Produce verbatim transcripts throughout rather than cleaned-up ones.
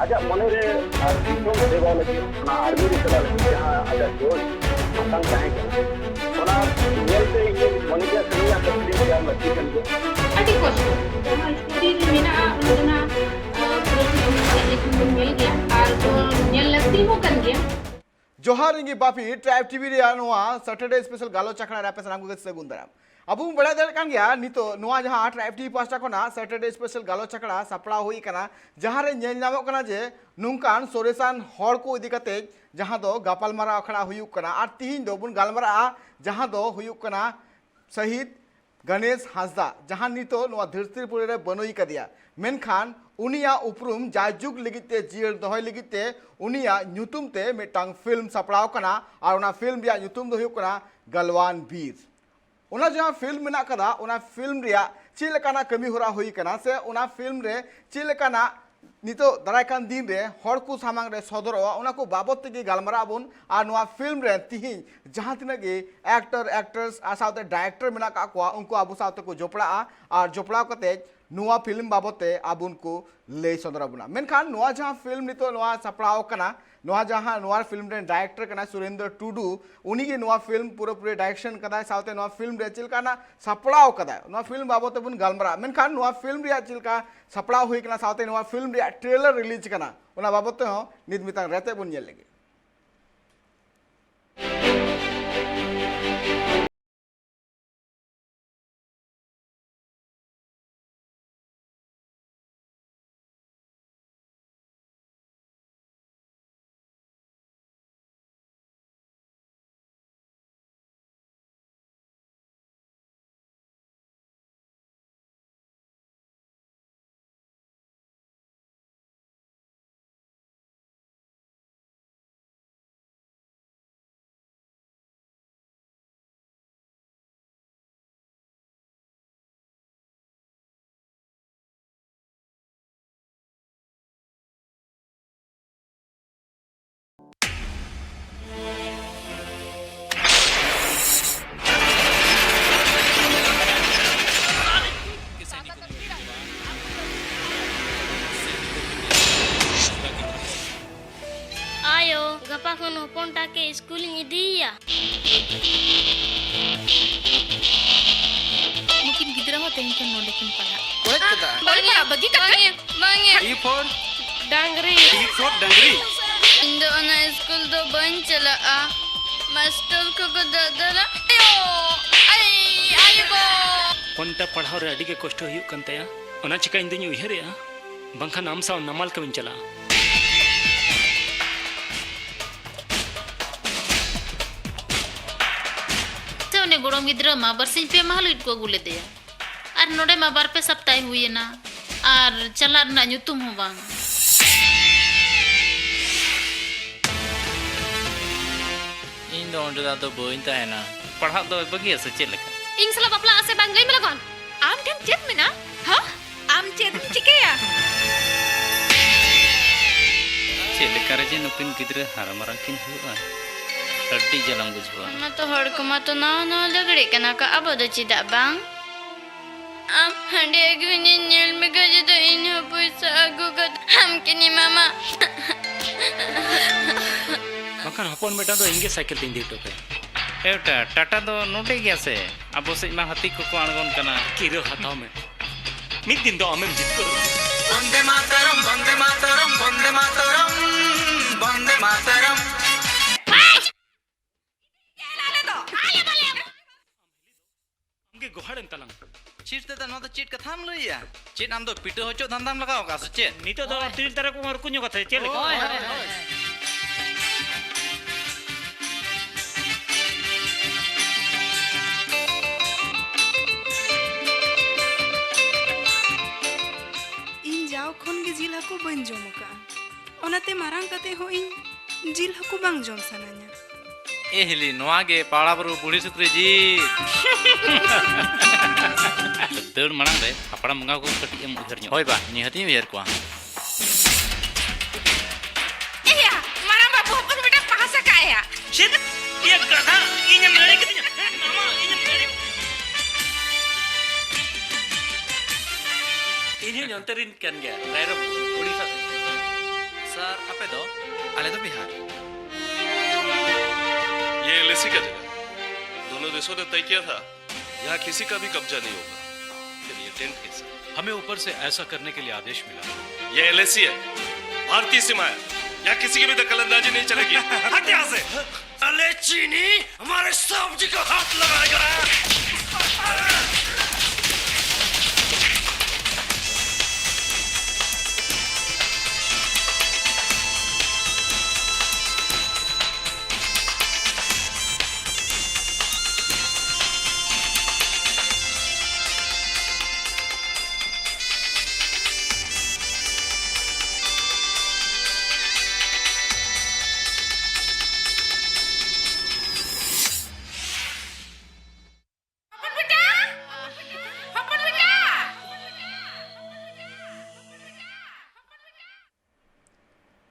ᱟᱡᱟᱜ ᱢᱚᱱᱮᱨᱮ ᱟᱨ ᱫᱤᱥᱚᱢ ᱥᱮᱵᱟ ᱞᱟᱹᱜᱤᱫ ᱚᱱᱟ ᱟᱨᱢᱤ ᱨᱮ ᱪᱟᱞᱟᱜ ᱞᱟᱹᱜᱤᱫ ᱡᱟᱦᱟᱸ ᱟᱡᱟᱜ ᱡᱳᱨ ᱥᱟᱥᱟᱝ ᱛᱟᱦᱮᱸ ᱠᱟᱱᱟ, ᱚᱱᱟ ᱧᱮᱞᱛᱮ ᱤᱧ ᱢᱚᱱᱮ ᱠᱮᱫᱟ ᱥᱟᱹᱨᱤᱱᱟᱜ ᱠᱟᱹᱢᱤ ᱫᱚ ᱛᱮᱭᱟᱨ ᱞᱟᱹᱠᱛᱤ ᱠᱟᱱ ᱜᱮᱭᱟ᱾ ᱟᱹᱰᱤ ᱠᱚᱥᱴᱚ᱾ ᱡᱟᱦᱟᱸ ᱥᱴᱳᱨᱤ ᱨᱮ ᱢᱮᱱᱟᱜᱼᱟ, ᱚᱱᱟ ᱫᱚ ᱱᱟᱜ, ᱟᱸ, ᱯᱩᱨᱟᱹ ᱯᱩᱨᱟᱹ ᱧᱮᱞ ᱞᱮᱠᱷᱟᱱ ᱵᱚᱱ ᱧᱮᱞ ᱜᱮᱭᱟ, ᱟᱨ ᱵᱚᱱ ᱧᱮᱞ ᱞᱟᱹᱠᱛᱤ ᱦᱚᱸ ᱠᱟᱱ ᱜᱮᱭᱟ᱾ ᱡᱚᱦᱟᱨ, ᱤᱧ ᱜᱮ ᱵᱟᱯᱤ, ᱴᱨᱟᱭᱤᱵᱽ ᱴᱤᱵᱷᱤ ᱨᱮᱭᱟᱜ ᱱᱚᱣᱟ ᱥᱮᱴᱟᱨᱰᱮ ᱥᱯᱮᱥᱟᱞ ᱜᱟᱞᱚᱪ ᱟᱠᱷᱲᱟ ᱨᱮ ᱟᱯᱮ ᱥᱟᱱᱟᱢ ᱠᱚᱜᱮ ᱥᱟᱹᱜᱩᱱ ᱫᱟᱨᱟᱢ᱾ ᱟᱵᱚ ᱵᱚᱱ ᱵᱟᱲᱟᱭ ᱫᱟᱲᱮᱭᱟᱜ ᱠᱟᱱ ᱜᱮᱭᱟ, ᱱᱤᱛᱚᱜ ᱱᱚᱣᱟ ᱡᱟᱦᱟᱸ ᱴᱨᱟᱭᱤᱵᱽ ᱴᱤᱵᱷᱤ ᱯᱟᱦᱴᱟ ᱠᱷᱚᱱᱟᱜ ᱥᱮᱴᱟᱨᱰᱮ ᱥᱯᱮᱥᱟᱞ ᱜᱟᱞᱚᱪ ᱟᱠᱷᱲᱟ ᱥᱟᱯᱲᱟᱣ ᱦᱩᱭ ᱟᱠᱟᱱᱟ, ᱡᱟᱦᱟᱸ ᱨᱮ ᱧᱮᱞ ᱧᱟᱢᱚᱜ ᱠᱟᱱᱟ ᱡᱮ ᱱᱚᱝᱠᱟᱱ ᱥᱚᱨᱮᱥᱟᱱ ᱦᱚᱲ ᱠᱚ ᱤᱫᱤ ᱠᱟᱛᱮ ᱡᱟᱦᱟᱸ ᱫᱚ ᱜᱟᱯᱟᱞᱢᱟᱨᱟᱣ ᱟᱠᱷᱲᱟ ᱦᱩᱭᱩᱜ ᱠᱟᱱᱟ᱾ ᱟᱨ ᱛᱤᱦᱤᱧ ᱫᱚ ᱵᱚᱱ ᱜᱟᱞᱢᱟᱨᱟᱜᱼᱟ ᱡᱟᱦᱟᱸ ᱫᱚ ᱦᱩᱭᱩᱜ ᱠᱟᱱᱟ ᱥᱟᱹᱦᱤᱫ ᱜᱚᱱᱮᱥ ᱦᱟᱸᱥᱫᱟ, ᱡᱟᱦᱟᱸ ᱱᱤᱛᱚᱜ ᱱᱚᱣᱟ ᱫᱷᱟᱹᱨᱛᱤ ᱯᱩᱨᱤ ᱨᱮ ᱵᱟᱹᱱᱩᱭ ᱠᱟᱫᱮᱭᱟ, ᱢᱮᱱᱠᱷᱟᱱ ᱩᱱᱤᱭᱟᱜ ᱩᱯᱨᱩᱢ ᱡᱟᱭᱡᱩᱜᱽ ᱞᱟᱹᱜᱤᱫ ᱛᱮ ᱡᱤᱭᱟᱹᱲ ᱫᱚᱦᱚᱭ ᱞᱟᱹᱜᱤᱫ ᱛᱮ ᱩᱱᱤᱭᱟᱜ ᱧᱩᱛᱩᱢ ᱛᱮ ᱢᱤᱫᱴᱟᱝ ᱯᱷᱤᱞᱢ ᱥᱟᱯᱲᱟᱣ ᱠᱟᱱᱟ᱾ ᱟᱨ ᱚᱱᱟ ᱯᱷᱤᱞᱢ ᱨᱮᱭᱟᱜ ᱧᱩᱛᱩᱢ ᱫᱚ ᱦᱩᱭᱩᱜ ᱠᱟᱱᱟ ᱜᱟᱞᱣᱟᱱ ᱵᱤᱨ᱾ ᱚᱱᱟ ᱡᱟᱦᱟᱸ ᱯᱷᱤᱞᱢ ᱢᱮᱱᱟᱜ ᱠᱟᱫᱟ, ᱚᱱᱟ ᱯᱷᱤᱞᱢ ᱨᱮᱭᱟᱜ ᱪᱮᱫ ᱞᱮᱠᱟᱱᱟᱜ ᱠᱟᱹᱢᱤ ᱦᱚᱨᱟ ᱦᱩᱭ ᱠᱟᱱᱟ, ᱥᱮ ᱚᱱᱟ ᱯᱷᱤᱞᱢ ᱨᱮ ᱪᱮᱫ ᱞᱮᱠᱟᱱᱟᱜ ᱱᱤᱛᱚᱜ ᱫᱟᱨᱟᱭ ᱠᱟᱱ ᱫᱤᱱ ᱨᱮ ᱦᱚᱲ ᱠᱚ ᱥᱟᱢᱟᱝ ᱨᱮ ᱥᱚᱫᱚᱨᱚᱜᱼᱟ, ᱚᱱᱟ ᱠᱚ ᱵᱟᱵᱚᱫ ᱛᱮᱜᱮ ᱜᱟᱞᱢᱟᱨᱟᱜ ᱟᱵᱚᱱ᱾ ᱟᱨ ᱱᱚᱣᱟ ᱯᱷᱤᱞᱢ ᱨᱮ ᱛᱤᱦᱤᱧ ᱡᱟᱦᱟᱸ ᱛᱤᱱᱟᱹᱜ ᱜᱮ ᱮᱠᱴᱚᱨ, ᱮᱠᱴᱨᱮᱥ ᱟᱨ ᱥᱟᱶᱛᱮ ᱰᱟᱭᱨᱮᱠᱴᱚᱨ ᱢᱮᱱᱟᱜ ᱠᱟᱜ ᱠᱚᱣᱟ, ᱩᱱᱠᱩ ᱟᱵᱚ ᱥᱟᱶᱛᱮ ᱠᱚ ᱡᱚᱯᱲᱟᱜᱼᱟ᱾ ᱟᱨ ᱡᱚᱯᱲᱟᱣ ᱠᱟᱛᱮ ᱱᱚᱣᱟ ᱯᱷᱤᱞᱢ ᱵᱟᱵᱚᱫ ᱛᱮ ᱟᱵᱚᱱ ᱠᱚ ᱞᱟᱹᱭ ᱥᱚᱫᱚᱨ ᱟᱵᱚᱱᱟ᱾ ᱢᱮᱱᱠᱷᱟᱱ ᱱᱚᱣᱟ ᱡᱟᱦᱟᱸ ᱯᱷᱤᱞᱢ ᱱᱤᱛᱚᱜ ᱱᱚᱣᱟ ᱥᱟᱯᱲᱟᱣ ᱠᱟᱱᱟ, ᱱᱚᱣᱟ ᱡᱟᱦᱟᱸ, ᱱᱚᱣᱟ ᱯᱷᱤᱞᱢ ᱨᱮᱱ ᱰᱟᱭᱨᱮᱠᱴᱚᱨ ᱠᱟᱱᱟᱭ ᱥᱩᱨᱮᱱᱫᱨᱚ ᱴᱩᱰᱩ, ᱩᱱᱤ ᱜᱮ ᱱᱚᱣᱟ ᱯᱷᱤᱞᱢ ᱯᱩᱨᱟᱹᱯᱩᱨᱤ ᱰᱟᱭᱨᱮᱠᱥᱚᱱ ᱠᱟᱫᱟᱭ, ᱥᱟᱶᱛᱮ ᱱᱚᱣᱟ ᱯᱷᱤᱞᱢ ᱨᱮ ᱪᱮᱫ ᱞᱮᱠᱟᱱᱟᱜ ᱥᱟᱯᱲᱟᱣ ᱠᱟᱫᱟᱭ, ᱱᱚᱣᱟ ᱯᱷᱤᱞᱢ ᱵᱟᱵᱚᱫ ᱛᱮᱵᱚᱱ ᱜᱟᱞᱢᱟᱨᱟᱜᱼᱟ᱾ ᱢᱮᱱᱠᱷᱟᱱ ᱱᱚᱣᱟ ᱯᱷᱤᱞᱢ ᱨᱮᱭᱟᱜ ᱪᱮᱫ ᱞᱮᱠᱟ ᱥᱟᱯᱲᱟᱣ ᱦᱩᱭ ᱠᱟᱱᱟ, ᱥᱟᱶᱛᱮ ᱱᱚᱣᱟ ᱯᱷᱤᱞᱢ ᱨᱮᱭᱟᱜ ᱴᱨᱮᱞᱟᱨ ᱨᱤᱞᱤᱡᱽ ᱠᱟᱱᱟ, ᱚᱱᱟ ᱵᱟᱵᱚᱫ ᱛᱮᱦᱚᱸ ᱱᱤᱛ ᱢᱤᱫᱴᱟᱝ ᱨᱮᱛᱮᱫ ᱵᱚᱱ ᱧᱮᱞ ᱞᱮᱜᱮ᱾ ᱜᱟᱯᱟ ᱠᱷᱚᱱ ᱦᱚᱯᱚᱱ ᱴᱟᱜ ᱜᱮ ᱥᱠᱩᱞᱤᱧ ᱤᱫᱤᱭᱮᱭᱟ᱾ ᱱᱩᱠᱤᱱ ᱜᱤᱫᱽᱨᱟᱹ ᱦᱚᱸ ᱛᱮᱦᱮᱧ ᱠᱷᱚᱱ ᱱᱚᱰᱮ ᱠᱤᱱ ᱯᱟᱲᱦᱟᱜ᱾ ᱚᱲᱮᱡ ᱠᱟᱫᱟ᱾ ᱵᱟᱹᱧ ᱯᱟᱲᱦᱟᱜ ᱵᱟᱹᱜᱤ ᱠᱟᱛᱮ᱾ ᱵᱟᱝ ᱮ, ᱵᱟᱝ ᱮ᱾ D for ᱰᱟᱝᱨᱤ᱾ D for ᱰᱟᱝᱨᱤ᱾ ᱤᱧ ᱫᱚ ᱚᱱᱟ ᱥᱠᱩᱞ ᱫᱚ ᱵᱟᱹᱧ ᱪᱟᱞᱟᱜᱼᱟ᱾ ᱢᱟᱥᱴᱟᱨ ᱠᱚᱠᱚ ᱫᱟᱫᱟᱞᱟ᱾ ᱟᱭᱳ! ᱟᱭ! ᱟᱭᱳ ᱜᱚ! ᱦᱚᱯᱚᱱ ᱴᱟ ᱯᱟᱲᱦᱟᱣ ᱨᱮ ᱟᱹᱰᱤ ᱜᱮ ᱠᱚᱥᱴᱚ ᱦᱩᱭᱩᱜ ᱠᱟᱱ ᱛᱟᱭᱟ᱾ ᱚᱱᱟ ᱪᱤᱠᱟ ᱤᱧ ᱫᱩᱧ ᱩᱭᱦᱟᱹᱨᱮᱜᱼᱟ, ᱵᱟᱝᱠᱷᱟᱱ ᱟᱢ ᱥᱟᱶ ᱱᱟᱢᱟᱞ ᱠᱟᱹᱢᱤᱧ ᱪᱟᱞᱟᱜᱼᱟ᱾ ᱥᱮ ᱩᱱᱤ ᱜᱚᱲᱚᱢ ᱜᱤᱫᱽᱨᱟᱹ ᱢᱟ ᱵᱟᱨᱥᱤᱧ ᱯᱮ ᱢᱟᱦᱟ ᱞᱟᱹᱜᱤᱫ ᱠᱚ ᱟᱹᱜᱩ ᱞᱮᱫᱮᱭᱟ᱾ ᱟᱨ ᱱᱚᱰᱮ ᱢᱟ ᱵᱟᱨ ᱯᱮ ᱥᱟᱯᱛᱟᱭ ᱦᱩᱭᱮᱱᱟ᱾ ᱟᱨ ᱪᱟᱞᱟᱜ ᱨᱮᱱᱟᱜ ᱧᱩᱛᱩᱢ ᱦᱚᱸ ᱵᱟᱝ᱾ ᱤᱧ ᱫᱚ ᱚᱸᱰᱮ ᱫᱚ ᱟᱫᱚ ᱵᱟᱹᱧ ᱛᱟᱦᱮᱱᱟ᱾ ᱯᱟᱲᱦᱟᱜ ᱫᱚ ᱵᱟᱹᱜᱤᱭᱟ ᱥᱮ ᱪᱮᱫ ᱞᱮᱠᱟ? ᱤᱧ ᱥᱟᱞᱟᱜ ᱵᱟᱯᱞᱟᱜ ᱟᱥᱮ ᱵᱟᱝ ᱞᱟᱹᱭ ᱢᱮ ᱞᱚᱜᱚᱱ᱾ ᱟᱢ ᱴᱷᱮᱱ ᱪᱮᱫ ᱢᱮᱱᱟᱜᱼᱟ? ᱦᱟ? ᱟᱢ ᱪᱮᱫ ᱮᱢ ᱪᱤᱠᱟᱹᱭᱟ? ᱪᱮᱫ ᱞᱮᱠᱟ ᱨᱮ ᱡᱮ ᱱᱩᱠᱤᱱ ᱜᱤᱫᱽᱨᱟᱹ ᱦᱟᱨᱟ ᱢᱟᱨᱟᱝ ᱠᱤᱱ ᱦᱩᱭᱩᱜᱼᱟ, ᱟᱹᱰᱤ ᱡᱟᱞᱟᱢ ᱵᱩᱡᱷᱟᱹᱣᱟ᱾ ᱢᱟᱛᱚ ᱦᱚᱲ ᱠᱚ ᱢᱟᱛᱚ ᱱᱟᱣᱟ ᱱᱟᱣᱟ ᱞᱟᱜᱽᱲᱮᱜ ᱠᱟᱱᱟ ᱠᱚ, ᱟᱵᱚ ᱫᱚ ᱪᱮᱫᱟᱜ ᱵᱟᱝ? ᱟᱢ ᱦᱟᱸᱰᱮ ᱟᱹᱜᱩᱧ ᱧᱮᱞ ᱢᱮ ᱜᱟᱡᱮ ᱫᱚ ᱤᱧ ᱦᱚᱸ ᱯᱚᱭᱥᱟ ᱟᱹᱜᱩ ᱠᱟᱛᱮ ᱟᱢ ᱠᱤᱱ ᱮᱢᱟᱢᱟ᱾ ᱵᱟᱠᱷᱟᱱ ᱦᱚᱯᱚᱱ ᱵᱮᱴᱟ ᱫᱚ ᱤᱧ ᱜᱮ ᱥᱟᱭᱠᱮᱞ ᱛᱤᱧ ᱤᱫᱤ ᱦᱚᱴᱚ ᱠᱟᱭᱟ᱾ ᱮ ᱵᱮᱴᱟ, ᱴᱟᱴᱟ ᱫᱚ ᱱᱚᱰᱮ ᱜᱮᱭᱟ ᱥᱮ? ᱟᱵᱚ ᱥᱮᱫ ᱢᱟ ᱦᱟᱹᱛᱤ ᱠᱚᱠᱚ ᱟᱬᱜᱚᱱ ᱠᱟᱱᱟ᱾ ᱠᱤᱨᱟᱹ ᱦᱟᱛᱟᱣ ᱢᱮ, ᱢᱤᱫ ᱫᱤᱱ ᱫᱚ ᱟᱢᱮᱢ ᱡᱤᱛᱠᱟᱹᱨᱚᱜᱼᱟ᱾ ᱵᱚᱱᱫᱮ ᱢᱟᱛᱟᱨᱚᱢ, ᱵᱚᱱᱫᱮ ᱢᱟᱛᱟᱨᱚᱢ, ᱵᱚᱱᱫᱮ ᱢᱟᱛᱟᱨᱚᱢ, ᱵᱚᱱᱫᱮ ᱢᱟᱛᱟᱨᱚᱢ᱾ ᱟᱢᱜᱮ ᱜᱚᱦᱟᱲᱮᱱ ᱛᱟᱞᱟᱝ᱾ ᱪᱮᱫ ᱫᱟᱫᱟ, ᱱᱚᱣᱟ ᱫᱚ ᱪᱮᱫ ᱠᱟᱛᱷᱟᱢ ᱞᱟᱹᱭᱮᱜᱼᱟ? ᱪᱮᱫ ᱟᱢ ᱫᱚ ᱯᱤᱴᱟᱹ ᱦᱚᱪᱚᱜ ᱫᱷᱟᱱᱫᱟᱢ ᱞᱟᱜᱟᱣ ᱠᱟᱜᱼᱟ ᱥᱮ ᱪᱮᱫ? ᱱᱤᱛᱚᱜ ᱫᱚ ᱛᱤᱨᱤᱞ ᱛᱟᱨᱚᱵ ᱠᱚ ᱨᱩᱠᱩ ᱧᱚᱜ ᱠᱟᱛᱮ ᱪᱮᱫ ᱞᱮᱠᱟ? ᱦᱳᱭ, ᱦᱳᱭ, ᱦᱳᱭ᱾ ᱤᱧ ᱡᱟᱣ ᱠᱷᱚᱱ ᱜᱮ ᱡᱤᱞ ᱦᱟᱹᱠᱩ ᱵᱟᱹᱧ ᱡᱚᱢ ᱟᱠᱟᱫᱼᱟ, ᱚᱱᱟᱛᱮ ᱢᱟᱨᱟᱝ ᱠᱟᱛᱮ ᱦᱚᱸ ᱤᱧ ᱡᱤᱞ ᱦᱟᱹᱠᱩ ᱵᱟᱝ ᱡᱚᱢ ᱥᱟᱱᱟᱧᱟ᱾ ᱮ ᱦᱤᱞᱤ, ᱱᱚᱣᱟ ᱜᱮ ᱯᱟᱲᱟ ᱵᱩᱨᱩ ᱵᱩᱲᱦᱤ ᱥᱩᱠᱨᱤ ᱡᱤᱞ᱾ ᱫᱟᱹᱲ ᱢᱟᱲᱟᱝ ᱨᱮ ᱦᱟᱯᱲᱟᱢ ᱵᱚᱸᱜᱟ ᱠᱚ ᱠᱟᱹᱴᱤᱡ ᱮᱢ ᱩᱭᱦᱟᱹᱨ ᱧᱚᱜ᱾ ᱦᱳᱭ ᱵᱟ, ᱱᱤᱦᱟᱹᱛ ᱤᱧ ᱩᱭᱦᱟᱹᱨ ᱠᱚᱣᱟ᱾ ᱮᱭᱟ, ᱢᱟᱨᱟᱝ ᱵᱟᱹᱵᱩ ᱦᱚᱯᱚᱱ ᱢᱤᱫᱴᱟᱝ ᱯᱟᱦᱟᱥᱟ ᱠᱟᱜ ᱮᱭᱟ᱾ ᱪᱮᱫ? ᱤᱭᱟᱹ ᱜᱟᱫᱷᱟ, ᱤᱧᱮᱢ ᱮᱲᱮ ᱠᱤᱫᱤᱧᱟ? ᱦᱮᱸ, ᱢᱟᱢᱟ, ᱤᱧᱮᱢ ᱮᱲᱮ ᱤᱧ ᱦᱚᱸᱧ ᱚᱱᱛᱮ ᱨᱤᱱ ᱠᱟᱱ ᱜᱮᱭᱟ, ᱨᱟᱭᱨᱚᱝᱯᱩᱨ, ᱳᱰᱤᱥᱟ ᱥᱮᱫ᱾ ᱥᱟᱨ, ᱟᱯᱮ ᱫᱚ? ᱟᱞᱮ ᱫᱚ ᱵᱤᱦᱟᱨ᱾ किसी का जगह। दोनों देशों ने तय किया था, यहाँ किसी का भी कब्जा नहीं होगा। फिर ये टेंट कैसे? हमें ऊपर से ऐसा करने के लिए आदेश मिला। ये एलएसी है, भारतीय सीमा है, यहाँ किसी की भी दखल अंदाजी नहीं चलेगी। हट यहाँ से। साले चीनी हमारे सब्जी को हाथ लगाएगा।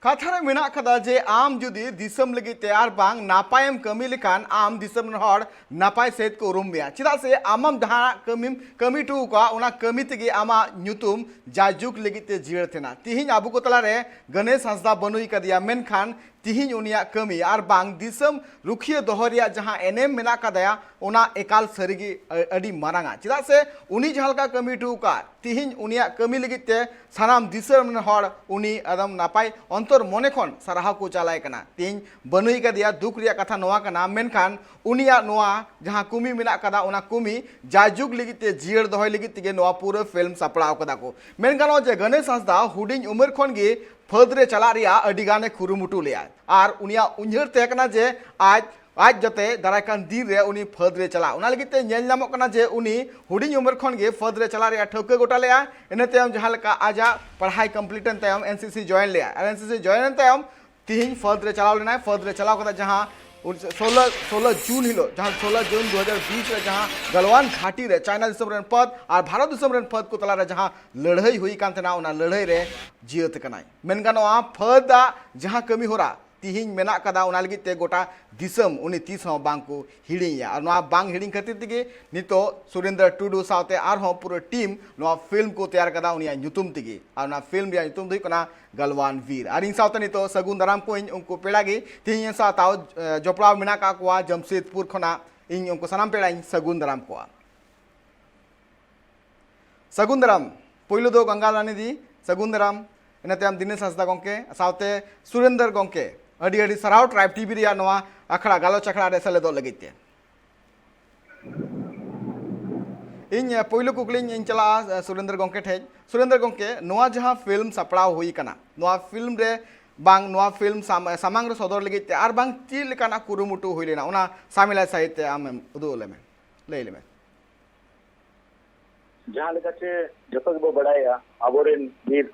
ᱠᱟᱛᱷᱟ ᱨᱮ ᱢᱮᱱᱟᱜ ᱠᱟᱫᱟ ᱡᱮ ᱟᱢ ᱡᱩᱫᱤ ᱫᱤᱥᱚᱢ ᱞᱟᱹᱜᱤᱫ ᱛᱮ ᱟᱨ ᱵᱟᱝ ᱱᱟᱯᱟᱭᱮᱢ ᱠᱟᱹᱢᱤ ᱞᱮᱠᱷᱟᱱ, ᱟᱢ ᱫᱤᱥᱚᱢ ᱨᱮᱱ ᱦᱚᱲ ᱱᱟᱯᱟᱭ ᱥᱮᱫ ᱠᱚ ᱩᱨᱩᱢ ᱢᱮᱭᱟ᱾ ᱪᱮᱫᱟᱜ ᱥᱮ ᱟᱢᱟᱢ ᱡᱟᱦᱟᱸ ᱠᱟᱹᱢᱤᱢ ᱠᱟᱹᱢᱤ ᱦᱚᱴᱚ ᱟᱠᱟᱫᱼᱟ, ᱚᱱᱟ ᱠᱟᱹᱢᱤ ᱛᱮᱜᱮ ᱟᱢᱟᱜ ᱧᱩᱛᱩᱢ ᱡᱟᱭᱡᱩᱜᱽ ᱞᱟᱹᱜᱤᱫ ᱛᱮ ᱡᱤᱭᱟᱹᱲ ᱛᱟᱦᱮᱱᱟ᱾ ᱛᱤᱦᱤᱧ ᱟᱵᱚ ᱠᱚ ᱛᱟᱞᱟᱨᱮ ᱜᱚᱱᱮᱥ ᱦᱟᱸᱥᱫᱟ ᱵᱟᱹᱱᱩᱭ ᱠᱟᱫᱮᱭᱟ, ᱢᱮᱱᱠᱷᱟᱱ ᱛᱤᱦᱤᱧ ᱩᱱᱤᱭᱟᱜ ᱠᱟᱹᱢᱤ ᱟᱨ ᱵᱟᱝ ᱫᱤᱥᱚᱢ ᱨᱩᱠᱷᱤᱭᱟᱹ ᱫᱚᱦᱚ ᱨᱮᱭᱟᱜ ᱡᱟᱦᱟᱸ ᱮᱱᱮᱢ ᱢᱮᱱᱟᱜ ᱠᱟᱫᱟᱭᱟ, ᱚᱱᱟ ᱮᱠᱟᱞ ᱥᱟᱹᱨᱤᱜᱮ ᱟ-, ᱟᱹᱰᱤ ᱢᱟᱨᱟᱝᱟ᱾ ᱪᱮᱫᱟᱜ ᱥᱮ ᱩᱱᱤ ᱡᱟᱦᱟᱸ ᱞᱮᱠᱟ ᱠᱟᱹᱢᱤ ᱦᱚᱴᱚ ᱟᱠᱟᱫ, ᱛᱤᱦᱤᱧ ᱩᱱᱤᱭᱟᱜ ᱠᱟᱹᱢᱤ ᱞᱟᱹᱜᱤᱫ ᱛᱮ ᱥᱟᱱᱟᱢ ᱫᱤᱥᱚᱢ ᱨᱮᱱ ᱦᱚᱲ ᱩᱱᱤ ᱮᱠᱫᱚᱢ ᱱᱟᱯᱟᱭ ᱚᱱᱛᱚᱨ ᱢᱚᱱᱮ ᱠᱷᱚᱱ ᱥᱟᱨᱦᱟᱣ ᱠᱚ ᱪᱟᱞᱟᱭ ᱠᱟᱱᱟ᱾ ᱛᱤᱦᱤᱧ ᱵᱟᱹᱱᱩᱭ ᱠᱟᱫᱮᱭᱟ, ᱫᱩᱠ ᱨᱮᱭᱟᱜ ᱠᱟᱛᱷᱟ ᱱᱚᱣᱟ ᱠᱟᱱᱟ, ᱢᱮᱱᱠᱷᱟᱱ ᱩᱱᱤᱭᱟᱜ ᱱᱚᱣᱟ ᱡᱟᱦᱟᱸ ᱠᱟᱹᱢᱤ ᱢᱮᱱᱟᱜ ᱠᱟᱫᱟ, ᱚᱱᱟ ᱠᱟᱹᱢᱤ ᱡᱟᱭᱡᱩᱜᱽ ᱞᱟᱹᱜᱤᱫ ᱛᱮ ᱡᱤᱭᱟᱹᱲ ᱫᱚᱦᱚᱭ ᱞᱟᱹᱜᱤᱫ ᱛᱮᱜᱮ ᱱᱚᱣᱟ ᱯᱩᱨᱟᱹ ᱯᱷᱤᱞᱢ ᱥᱟᱯᱲᱟᱣ ᱠᱟᱫᱟ ᱠᱚ᱾ ᱢᱮᱱ ᱜᱟᱱᱚᱜᱼᱟ ᱡᱮ ᱜᱚᱱᱮᱥ ᱦᱟᱸᱥᱫᱟ ᱦᱩᱰᱤᱧ ᱩᱢᱮᱨ ᱠᱷᱚᱱ ᱜᱮ ᱯᱷᱟᱹᱫᱽ ᱨᱮ ᱪᱟᱞᱟᱜ ᱨᱮᱭᱟᱜ ᱟᱹᱰᱤ ᱜᱟᱱᱮ ᱠᱩᱨᱩᱢᱩᱴᱩ ᱞᱮᱫᱼᱟ ᱟᱨ ᱩᱱᱤᱭᱟᱜ ᱩᱭᱦᱟᱹᱨ ᱛᱟᱦᱮᱸ ᱠᱟᱱᱟ ᱡᱮ ᱟᱡ, ᱟᱡ ᱡᱟᱛᱮ ᱫᱟᱨᱟᱭ ᱠᱟᱱ ᱫᱤᱱ ᱨᱮ ᱩᱱᱤ ᱯᱷᱟᱹᱫᱽ ᱨᱮ ᱪᱟᱞᱟᱜ᱾ ᱚᱱᱟ ᱞᱟᱹᱜᱤᱫ ᱛᱮ ᱧᱮᱞ ᱧᱟᱢᱚᱜ ᱠᱟᱱᱟ ᱡᱮ ᱩᱱᱤ ᱦᱩᱰᱤᱧ ᱩᱢᱮᱨ ᱠᱷᱚᱱ ᱜᱮ ᱯᱷᱟᱹᱫᱽ ᱨᱮ ᱪᱟᱞᱟᱜ ᱨᱮᱭᱟᱜ ᱴᱷᱟᱹᱣᱠᱟᱹ ᱜᱚᱴᱟ ᱞᱮᱫᱼᱟ᱾ ᱤᱱᱟᱹ ᱛᱟᱭᱚᱢ ᱡᱟᱦᱟᱸ ᱞᱮᱠᱟ ᱟᱡᱟᱜ ᱯᱟᱲᱦᱟᱭ ᱠᱚᱢᱯᱞᱤᱴ ᱮᱱ ᱛᱟᱭᱚᱢ ᱮᱱᱥᱤᱥᱤ ᱡᱚᱭᱮᱱ ᱞᱮᱫᱼᱟ ᱟᱨ ᱮᱱᱥᱤᱥᱤ ᱡᱚᱭᱮᱱ ᱮᱱ ᱛᱟᱭᱚᱢ ᱛᱤᱦᱤᱧ ᱯᱷᱟᱹᱫᱽ ᱨᱮ ᱪᱟᱞᱟᱣ ᱞᱮᱱᱟᱭ᱾ ᱯᱷᱟᱹᱫᱽ ᱨᱮ ᱪᱟᱞᱟᱣ ᱠᱟᱛᱮ ᱡᱟᱦᱟᱸ ᱥᱳᱞᱳ, ᱥᱳᱞᱳ ᱡᱩᱱ ᱦᱤᱞᱳᱜ, ᱡᱟᱦᱟᱸ ᱥᱳᱞᱳ ᱡᱩᱱ ᱫᱩ ᱦᱟᱡᱟᱨ ᱵᱤᱥ ᱨᱮ ᱡᱟᱦᱟᱸ ᱜᱟᱞᱣᱟᱱ ᱜᱷᱟᱴᱤ ᱨᱮ ᱪᱟᱭᱱᱟ ᱫᱤᱥᱚᱢ ᱨᱮᱱ ᱯᱷᱟᱹᱫᱽ ᱟᱨ ᱵᱷᱟᱨᱚᱛ ᱫᱤᱥᱚᱢ ᱨᱮᱱ ᱯᱷᱟᱹᱫᱽ ᱠᱚ ᱛᱟᱞᱟᱨᱮ ᱡᱟᱦᱟᱸ ᱞᱟᱹᱲᱦᱟᱹᱭ ᱦᱩᱭ ᱠᱟᱱ ᱛᱟᱦᱮᱱᱟ, ᱚᱱᱟ ᱞᱟᱹᱲᱦᱟᱹᱭ ᱨᱮ ᱡᱤᱭᱟᱹᱛ ᱠᱟᱱᱟᱭ᱾ ᱢᱮᱱ ᱜᱟᱱᱚᱜᱼᱟ, ᱯᱷᱟᱹᱫᱽ ᱟᱜ ᱡᱟᱦᱟᱸ ᱠᱟᱹᱢᱤ ᱦᱚᱨᱟ, ᱛᱤᱦᱤᱧ ᱢᱮᱱᱟᱜ ᱠᱟᱫᱟ, ᱚᱱᱟ ᱞᱟᱹᱜᱤᱫ ᱛᱮ ᱜᱚᱴᱟ ᱫᱤᱥᱚᱢ ᱩᱱᱤ ᱛᱤᱥ ᱦᱚᱸ ᱵᱟᱝ ᱠᱚ ᱦᱤᱲᱤᱧᱮᱭᱟ᱾ ᱟᱨ ᱱᱚᱣᱟ ᱵᱟᱝ ᱦᱤᱲᱤᱧ ᱠᱷᱟᱹᱛᱤᱨ ᱛᱮᱜᱮ ᱱᱤᱛᱚᱜ ᱥᱩᱨᱮᱱᱫᱨᱚ ᱴᱩᱰᱩ ᱥᱟᱶᱛᱮ ᱟᱨᱦᱚᱸ ᱯᱩᱨᱟᱹ ᱴᱤᱢ ᱱᱚᱣᱟ ᱯᱷᱤᱞᱢ ᱠᱚ ᱛᱮᱭᱟᱨ ᱠᱟᱫᱟ ᱩᱱᱤᱭᱟᱜ ᱧᱩᱛᱩᱢ ᱛᱮᱜᱮ᱾ ᱟᱨ ᱚᱱᱟ ᱯᱷᱤᱞᱢ ᱨᱮᱭᱟᱜ ᱧᱩᱛᱩᱢ ᱫᱚ ᱦᱩᱭᱩᱜ ᱠᱟᱱᱟ ᱜᱟᱞᱣᱟᱱ ᱵᱤᱨ᱾ ᱟᱨ ᱤᱧ ᱥᱟᱶᱛᱮ ᱱᱤᱛᱚᱜ ᱥᱟᱹᱜᱩᱱ ᱫᱟᱨᱟᱢ ᱠᱚᱣᱟᱧ ᱩᱱᱠᱩ ᱯᱮᱲᱟ ᱜᱮ, ᱛᱤᱦᱤᱧ ᱤᱧ ᱥᱟᱶ ᱛᱟᱣ, ᱮ, ᱡᱚᱯᱲᱟᱣ ᱢᱮᱱᱟᱜ ᱠᱟᱜ ᱠᱚᱣᱟ ᱡᱟᱢᱥᱮᱫᱽᱯᱩᱨ ᱠᱷᱚᱱᱟᱜ᱾ ᱤᱧ ᱩᱱᱠᱩ ᱥᱟᱱᱟᱢ ᱯᱮᱲᱟᱧ ᱥᱟᱹᱜᱩᱱ ᱫᱟᱨᱟᱢ ᱠᱚᱣᱟ᱾ ᱥᱟᱹᱜᱩᱱ ᱫᱟᱨᱟᱢ᱾ ᱯᱳᱭᱞᱳ ᱫᱚ ᱜᱚᱝᱜᱟ ᱨᱟᱱᱤ ᱫᱤ, ᱥᱟᱹᱜᱩᱱ ᱫᱟᱨᱟᱢ᱾ ᱤᱱᱟᱹ ᱛᱟᱭᱚᱢ ᱫᱤᱱᱮᱥ ᱦᱟᱸᱥᱫᱟ ᱜᱚᱝᱠᱮ ᱥᱟᱶᱛᱮ ᱥᱩᱨᱮᱱᱫᱨᱚ ᱜᱚᱝᱠᱮ, ᱟᱹᱰᱤ ᱟᱹᱰᱤ ᱥᱟᱨᱦᱟᱣ ᱴᱨᱟᱭᱤᱵᱽ ᱴᱤᱵᱷᱤ ᱨᱮᱭᱟᱜ ᱱᱚᱣᱟ ᱟᱠᱷᱲᱟ, ᱜᱟᱞᱚᱪ ᱟᱠᱷᱲᱟ ᱨᱮ ᱥᱮᱞᱮᱫᱚᱜ ᱞᱟᱹᱜᱤᱫ ᱛᱮ᱾ ᱤᱧ, ᱮ, ᱯᱳᱭᱞᱳ ᱠᱩᱠᱞᱤᱧ ᱤᱧ ᱪᱟᱞᱟᱜᱼᱟ, ᱮ, ᱥᱩᱨᱮᱱᱫᱨᱚ ᱜᱚᱝᱠᱮ ᱴᱷᱮᱡ᱾ ᱥᱩᱨᱮᱱᱫᱨᱚ ᱜᱚᱝᱠᱮ, ᱱᱚᱣᱟ ᱡᱟᱦᱟᱸ ᱯᱷᱤᱞᱢ ᱥᱟᱯᱲᱟᱣ ᱦᱩᱭ ᱠᱟᱱᱟ, ᱱᱚᱣᱟ ᱯᱷᱤᱞᱢ ᱨᱮ ᱵᱟᱝ ᱱᱚᱣᱟ ᱯᱷᱤᱞᱢ ᱥᱟᱢ-, ᱥᱟᱢᱟᱝ ᱨᱮ ᱥᱚᱫᱚᱨ ᱞᱟᱹᱜᱤᱫ ᱛᱮ ᱟᱨ ᱵᱟᱝ ᱪᱮᱫ ᱞᱮᱠᱟᱱᱟᱜ ᱠᱩᱨᱩᱢᱩᱴᱩ ᱦᱩᱭ ᱞᱮᱱᱟ, ᱚᱱᱟ ᱥᱟᱢᱮᱞᱟᱭ ᱥᱟᱹᱦᱤᱡ ᱛᱮ ᱟᱢᱮᱢ ᱩᱫᱩᱜ ᱞᱮᱢᱮ, ᱞᱟᱹᱭ ᱞᱮᱢᱮ᱾ ᱡᱟᱦᱟᱸ ᱞᱮᱠᱟᱛᱮ ᱡᱚᱛᱚ ᱜᱮᱵᱚ ᱵᱟᱲᱟᱭᱟ, ᱟᱵᱚᱨᱮᱱ ᱵᱤᱨ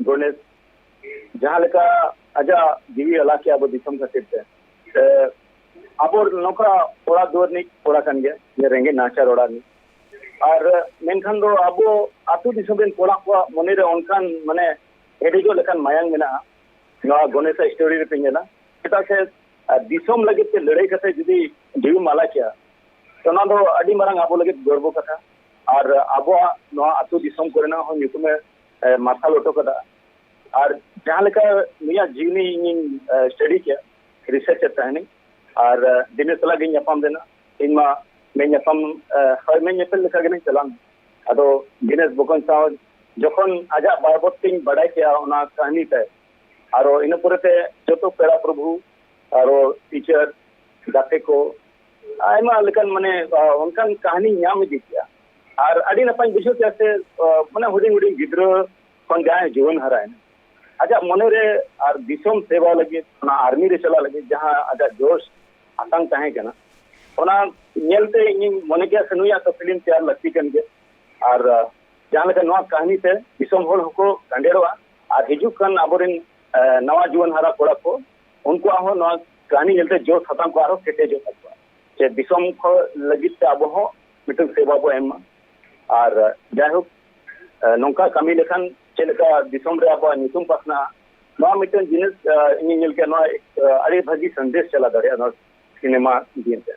ᱜᱚᱱᱮᱥ ᱡᱟᱦᱟᱸ ᱞᱮᱠᱟ ᱟᱡᱟᱜ ᱡᱤᱣᱤ ᱟᱞᱟ ᱠᱮᱜᱼᱟ ᱟᱵᱚ ᱫᱤᱥᱚᱢ ᱠᱷᱟᱹᱛᱤᱨ ᱛᱮ, ᱮ, ᱟᱵᱚ ᱱᱚᱝᱠᱟ ᱚᱲᱟᱜ ᱫᱩᱣᱟᱹᱨ ᱨᱤᱱᱤᱡ ᱠᱚᱲᱟ ᱠᱟᱱ ᱜᱮᱭᱟ, ᱡᱮ ᱨᱮᱸᱜᱮᱡ ᱱᱟᱪᱟᱨ ᱚᱲᱟᱜ ᱨᱤᱱᱤᱡ᱾ ᱟᱨ ᱢᱮᱱᱠᱷᱟᱱ ᱫᱚ ᱟᱵᱚ ᱟᱹᱛᱩ ᱫᱤᱥᱚᱢ ᱨᱮᱱ ᱠᱚᱲᱟ ᱠᱚᱣᱟᱜ ᱢᱚᱱᱮᱨᱮ ᱚᱱᱠᱟᱱ, ᱢᱟᱱᱮ, ᱦᱮᱰᱮᱡᱚᱜ ᱞᱮᱠᱟᱱ ᱢᱟᱭᱟᱝ ᱢᱮᱱᱟᱜᱼᱟ ᱱᱚᱣᱟ ᱜᱚᱱᱮᱥᱟᱜ ᱥᱴᱳᱨᱤ ᱨᱮᱯᱮ ᱧᱮᱞᱟ᱾ ᱪᱮᱫᱟᱜ ᱥᱮ, ᱟᱨ ᱫᱤᱥᱚᱢ ᱞᱟᱹᱜᱤᱫ ᱛᱮ ᱞᱟᱹᱲᱦᱟᱹᱭ ᱠᱟᱛᱮ ᱡᱩᱫᱤ ᱡᱤᱣᱤᱢ ᱟᱞᱟ ᱠᱮᱭᱟ, ᱛᱚ ᱚᱱᱟ ᱫᱚ ᱟᱹᱰᱤ ᱢᱟᱨᱟᱝ ᱟᱵᱚ ᱞᱟᱹᱜᱤᱫ ᱜᱚᱨᱵᱚ ᱠᱟᱛᱷᱟ᱾ ᱟᱨ ᱟᱵᱚᱣᱟᱜ ᱱᱚᱣᱟ ᱟᱹᱛᱩ ᱫᱤᱥᱚᱢ ᱠᱚᱨᱮᱱᱟᱜ ᱦᱚᱸ ᱧᱩᱛᱩᱢᱮ, ᱮ, ᱢᱟᱨᱥᱟᱞ ᱦᱚᱴᱚ ᱠᱟᱫᱟ᱾ ᱟᱨ ᱡᱟᱦᱟᱸ ᱞᱮᱠᱟ ᱱᱩᱭᱟᱜ ᱡᱤᱣᱱᱤ ᱤᱧᱤᱧ, ᱮ, ᱥᱴᱟᱰᱤ ᱠᱮᱫᱟ, ᱨᱤᱥᱟᱨᱪ ᱮᱫ ᱛᱟᱦᱮᱱᱤᱧ᱾ ᱟᱨ, ᱮ, ᱫᱤᱱᱮᱥ ᱥᱟᱞᱟᱜ ᱜᱤᱧ ᱧᱟᱯᱟᱢ ᱞᱮᱱᱟ᱾ ᱤᱧ ᱢᱟ ᱢᱮᱫ ᱧᱟᱯᱟᱢ, ᱮ, ᱦᱳᱭ, ᱢᱮᱫ ᱧᱮᱯᱮᱞ ᱞᱮᱠᱟ ᱜᱮᱞᱤᱧ ᱪᱟᱞᱟᱣ ᱞᱮᱱᱟ᱾ ᱟᱫᱚ ᱫᱤᱱᱮᱥ ᱵᱚᱠᱚᱧ ᱥᱟᱶ ᱡᱚᱠᱷᱚᱱ ᱟᱡᱟᱜ ᱵᱟᱵᱚᱫ ᱛᱤᱧ ᱵᱟᱰᱟᱭ ᱠᱮᱜᱼᱟ, ᱚᱱᱟ ᱠᱟᱹᱦᱱᱤ ᱛᱮ, ᱟᱨᱚ ᱤᱱᱟᱹ ᱯᱚᱨᱮᱛᱮ ᱡᱚᱛᱚ ᱯᱮᱲᱟ ᱯᱨᱚᱵᱷᱩ, ᱟᱨᱚ ᱴᱤᱪᱟᱨ, ᱜᱟᱛᱮ ᱠᱚ, ᱟᱭᱢᱟ ᱞᱮᱠᱟᱱ, ᱢᱟᱱᱮ, ᱟ, ᱚᱱᱠᱟᱱ ᱠᱟᱹᱦᱱᱤᱧ ᱧᱟᱢ ᱤᱫᱤ ᱠᱮᱜᱼᱟ᱾ ᱟᱨ ᱟᱹᱰᱤ ᱱᱟᱯᱟᱭᱤᱧ ᱵᱩᱡᱷᱟᱹᱣ ᱠᱮᱜᱼᱟ ᱥᱮ, ᱟ, ᱢᱟᱱᱮ, ᱦᱩᱰᱤᱧ ᱦᱩᱰᱤᱧ ᱜᱤᱫᱽᱨᱟᱹ ᱠᱷᱚᱱ ᱡᱟᱦᱟᱸᱭ ᱡᱩᱣᱟᱹᱱ ᱦᱟᱨᱟᱭᱮᱱᱟ, ᱟᱡᱟᱜ ᱢᱚᱱᱮᱨᱮ ᱟᱨ ᱫᱤᱥᱚᱢ ᱥᱮᱵᱟ ᱞᱟᱹᱜᱤᱫ, ᱚᱱᱟ ᱟᱨᱢᱤ ᱨᱮ ᱪᱟᱞᱟᱜ ᱞᱟᱹᱜᱤᱫ ᱡᱟᱦᱟᱸ ᱟᱡᱟᱜ ᱡᱳᱥ ᱟᱛᱟᱝ ᱛᱟᱦᱮᱸ ᱠᱟᱱᱟ, ᱚᱱᱟ ᱧᱮᱞᱛᱮ ᱤᱧᱤᱧ ᱢᱚᱱᱮ ᱠᱮᱜᱼᱟ ᱥᱮ ᱱᱩᱭᱟᱜ ᱫᱚ ᱯᱷᱤᱞᱢ ᱛᱮᱭᱟᱨ ᱞᱟᱹᱠᱛᱤ ᱠᱟᱱ ᱜᱮᱭᱟ᱾ ᱟᱨ, ᱟ, ᱡᱟᱦᱟᱸ ᱞᱮᱠᱟ ᱱᱚᱣᱟ ᱠᱟᱹᱦᱱᱤ ᱛᱮ ᱫᱤᱥᱚᱢ ᱦᱚᱲ ᱦᱚᱸᱠᱚ ᱜᱟᱸᱰᱮᱨᱚᱜᱼᱟ ᱟᱨ ᱦᱤᱡᱩᱜ ᱠᱟᱱ ᱟᱵᱚᱨᱮᱱ, ᱮ, ᱱᱟᱣᱟ ᱡᱩᱣᱟᱹᱱ ᱦᱟᱨᱟ ᱠᱚᱲᱟ ᱠᱚ, ᱩᱱᱠᱩᱣᱟᱜ ᱦᱚᱸ ᱱᱚᱣᱟ ᱠᱟᱹᱦᱱᱤ ᱧᱮᱞᱛᱮ ᱡᱳᱥ ᱦᱟᱛᱟᱝ ᱠᱚ ᱟᱨᱦᱚᱸ ᱠᱮᱴᱮᱡᱚᱜ ᱛᱟᱠᱚᱣᱟ᱾ ᱥᱮ ᱫᱤᱥᱚᱢ ᱠᱚ ᱞᱟᱹᱜᱤᱫ ᱛᱮ ᱟᱵᱚ ᱦᱚᱸ ᱢᱤᱫᱴᱟᱝ ᱥᱮᱵᱟ ᱵᱚ ᱮᱢ ᱢᱟ᱾ ᱟᱨ, ᱮ, ᱡᱟᱭᱦᱳᱠ, ᱮ, ᱱᱚᱝᱠᱟ ᱠᱟᱹᱢᱤ ᱞᱮᱠᱷᱟᱱ ᱪᱮᱫ ᱞᱮᱠᱟ ᱫᱤᱥᱚᱢ ᱨᱮ ᱟᱵᱚᱣᱟᱜ ᱧᱩᱛᱩᱢ ᱯᱟᱥᱱᱟᱜᱼᱟ, ᱱᱚᱣᱟ ᱢᱤᱫᱴᱮᱱ ᱡᱤᱱᱤᱥ, ᱟᱸ, ᱤᱧᱤᱧ ᱧᱮᱞ ᱠᱮᱫᱟ, ᱱᱚᱣᱟ, ᱟᱸ, ᱟᱹᱰᱤ ᱵᱷᱟᱹᱜᱤ ᱥᱟᱸᱫᱮᱥ ᱪᱟᱞᱟᱣ ᱫᱟᱲᱮᱭᱟᱜᱼᱟ ᱱᱚᱣᱟ ᱥᱤᱱᱮᱢᱟ ᱫᱤᱱ ᱨᱮ᱾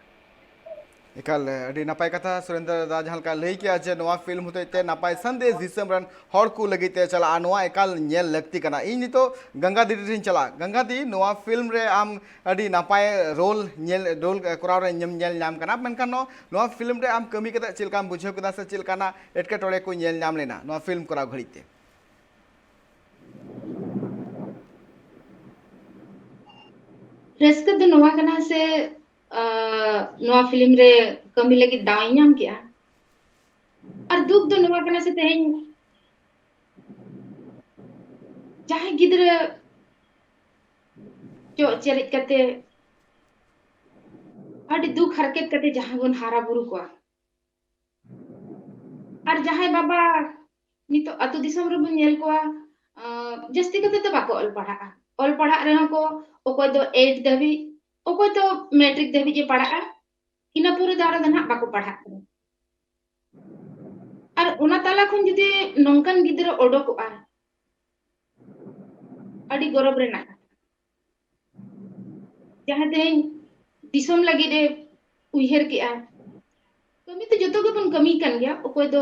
ᱮᱠᱟᱞ, ᱟᱹᱰᱤ ᱱᱟᱯᱟᱭ ᱠᱟᱛᱷᱟ ᱥᱩᱨᱮᱱᱫᱨᱚ ᱫᱟ, ᱡᱟᱦᱟᱸ ᱞᱮᱠᱟ ᱞᱟᱹᱭ ᱠᱮᱜᱼᱟ ᱡᱮ ᱱᱚᱣᱟ ᱯᱷᱤᱞᱢ ᱦᱚᱛᱮᱡ ᱛᱮ ᱱᱟᱯᱟᱭ ᱥᱟᱸᱫᱮᱥ ᱫᱤᱥᱚᱢ ᱨᱮᱱ ᱦᱚᱲ ᱠᱚ ᱞᱟᱹᱜᱤᱫ ᱛᱮ ᱪᱟᱞᱟᱜᱼᱟ, ᱱᱚᱣᱟ ᱮᱠᱟᱞ ᱧᱮᱞ ᱞᱟᱹᱠᱛᱤ ᱠᱟᱱᱟ᱾ ᱤᱧ ᱱᱤᱛᱚᱜ ᱜᱟᱝᱜᱟ ᱫᱤ ᱴᱷᱮᱱ ᱤᱧ ᱪᱟᱞᱟᱜᱼᱟ᱾ ᱜᱟᱝᱜᱟ ᱫᱤ, ᱱᱚᱣᱟ ᱯᱷᱤᱞᱢ ᱨᱮ ᱟᱢ ᱟᱹᱰᱤ ᱱᱟᱯᱟᱭ ᱨᱳᱞ ᱧᱮᱞ, ᱨᱳᱞ ᱠᱚᱨᱟᱣ ᱨᱮ ᱧᱮᱞ, ᱧᱮᱞ ᱧᱟᱢ ᱠᱟᱱᱟ, ᱢᱮᱱᱠᱷᱟᱱ ᱱᱚᱣᱟ, ᱱᱚᱣᱟ ᱯᱷᱤᱞᱢ ᱨᱮ ᱟᱢ ᱠᱟᱹᱢᱤ ᱠᱟᱛᱮ ᱪᱮᱫ ᱞᱮᱠᱟᱢ ᱵᱩᱡᱷᱟᱹᱣ ᱠᱮᱫᱟ ᱥᱮ ᱪᱮᱫ ᱞᱮᱠᱟᱱᱟᱜ ᱮᱴᱠᱮᱴᱚᱬᱮ ᱠᱚ ᱧᱮᱞ ᱧᱟᱢ ᱞᱮᱱᱟ ᱱᱚᱣᱟ ᱯᱷᱤᱞᱢ ᱠᱚᱨᱟᱣ ᱜᱷᱟᱹᱲᱤᱡ ᱛᱮ? ᱨᱟᱹᱥᱠᱟᱹ ᱫᱚ ᱱᱚᱣᱟ ᱠᱟᱱᱟ ᱥᱮ, ᱟᱸ, ᱱᱚᱣᱟ ᱯᱷᱤᱞᱢ ᱨᱮ ᱠᱟᱹᱢᱤ ᱞᱟᱹᱜᱤᱫ ᱫᱟᱣ ᱤᱧ ᱧᱟᱢ ᱠᱮᱜᱼᱟ᱾ ᱟᱨ ᱫᱩᱠ ᱫᱚ ᱱᱚᱣᱟ ᱠᱟᱱᱟ ᱥᱮ, ᱛᱮᱦᱮᱧ ᱡᱟᱦᱟᱸᱭ ᱜᱤᱫᱽᱨᱟᱹ ᱪᱚᱜ ᱪᱮᱨᱮᱡ ᱠᱟᱛᱮ, ᱟᱹᱰᱤ ᱫᱩᱠ ᱦᱟᱨᱠᱮᱛ ᱠᱟᱛᱮ ᱡᱟᱦᱟᱸᱭ ᱵᱚᱱ ᱦᱟᱨᱟ ᱵᱩᱨᱩ ᱠᱚᱣᱟ, ᱟᱨ ᱡᱟᱦᱟᱸᱭ ᱵᱟᱵᱟ ᱱᱤᱛᱚᱜ ᱟᱹᱛᱩ ᱫᱤᱥᱚᱢ ᱨᱮᱵᱚᱱ ᱧᱮᱞ ᱠᱚᱣᱟ, ᱟᱸ, ᱡᱟᱹᱥᱛᱤ ᱠᱟᱛᱮ ᱫᱚ ᱵᱟᱠᱚ ᱚᱞ ᱯᱟᱲᱦᱟᱜᱼᱟ᱾ ᱚᱞ ᱯᱟᱲᱦᱟᱜ ᱨᱮᱦᱚᱸ ᱠᱚ, ᱚᱠᱚᱭ ᱫᱚ ᱮᱭᱤᱴ ᱫᱷᱟᱹᱵᱤᱡ, ᱚᱠᱚᱭ ᱫᱚ ᱢᱮᱴᱨᱤᱠ ᱫᱷᱟᱹᱵᱤᱡ ᱮ ᱯᱟᱲᱦᱟᱜᱼᱟ, ᱤᱱᱟᱹ ᱯᱚᱨᱮ ᱫᱚ ᱟᱨᱚ ᱫᱚ ᱱᱟᱦᱟᱜ ᱵᱟᱠᱚ ᱯᱟᱲᱦᱟᱜ ᱠᱟᱱᱟ᱾ ᱟᱨ ᱚᱱᱟ ᱛᱟᱞᱟ ᱠᱷᱚᱱ ᱡᱩᱫᱤ ᱱᱚᱝᱠᱟᱱ ᱜᱤᱫᱽᱨᱟᱹ ᱚᱰᱚᱠᱚᱜᱼᱟ, ᱟᱹᱰᱤ ᱜᱚᱨᱚᱵᱽ ᱨᱮᱱᱟᱜ ᱠᱟᱛᱷᱟ᱾ ᱡᱟᱦᱟᱸ ᱛᱮᱦᱮᱧ ᱫᱤᱥᱚᱢ ᱞᱟᱹᱜᱤᱫ ᱮ ᱩᱭᱦᱟᱹᱨ ᱠᱮᱜᱼᱟ᱾ ᱠᱟᱹᱢᱤ ᱫᱚ ᱡᱚᱛᱚ ᱜᱮᱵᱚᱱ ᱠᱟᱹᱢᱤ ᱠᱟᱱ ᱜᱮᱭᱟ, ᱚᱠᱚᱭ ᱫᱚ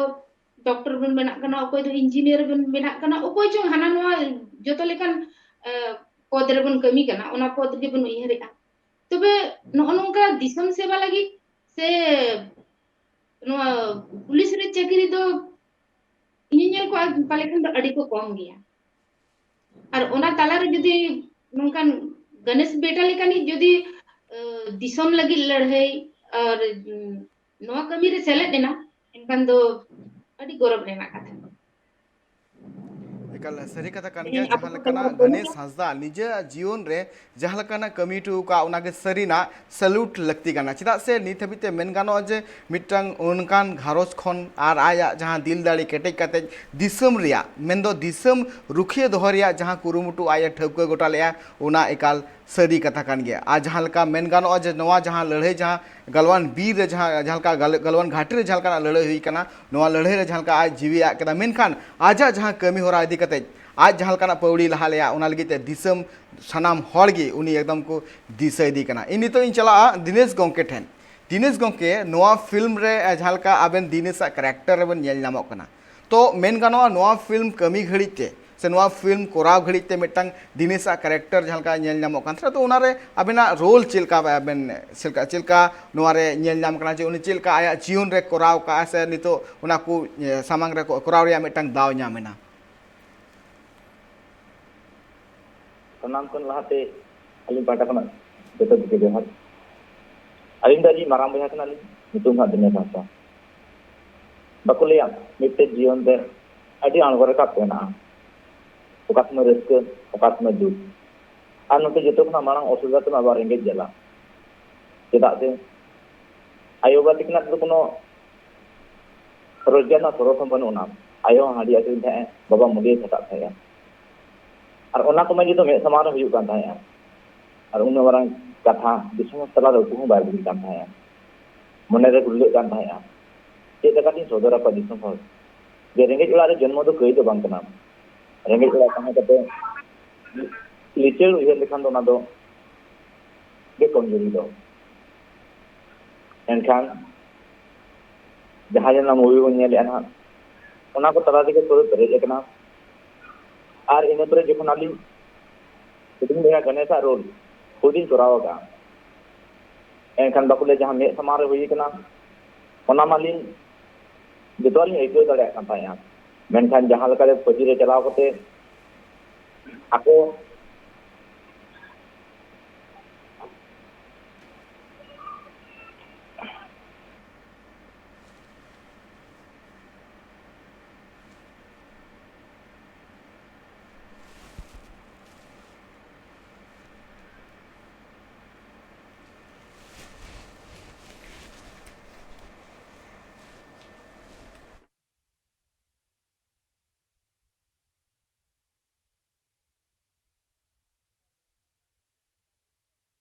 ᱰᱚᱠᱴᱚᱨ ᱵᱚᱱ ᱵᱮᱱᱟᱜ ᱠᱟᱱᱟ, ᱚᱠᱚᱭ ᱫᱚ ᱤᱧᱡᱤᱱᱤᱭᱟᱨ ᱵᱚᱱ ᱵᱮᱱᱟᱜ ᱠᱟᱱᱟ, ᱚᱠᱚᱭ ᱪᱚᱝ ᱦᱟᱱᱟ ᱱᱚᱣᱟ ᱡᱚᱛᱚ ᱞᱮᱠᱟᱱ, ᱮ, ᱯᱚᱫᱽ ᱨᱮᱵᱚᱱ ᱠᱟᱹᱢᱤ ᱠᱟᱱᱟ, ᱚᱱᱟ ᱯᱚᱫᱽ ᱜᱮᱵᱚᱱ ᱩᱭᱦᱟᱹᱨᱮᱜᱼᱟ᱾ ᱛᱚᱵᱮ ᱱᱚᱜᱼᱚ ᱱᱚᱝᱠᱟ ᱫᱤᱥᱚᱢ ᱥᱮᱵᱟ ᱞᱟᱹᱜᱤᱫ ᱥᱮ ᱱᱚᱣᱟ ᱯᱩᱞᱤᱥ ᱨᱮ ᱪᱟᱹᱠᱨᱤ ᱫᱚ ᱤᱧᱤᱧ ᱧᱮᱞ ᱠᱚᱣᱟ ᱯᱟᱞᱮ ᱠᱷᱟᱱ ᱫᱚ ᱟᱹᱰᱤ ᱠᱚ ᱠᱚᱢ ᱜᱮᱭᱟ᱾ ᱟᱨ ᱚᱱᱟ ᱛᱟᱞᱟᱨᱮ ᱡᱩᱫᱤ ᱱᱚᱝᱠᱟᱱ ᱜᱚᱱᱮᱥ ᱵᱮᱴᱟ ᱞᱮᱠᱟᱱᱤᱡ ᱡᱩᱫᱤ, ᱮ, ᱫᱤᱥᱚᱢ ᱞᱟᱹᱜᱤᱫ ᱞᱟᱹᱲᱦᱟᱹᱭ ᱟᱨ, ᱩᱸ, ᱱᱚᱣᱟ ᱠᱟᱹᱢᱤ ᱨᱮ ᱥᱮᱞᱮᱫ ᱮᱱᱟ, ᱮᱱᱠᱷᱟᱱ ᱫᱚ ᱟᱹᱰᱤ ᱜᱚᱨᱚᱵᱽ ᱨᱮᱱᱟᱜ ᱠᱟᱛᱷᱟ᱾ ᱮᱠᱟᱞ ᱥᱟᱹᱨᱤ ᱠᱟᱛᱷᱟ ᱠᱟᱱ ᱜᱮᱭᱟ᱾ ᱛᱮᱦᱮᱧ ᱟᱵᱚ ᱡᱟᱦᱟᱸ ᱠᱚ ᱛᱟᱞᱟ ᱨᱮ ᱞᱮᱠᱟᱱᱟᱜ ᱵᱟᱹᱱᱩᱜᱼᱟ᱾ ᱜᱚᱱᱮᱥ ᱦᱟᱸᱥᱫᱟ ᱱᱤᱡᱮᱨᱟᱜ ᱡᱤᱭᱚᱱ ᱨᱮ ᱡᱟᱦᱟᱸ ᱞᱮᱠᱟᱱᱟᱜ ᱠᱟᱹᱢᱤ ᱦᱚᱴᱚ ᱟᱠᱟᱫ, ᱚᱱᱟᱜᱮ ᱥᱟᱹᱨᱤᱱᱟᱜ ᱥᱮᱞᱩᱴ ᱞᱟᱹᱠᱛᱤ ᱠᱟᱱᱟ᱾ ᱪᱮᱫᱟᱜ ᱥᱮ ᱱᱤᱛ ᱦᱟᱹᱵᱤᱡ ᱛᱮ ᱢᱮᱱ ᱜᱟᱱᱚᱜᱼᱟ ᱡᱮ ᱢᱤᱫᱴᱟᱝ ᱚᱱᱠᱟᱱ ᱜᱷᱟᱨᱚᱸᱡᱽ ᱠᱷᱚᱱ ᱟᱨ ᱟᱭᱟᱜ ᱡᱟᱦᱟᱸ ᱫᱤᱞ ᱫᱟᱲᱮ ᱠᱮᱴᱮᱡ ᱠᱟᱛᱮ ᱫᱤᱥᱚᱢ ᱨᱮᱭᱟᱜ, ᱢᱮᱱᱫᱚ ᱫᱤᱥᱚᱢ ᱨᱩᱠᱷᱤᱭᱟᱹ ᱫᱚᱦᱚ ᱨᱮᱭᱟᱜ ᱡᱟᱦᱟᱸ ᱠᱩᱨᱩᱢᱩᱴᱩ ᱟᱡ ᱮ ᱴᱷᱟᱹᱣᱠᱟᱹ ᱜᱚᱴᱟ ᱞᱮᱫᱼᱟ, ᱚᱱᱟ ᱮᱠᱟᱞ ᱥᱟᱹᱨᱤ ᱠᱟᱛᱷᱟ ᱠᱟᱱ ᱜᱮᱭᱟ᱾ ᱟᱨ ᱡᱟᱦᱟᱸ ᱞᱮᱠᱟ ᱢᱮᱱ ᱜᱟᱱᱚᱜᱼᱟ ᱡᱮ ᱱᱚᱣᱟ ᱡᱟᱦᱟᱸ ᱞᱟᱹᱲᱦᱟᱹᱭ, ᱡᱟᱦᱟᱸ ᱜᱟᱞᱣᱟᱱ ᱵᱤᱨ ᱨᱮ ᱡᱟᱦᱟᱸ, ᱡᱟᱦᱟᱸ ᱞᱮᱠᱟ ᱜᱟᱞ-, ᱜᱟᱞᱣᱟᱱ ᱜᱷᱟᱴᱤ ᱨᱮ ᱡᱟᱦᱟᱸ ᱞᱮᱠᱟᱱᱟᱜ ᱞᱟᱹᱲᱦᱟᱹᱭ ᱦᱩᱭ ᱠᱟᱱᱟ, ᱱᱚᱣᱟ ᱞᱟᱹᱲᱦᱟᱹᱭ ᱨᱮ ᱡᱟᱦᱟᱸ ᱞᱮᱠᱟ ᱟᱡ ᱡᱤᱣᱤ ᱟᱫ ᱠᱮᱫᱟ, ᱢᱮᱱᱠᱷᱟᱱ ᱟᱡᱟᱜ ᱡᱟᱦᱟᱸ ᱠᱟᱹᱢᱤ ᱦᱚᱨᱟ ᱤᱫᱤ ᱠᱟᱛᱮ ᱟᱡ ᱡᱟᱦᱟᱸ ᱞᱮᱠᱟᱱᱟᱜ ᱯᱟᱹᱣᱲᱤ ᱞᱟᱦᱟ ᱞᱮᱭᱟ, ᱚᱱᱟ ᱞᱟᱹᱜᱤᱫ ᱛᱮ ᱫᱤᱥᱚᱢ ᱥᱟᱱᱟᱢ ᱦᱚᱲ ᱜᱮ ᱩᱱᱤ ᱮᱠᱫᱚᱢ ᱠᱚ ᱫᱤᱥᱟᱹ ᱤᱫᱤ ᱠᱟᱱᱟ᱾ ᱤᱧ ᱱᱤᱛᱚᱜ ᱤᱧ ᱪᱟᱞᱟᱜᱼᱟ ᱫᱤᱱᱮᱥ ᱜᱚᱢᱠᱮ ᱴᱷᱮᱱ᱾ ᱫᱤᱱᱮᱥ ᱜᱚᱢᱠᱮ, ᱱᱚᱣᱟ ᱯᱷᱤᱞᱢ ᱨᱮ ᱡᱟᱦᱟᱸ ᱞᱮᱠᱟ ᱟᱵᱮᱱ ᱫᱤᱱᱮᱥᱟᱜ ᱠᱮᱨᱮᱠᱴᱟᱨ ᱨᱮᱵᱮᱱ ᱧᱮᱞ ᱧᱟᱢᱚᱜ ᱠᱟᱱᱟ, ᱛᱚ ᱢᱮᱱ ᱜᱟᱱᱚᱜᱼᱟ ᱱᱚᱣᱟ ᱯᱷᱤᱞᱢ ᱠᱟᱹᱢᱤ ᱜᱷᱟᱹᱲᱤᱡ ᱛᱮ ᱥᱮ ᱱᱚᱣᱟ ᱯᱷᱤᱞᱢ ᱠᱚᱨᱟᱣ ᱜᱷᱟᱹᱲᱤᱡ ᱛᱮ ᱢᱤᱫᱴᱟᱝ ᱫᱤᱱᱮᱥᱟᱜ ᱠᱮᱨᱮᱠᱴᱟᱨ ᱡᱟᱦᱟᱸ ᱞᱮᱠᱟ ᱧᱮᱞ ᱧᱟᱢᱚᱜ ᱠᱟᱱ ᱛᱟᱦᱮᱸᱱᱟ, ᱛᱚ ᱚᱱᱟᱨᱮ ᱟᱵᱮᱱᱟᱜ ᱨᱳᱞ ᱪᱮᱫ ᱞᱮᱠᱟ ᱵᱮᱱ, ᱪᱮᱫ ᱞᱮᱠᱟ, ᱪᱮᱫ ᱞᱮᱠᱟ ᱱᱚᱣᱟ ᱨᱮ ᱧᱮᱞ ᱧᱟᱢ ᱠᱟᱱᱟ ᱡᱮ ᱩᱱᱤ ᱪᱮᱫ ᱞᱮᱠᱟ ᱟᱭᱟᱜ ᱡᱤᱭᱚᱱ ᱨᱮ ᱠᱚᱨᱟᱣ ᱠᱟᱜᱼᱟ ᱥᱮ ᱱᱤᱛᱚᱜ ᱚᱱᱟ ᱠᱚ, ᱮ, ᱥᱟᱢᱟᱝ ᱨᱮ ᱠᱚ-, ᱠᱚᱨᱟᱣ ᱨᱮᱭᱟᱜ ᱢᱤᱫᱴᱟᱝ ᱫᱟᱣ ᱧᱟᱢ ᱮᱱᱟ? ᱥᱟᱱᱟᱢ ᱠᱷᱚᱱ ᱞᱟᱦᱟᱛᱮ ᱟᱹᱞᱤᱧ ᱯᱟᱦᱴᱟ ᱠᱷᱚᱱᱟᱜ ᱡᱚᱛᱚ ᱠᱚᱜᱮ ᱡᱚᱦᱟᱨ᱾ ᱟᱹᱞᱤᱧ ᱫᱚ ᱟᱹᱞᱤᱧ ᱢᱟᱨᱟᱝ ᱵᱚᱭᱦᱟ ᱠᱟᱱᱟᱞᱤᱧ, ᱧᱩᱛᱩᱢ ᱦᱟᱸᱜ ᱫᱤᱱᱮᱥ ᱦᱟᱸᱥᱫᱟ᱾ ᱵᱟᱠᱚ ᱞᱟᱹᱭᱟ ᱢᱤᱫᱴᱮᱡ ᱡᱤᱭᱚᱱ ᱨᱮ ᱟᱹᱰᱤ ᱟᱬᱜᱚ ᱨᱟᱠᱟᱵ ᱢᱮᱱᱟᱜᱼᱟ, ᱚᱠᱟ ᱥᱚᱢᱚᱭ ᱨᱟᱹᱥᱠᱟᱹ, ᱚᱠᱟ ᱥᱚᱢᱚᱭ ᱫᱩᱠ᱾ ᱟᱨ ᱱᱚᱛᱮ ᱡᱚᱛᱚ ᱠᱷᱚᱱᱟᱜ ᱢᱟᱲᱟᱝ ᱚᱥᱩᱵᱤᱫᱷᱟ ᱠᱟᱱᱟ ᱟᱵᱟᱨ ᱨᱮᱸᱜᱮᱡ ᱡᱟᱞᱟ᱾ ᱪᱮᱫᱟᱜ ᱥᱮ ᱟᱭᱳ ᱵᱟᱵᱟ ᱛᱟᱹᱠᱤᱱᱟᱜ ᱫᱚ ᱠᱳᱱᱳ ᱨᱳᱡᱽᱜᱟᱨ ᱨᱮᱱᱟᱜ ᱥᱚᱨᱚᱥ ᱦᱚᱸ ᱵᱟᱹᱱᱩᱜ ᱟᱱᱟ᱾ ᱟᱭᱳ ᱦᱚᱸ ᱦᱟᱺᱰᱤ ᱟᱹᱠᱷᱨᱤᱧ ᱛᱟᱦᱮᱸᱜᱼᱟ, ᱵᱟᱵᱟ ᱢᱩᱞᱤᱭᱟᱹ ᱠᱷᱟᱴᱟᱜ ᱛᱟᱦᱮᱸᱜᱼᱟ᱾ ᱟᱨ ᱚᱱᱟ ᱠᱚᱢᱟ ᱡᱚᱛᱚ ᱢᱮᱫ ᱥᱟᱢᱟᱝ ᱨᱮ ᱦᱩᱭᱩᱜ ᱠᱟᱱ ᱛᱟᱦᱮᱸᱜᱼᱟ᱾ ᱟᱨ ᱩᱱᱟᱹᱜ ᱢᱟᱨᱟᱝ ᱠᱟᱛᱷᱟ ᱫᱤᱥᱚᱢ ᱦᱚᱲ ᱛᱟᱞᱟᱨᱮ ᱩᱠᱩ ᱦᱚᱸ ᱵᱟᱭ ᱵᱩᱡᱷᱟᱹᱜ ᱠᱟᱱ ᱛᱟᱦᱮᱸᱜᱼᱟ᱾ ᱢᱚᱱᱮᱨᱮ ᱜᱩᱨᱞᱟᱹᱜ ᱠᱟᱱ ᱛᱟᱦᱮᱸᱜᱼᱟ, ᱪᱮᱫ ᱞᱮᱠᱟᱛᱤᱧ ᱥᱚᱫᱚᱨ ᱟᱠᱚᱣᱟ ᱫᱤᱥᱚᱢ ᱦᱚᱲ ᱡᱮ ᱨᱮᱸᱜᱮᱡ ᱚᱲᱟᱜ ᱨᱮ ᱡᱚᱱᱢᱚ ᱫᱚ ᱠᱟᱹᱭ ᱫᱚ ᱵᱟᱝ ᱠᱟᱱᱟ᱾ ᱨᱮᱸᱜᱮᱡ ᱚᱲᱟᱜ ᱛᱟᱦᱮᱸ ᱠᱟᱛᱮ ᱞᱤᱪᱟᱹᱲ ᱩᱭᱦᱟᱹᱨ ᱞᱮᱠᱷᱟᱱ ᱫᱚ ᱚᱱᱟ ᱫᱚ ᱜᱮ ᱠᱚᱢᱡᱩᱨᱤ ᱫᱚ᱾ ᱮᱱᱠᱷᱟᱱ ᱡᱟᱦᱟᱸ ᱡᱮ ᱚᱱᱟ movie ᱵᱚᱱ ᱧᱮᱞᱮᱫᱼᱟ ᱱᱟᱦᱟᱜ, ᱚᱱᱟ ᱠᱚ ᱛᱟᱞᱟ ᱛᱮᱜᱮ ᱯᱩᱨᱟᱹ ᱯᱮᱨᱮᱡ ᱟᱠᱟᱱᱟ᱾ ᱟᱨ ᱤᱱᱟᱹ ᱯᱚᱨᱮ ᱡᱚᱠᱷᱚᱱ ᱟᱹᱞᱤᱧ ᱦᱩᱰᱤᱧ ᱵᱚᱭᱦᱟ ᱜᱚᱱᱮᱥᱟᱜ ᱨᱳᱞ ᱦᱩᱰᱤᱧ ᱠᱚᱨᱟᱣ ᱟᱠᱟᱫᱼᱟ, ᱮᱱᱠᱷᱟᱱ ᱵᱟᱠᱚ ᱞᱟᱹᱭᱟ ᱡᱟᱦᱟᱸ ᱢᱮᱫ ᱥᱟᱢᱟᱝ ᱨᱮ ᱦᱩᱭ ᱟᱠᱟᱱᱟ, ᱚᱱᱟ ᱢᱟᱞᱤᱧ ᱡᱚᱛᱚᱣᱟᱜ ᱞᱤᱧ ᱟᱹᱭᱠᱟᱹᱣ ᱫᱟᱲᱮᱭᱟᱜ ᱠᱟᱱ ᱛᱟᱦᱮᱸᱫᱼᱟ᱾ ᱢᱮᱱᱠᱷᱟᱱ ᱡᱟᱦᱟᱸ ᱞᱮᱠᱟᱨᱮ ᱯᱟᱹᱴᱤ ᱨᱮ ᱪᱟᱞᱟᱣ ᱠᱟᱛᱮ ᱟᱠᱚ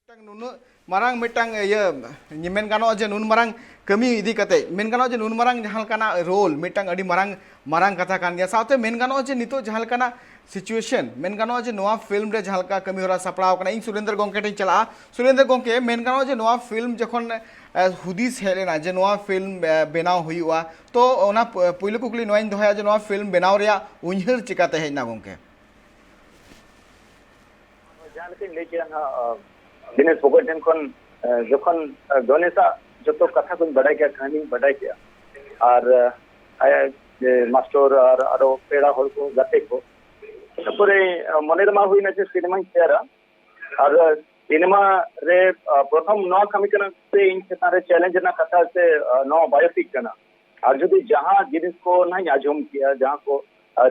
ᱢᱤᱫᱴᱟᱝ ᱱᱩᱱᱟᱹᱜ ᱢᱟᱨᱟᱝ ᱢᱤᱫᱴᱟᱝ ᱤᱭᱟᱹ, ᱢᱮᱱ ᱜᱟᱱᱚᱜᱼᱟ ᱡᱮ ᱱᱩᱱ ᱢᱟᱨᱟᱝ ᱠᱟᱹᱢᱤ ᱤᱫᱤ ᱠᱟᱛᱮ, ᱢᱮᱱ ᱜᱟᱱᱚᱜᱼᱟ ᱡᱮ ᱱᱩᱱ ᱢᱟᱨᱟᱝ ᱡᱟᱦᱟᱸ ᱞᱮᱠᱟᱱᱟᱜ ᱨᱳᱞ ᱢᱤᱫᱴᱟᱝ ᱟᱹᱰᱤ ᱢᱟᱨᱟᱝ, ᱢᱟᱨᱟᱝ ᱠᱟᱛᱷᱟ ᱠᱟᱱ ᱜᱮᱭᱟ᱾ ᱥᱟᱶᱛᱮ ᱢᱮᱱ ᱜᱟᱱᱚᱜᱼᱟ ᱡᱮ ᱱᱤᱛᱚᱜ ᱡᱟᱦᱟᱸ ᱞᱮᱠᱟᱱᱟᱜ ᱥᱤᱪᱩᱭᱮᱥᱚᱱ ᱢᱮᱱ ᱜᱟᱱᱚᱜᱼᱟ ᱡᱮ ᱱᱚᱣᱟ ᱯᱷᱤᱞᱢ ᱨᱮ ᱡᱟᱦᱟᱸ ᱞᱮᱠᱟ ᱠᱟᱹᱢᱤ ᱦᱚᱨᱟ ᱥᱟᱯᱲᱟᱣ ᱠᱟᱱᱟ, ᱤᱧ ᱥᱩᱨᱮᱱᱫᱨᱚ ᱜᱚᱢᱠᱮ ᱴᱷᱮᱱ ᱪᱟᱞᱟᱜᱼᱟ᱾ ᱥᱩᱨᱮᱱᱫᱨᱚ ᱜᱚᱢᱠᱮ, ᱢᱮᱱ ᱜᱟᱱᱚᱜᱼᱟ ᱡᱮ ᱱᱚᱣᱟ ᱯᱷᱤᱞᱢ ᱡᱚᱠᱷᱚᱱ ᱦᱩᱫᱤᱥ ᱦᱮᱡ ᱞᱮᱱᱟ ᱡᱮ ᱱᱚᱣᱟ ᱯᱷᱤᱞᱢ ᱵᱮᱱᱟᱣ ᱦᱩᱭᱩᱜᱼᱟ, ᱛᱚ ᱚᱱᱟ ᱯᱩᱭᱞᱩ ᱠᱩᱠᱞᱤ ᱱᱚᱣᱟᱧ ᱫᱚᱦᱚᱭᱟ ᱡᱮ ᱱᱚᱣᱟ ᱯᱷᱤᱞᱢ ᱵᱮᱱᱟᱣ ᱨᱮᱭᱟᱜ ᱩᱭᱦᱟᱹᱨ ᱪᱤᱠᱟᱛᱮ ᱦᱮᱡ ᱮᱱᱟ ᱜᱚᱢᱠᱮ? ᱡᱟᱦᱟᱸ ᱞᱮᱠᱟᱧ ᱞᱟᱹᱭ ᱠᱮᱫᱟ ᱦᱟᱸᱜ, ᱫᱤᱱᱮᱥ ᱵᱚᱠᱚ ᱴᱷᱮᱱ ᱠᱷᱚᱱ ᱡᱚᱠᱷᱚᱱ ᱜᱚᱱᱮᱥᱟᱜ ᱡᱚᱛᱚ ᱠᱟᱛᱷᱟ ᱠᱚᱧ ᱵᱟᱰᱟᱭ ᱠᱮᱫᱟ, ᱠᱟᱹᱦᱱᱤᱧ ᱵᱟᱰᱟᱭ ᱠᱮᱫᱟ, ᱟᱨ ᱟᱭᱟᱜ ᱡᱮ ᱢᱟᱥᱴᱚᱨ ᱟᱨ ᱟᱨᱚ ᱯᱮᱲᱟ ᱦᱚᱲ ᱠᱚ, ᱜᱟᱛᱮ ᱠᱚ, ᱛᱟᱨᱯᱚᱨᱮ ᱢᱚᱱᱮ ᱨᱮᱢᱟ ᱦᱩᱭᱱᱟ ᱡᱮ ᱥᱤᱱᱮᱢᱟᱧ ᱛᱮᱭᱟᱨᱟ᱾ ᱟᱨ ᱥᱤᱱᱮᱢᱟ ᱨᱮ ᱯᱨᱚᱛᱷᱚᱢ ᱱᱚᱣᱟ ᱠᱟᱹᱢᱤ ᱠᱟᱱᱟ ᱥᱮ ᱤᱧ ᱪᱮᱛᱟᱱ ᱨᱮ ᱪᱮᱞᱮᱧᱡᱽ ᱨᱮᱱᱟᱜ ᱠᱟᱛᱷᱟ ᱥᱮ ᱱᱚᱣᱟ ᱵᱟᱭᱳᱯᱤᱠ ᱠᱟᱱᱟ᱾ ᱟᱨ ᱡᱩᱫᱤ ᱡᱟᱦᱟᱸ ᱡᱤᱱᱤᱥ ᱠᱚ ᱱᱟᱦᱟᱜ ᱤᱧ ᱟᱸᱡᱚᱢ ᱠᱮᱜᱼᱟ, ᱡᱟᱦᱟᱸ ᱠᱚ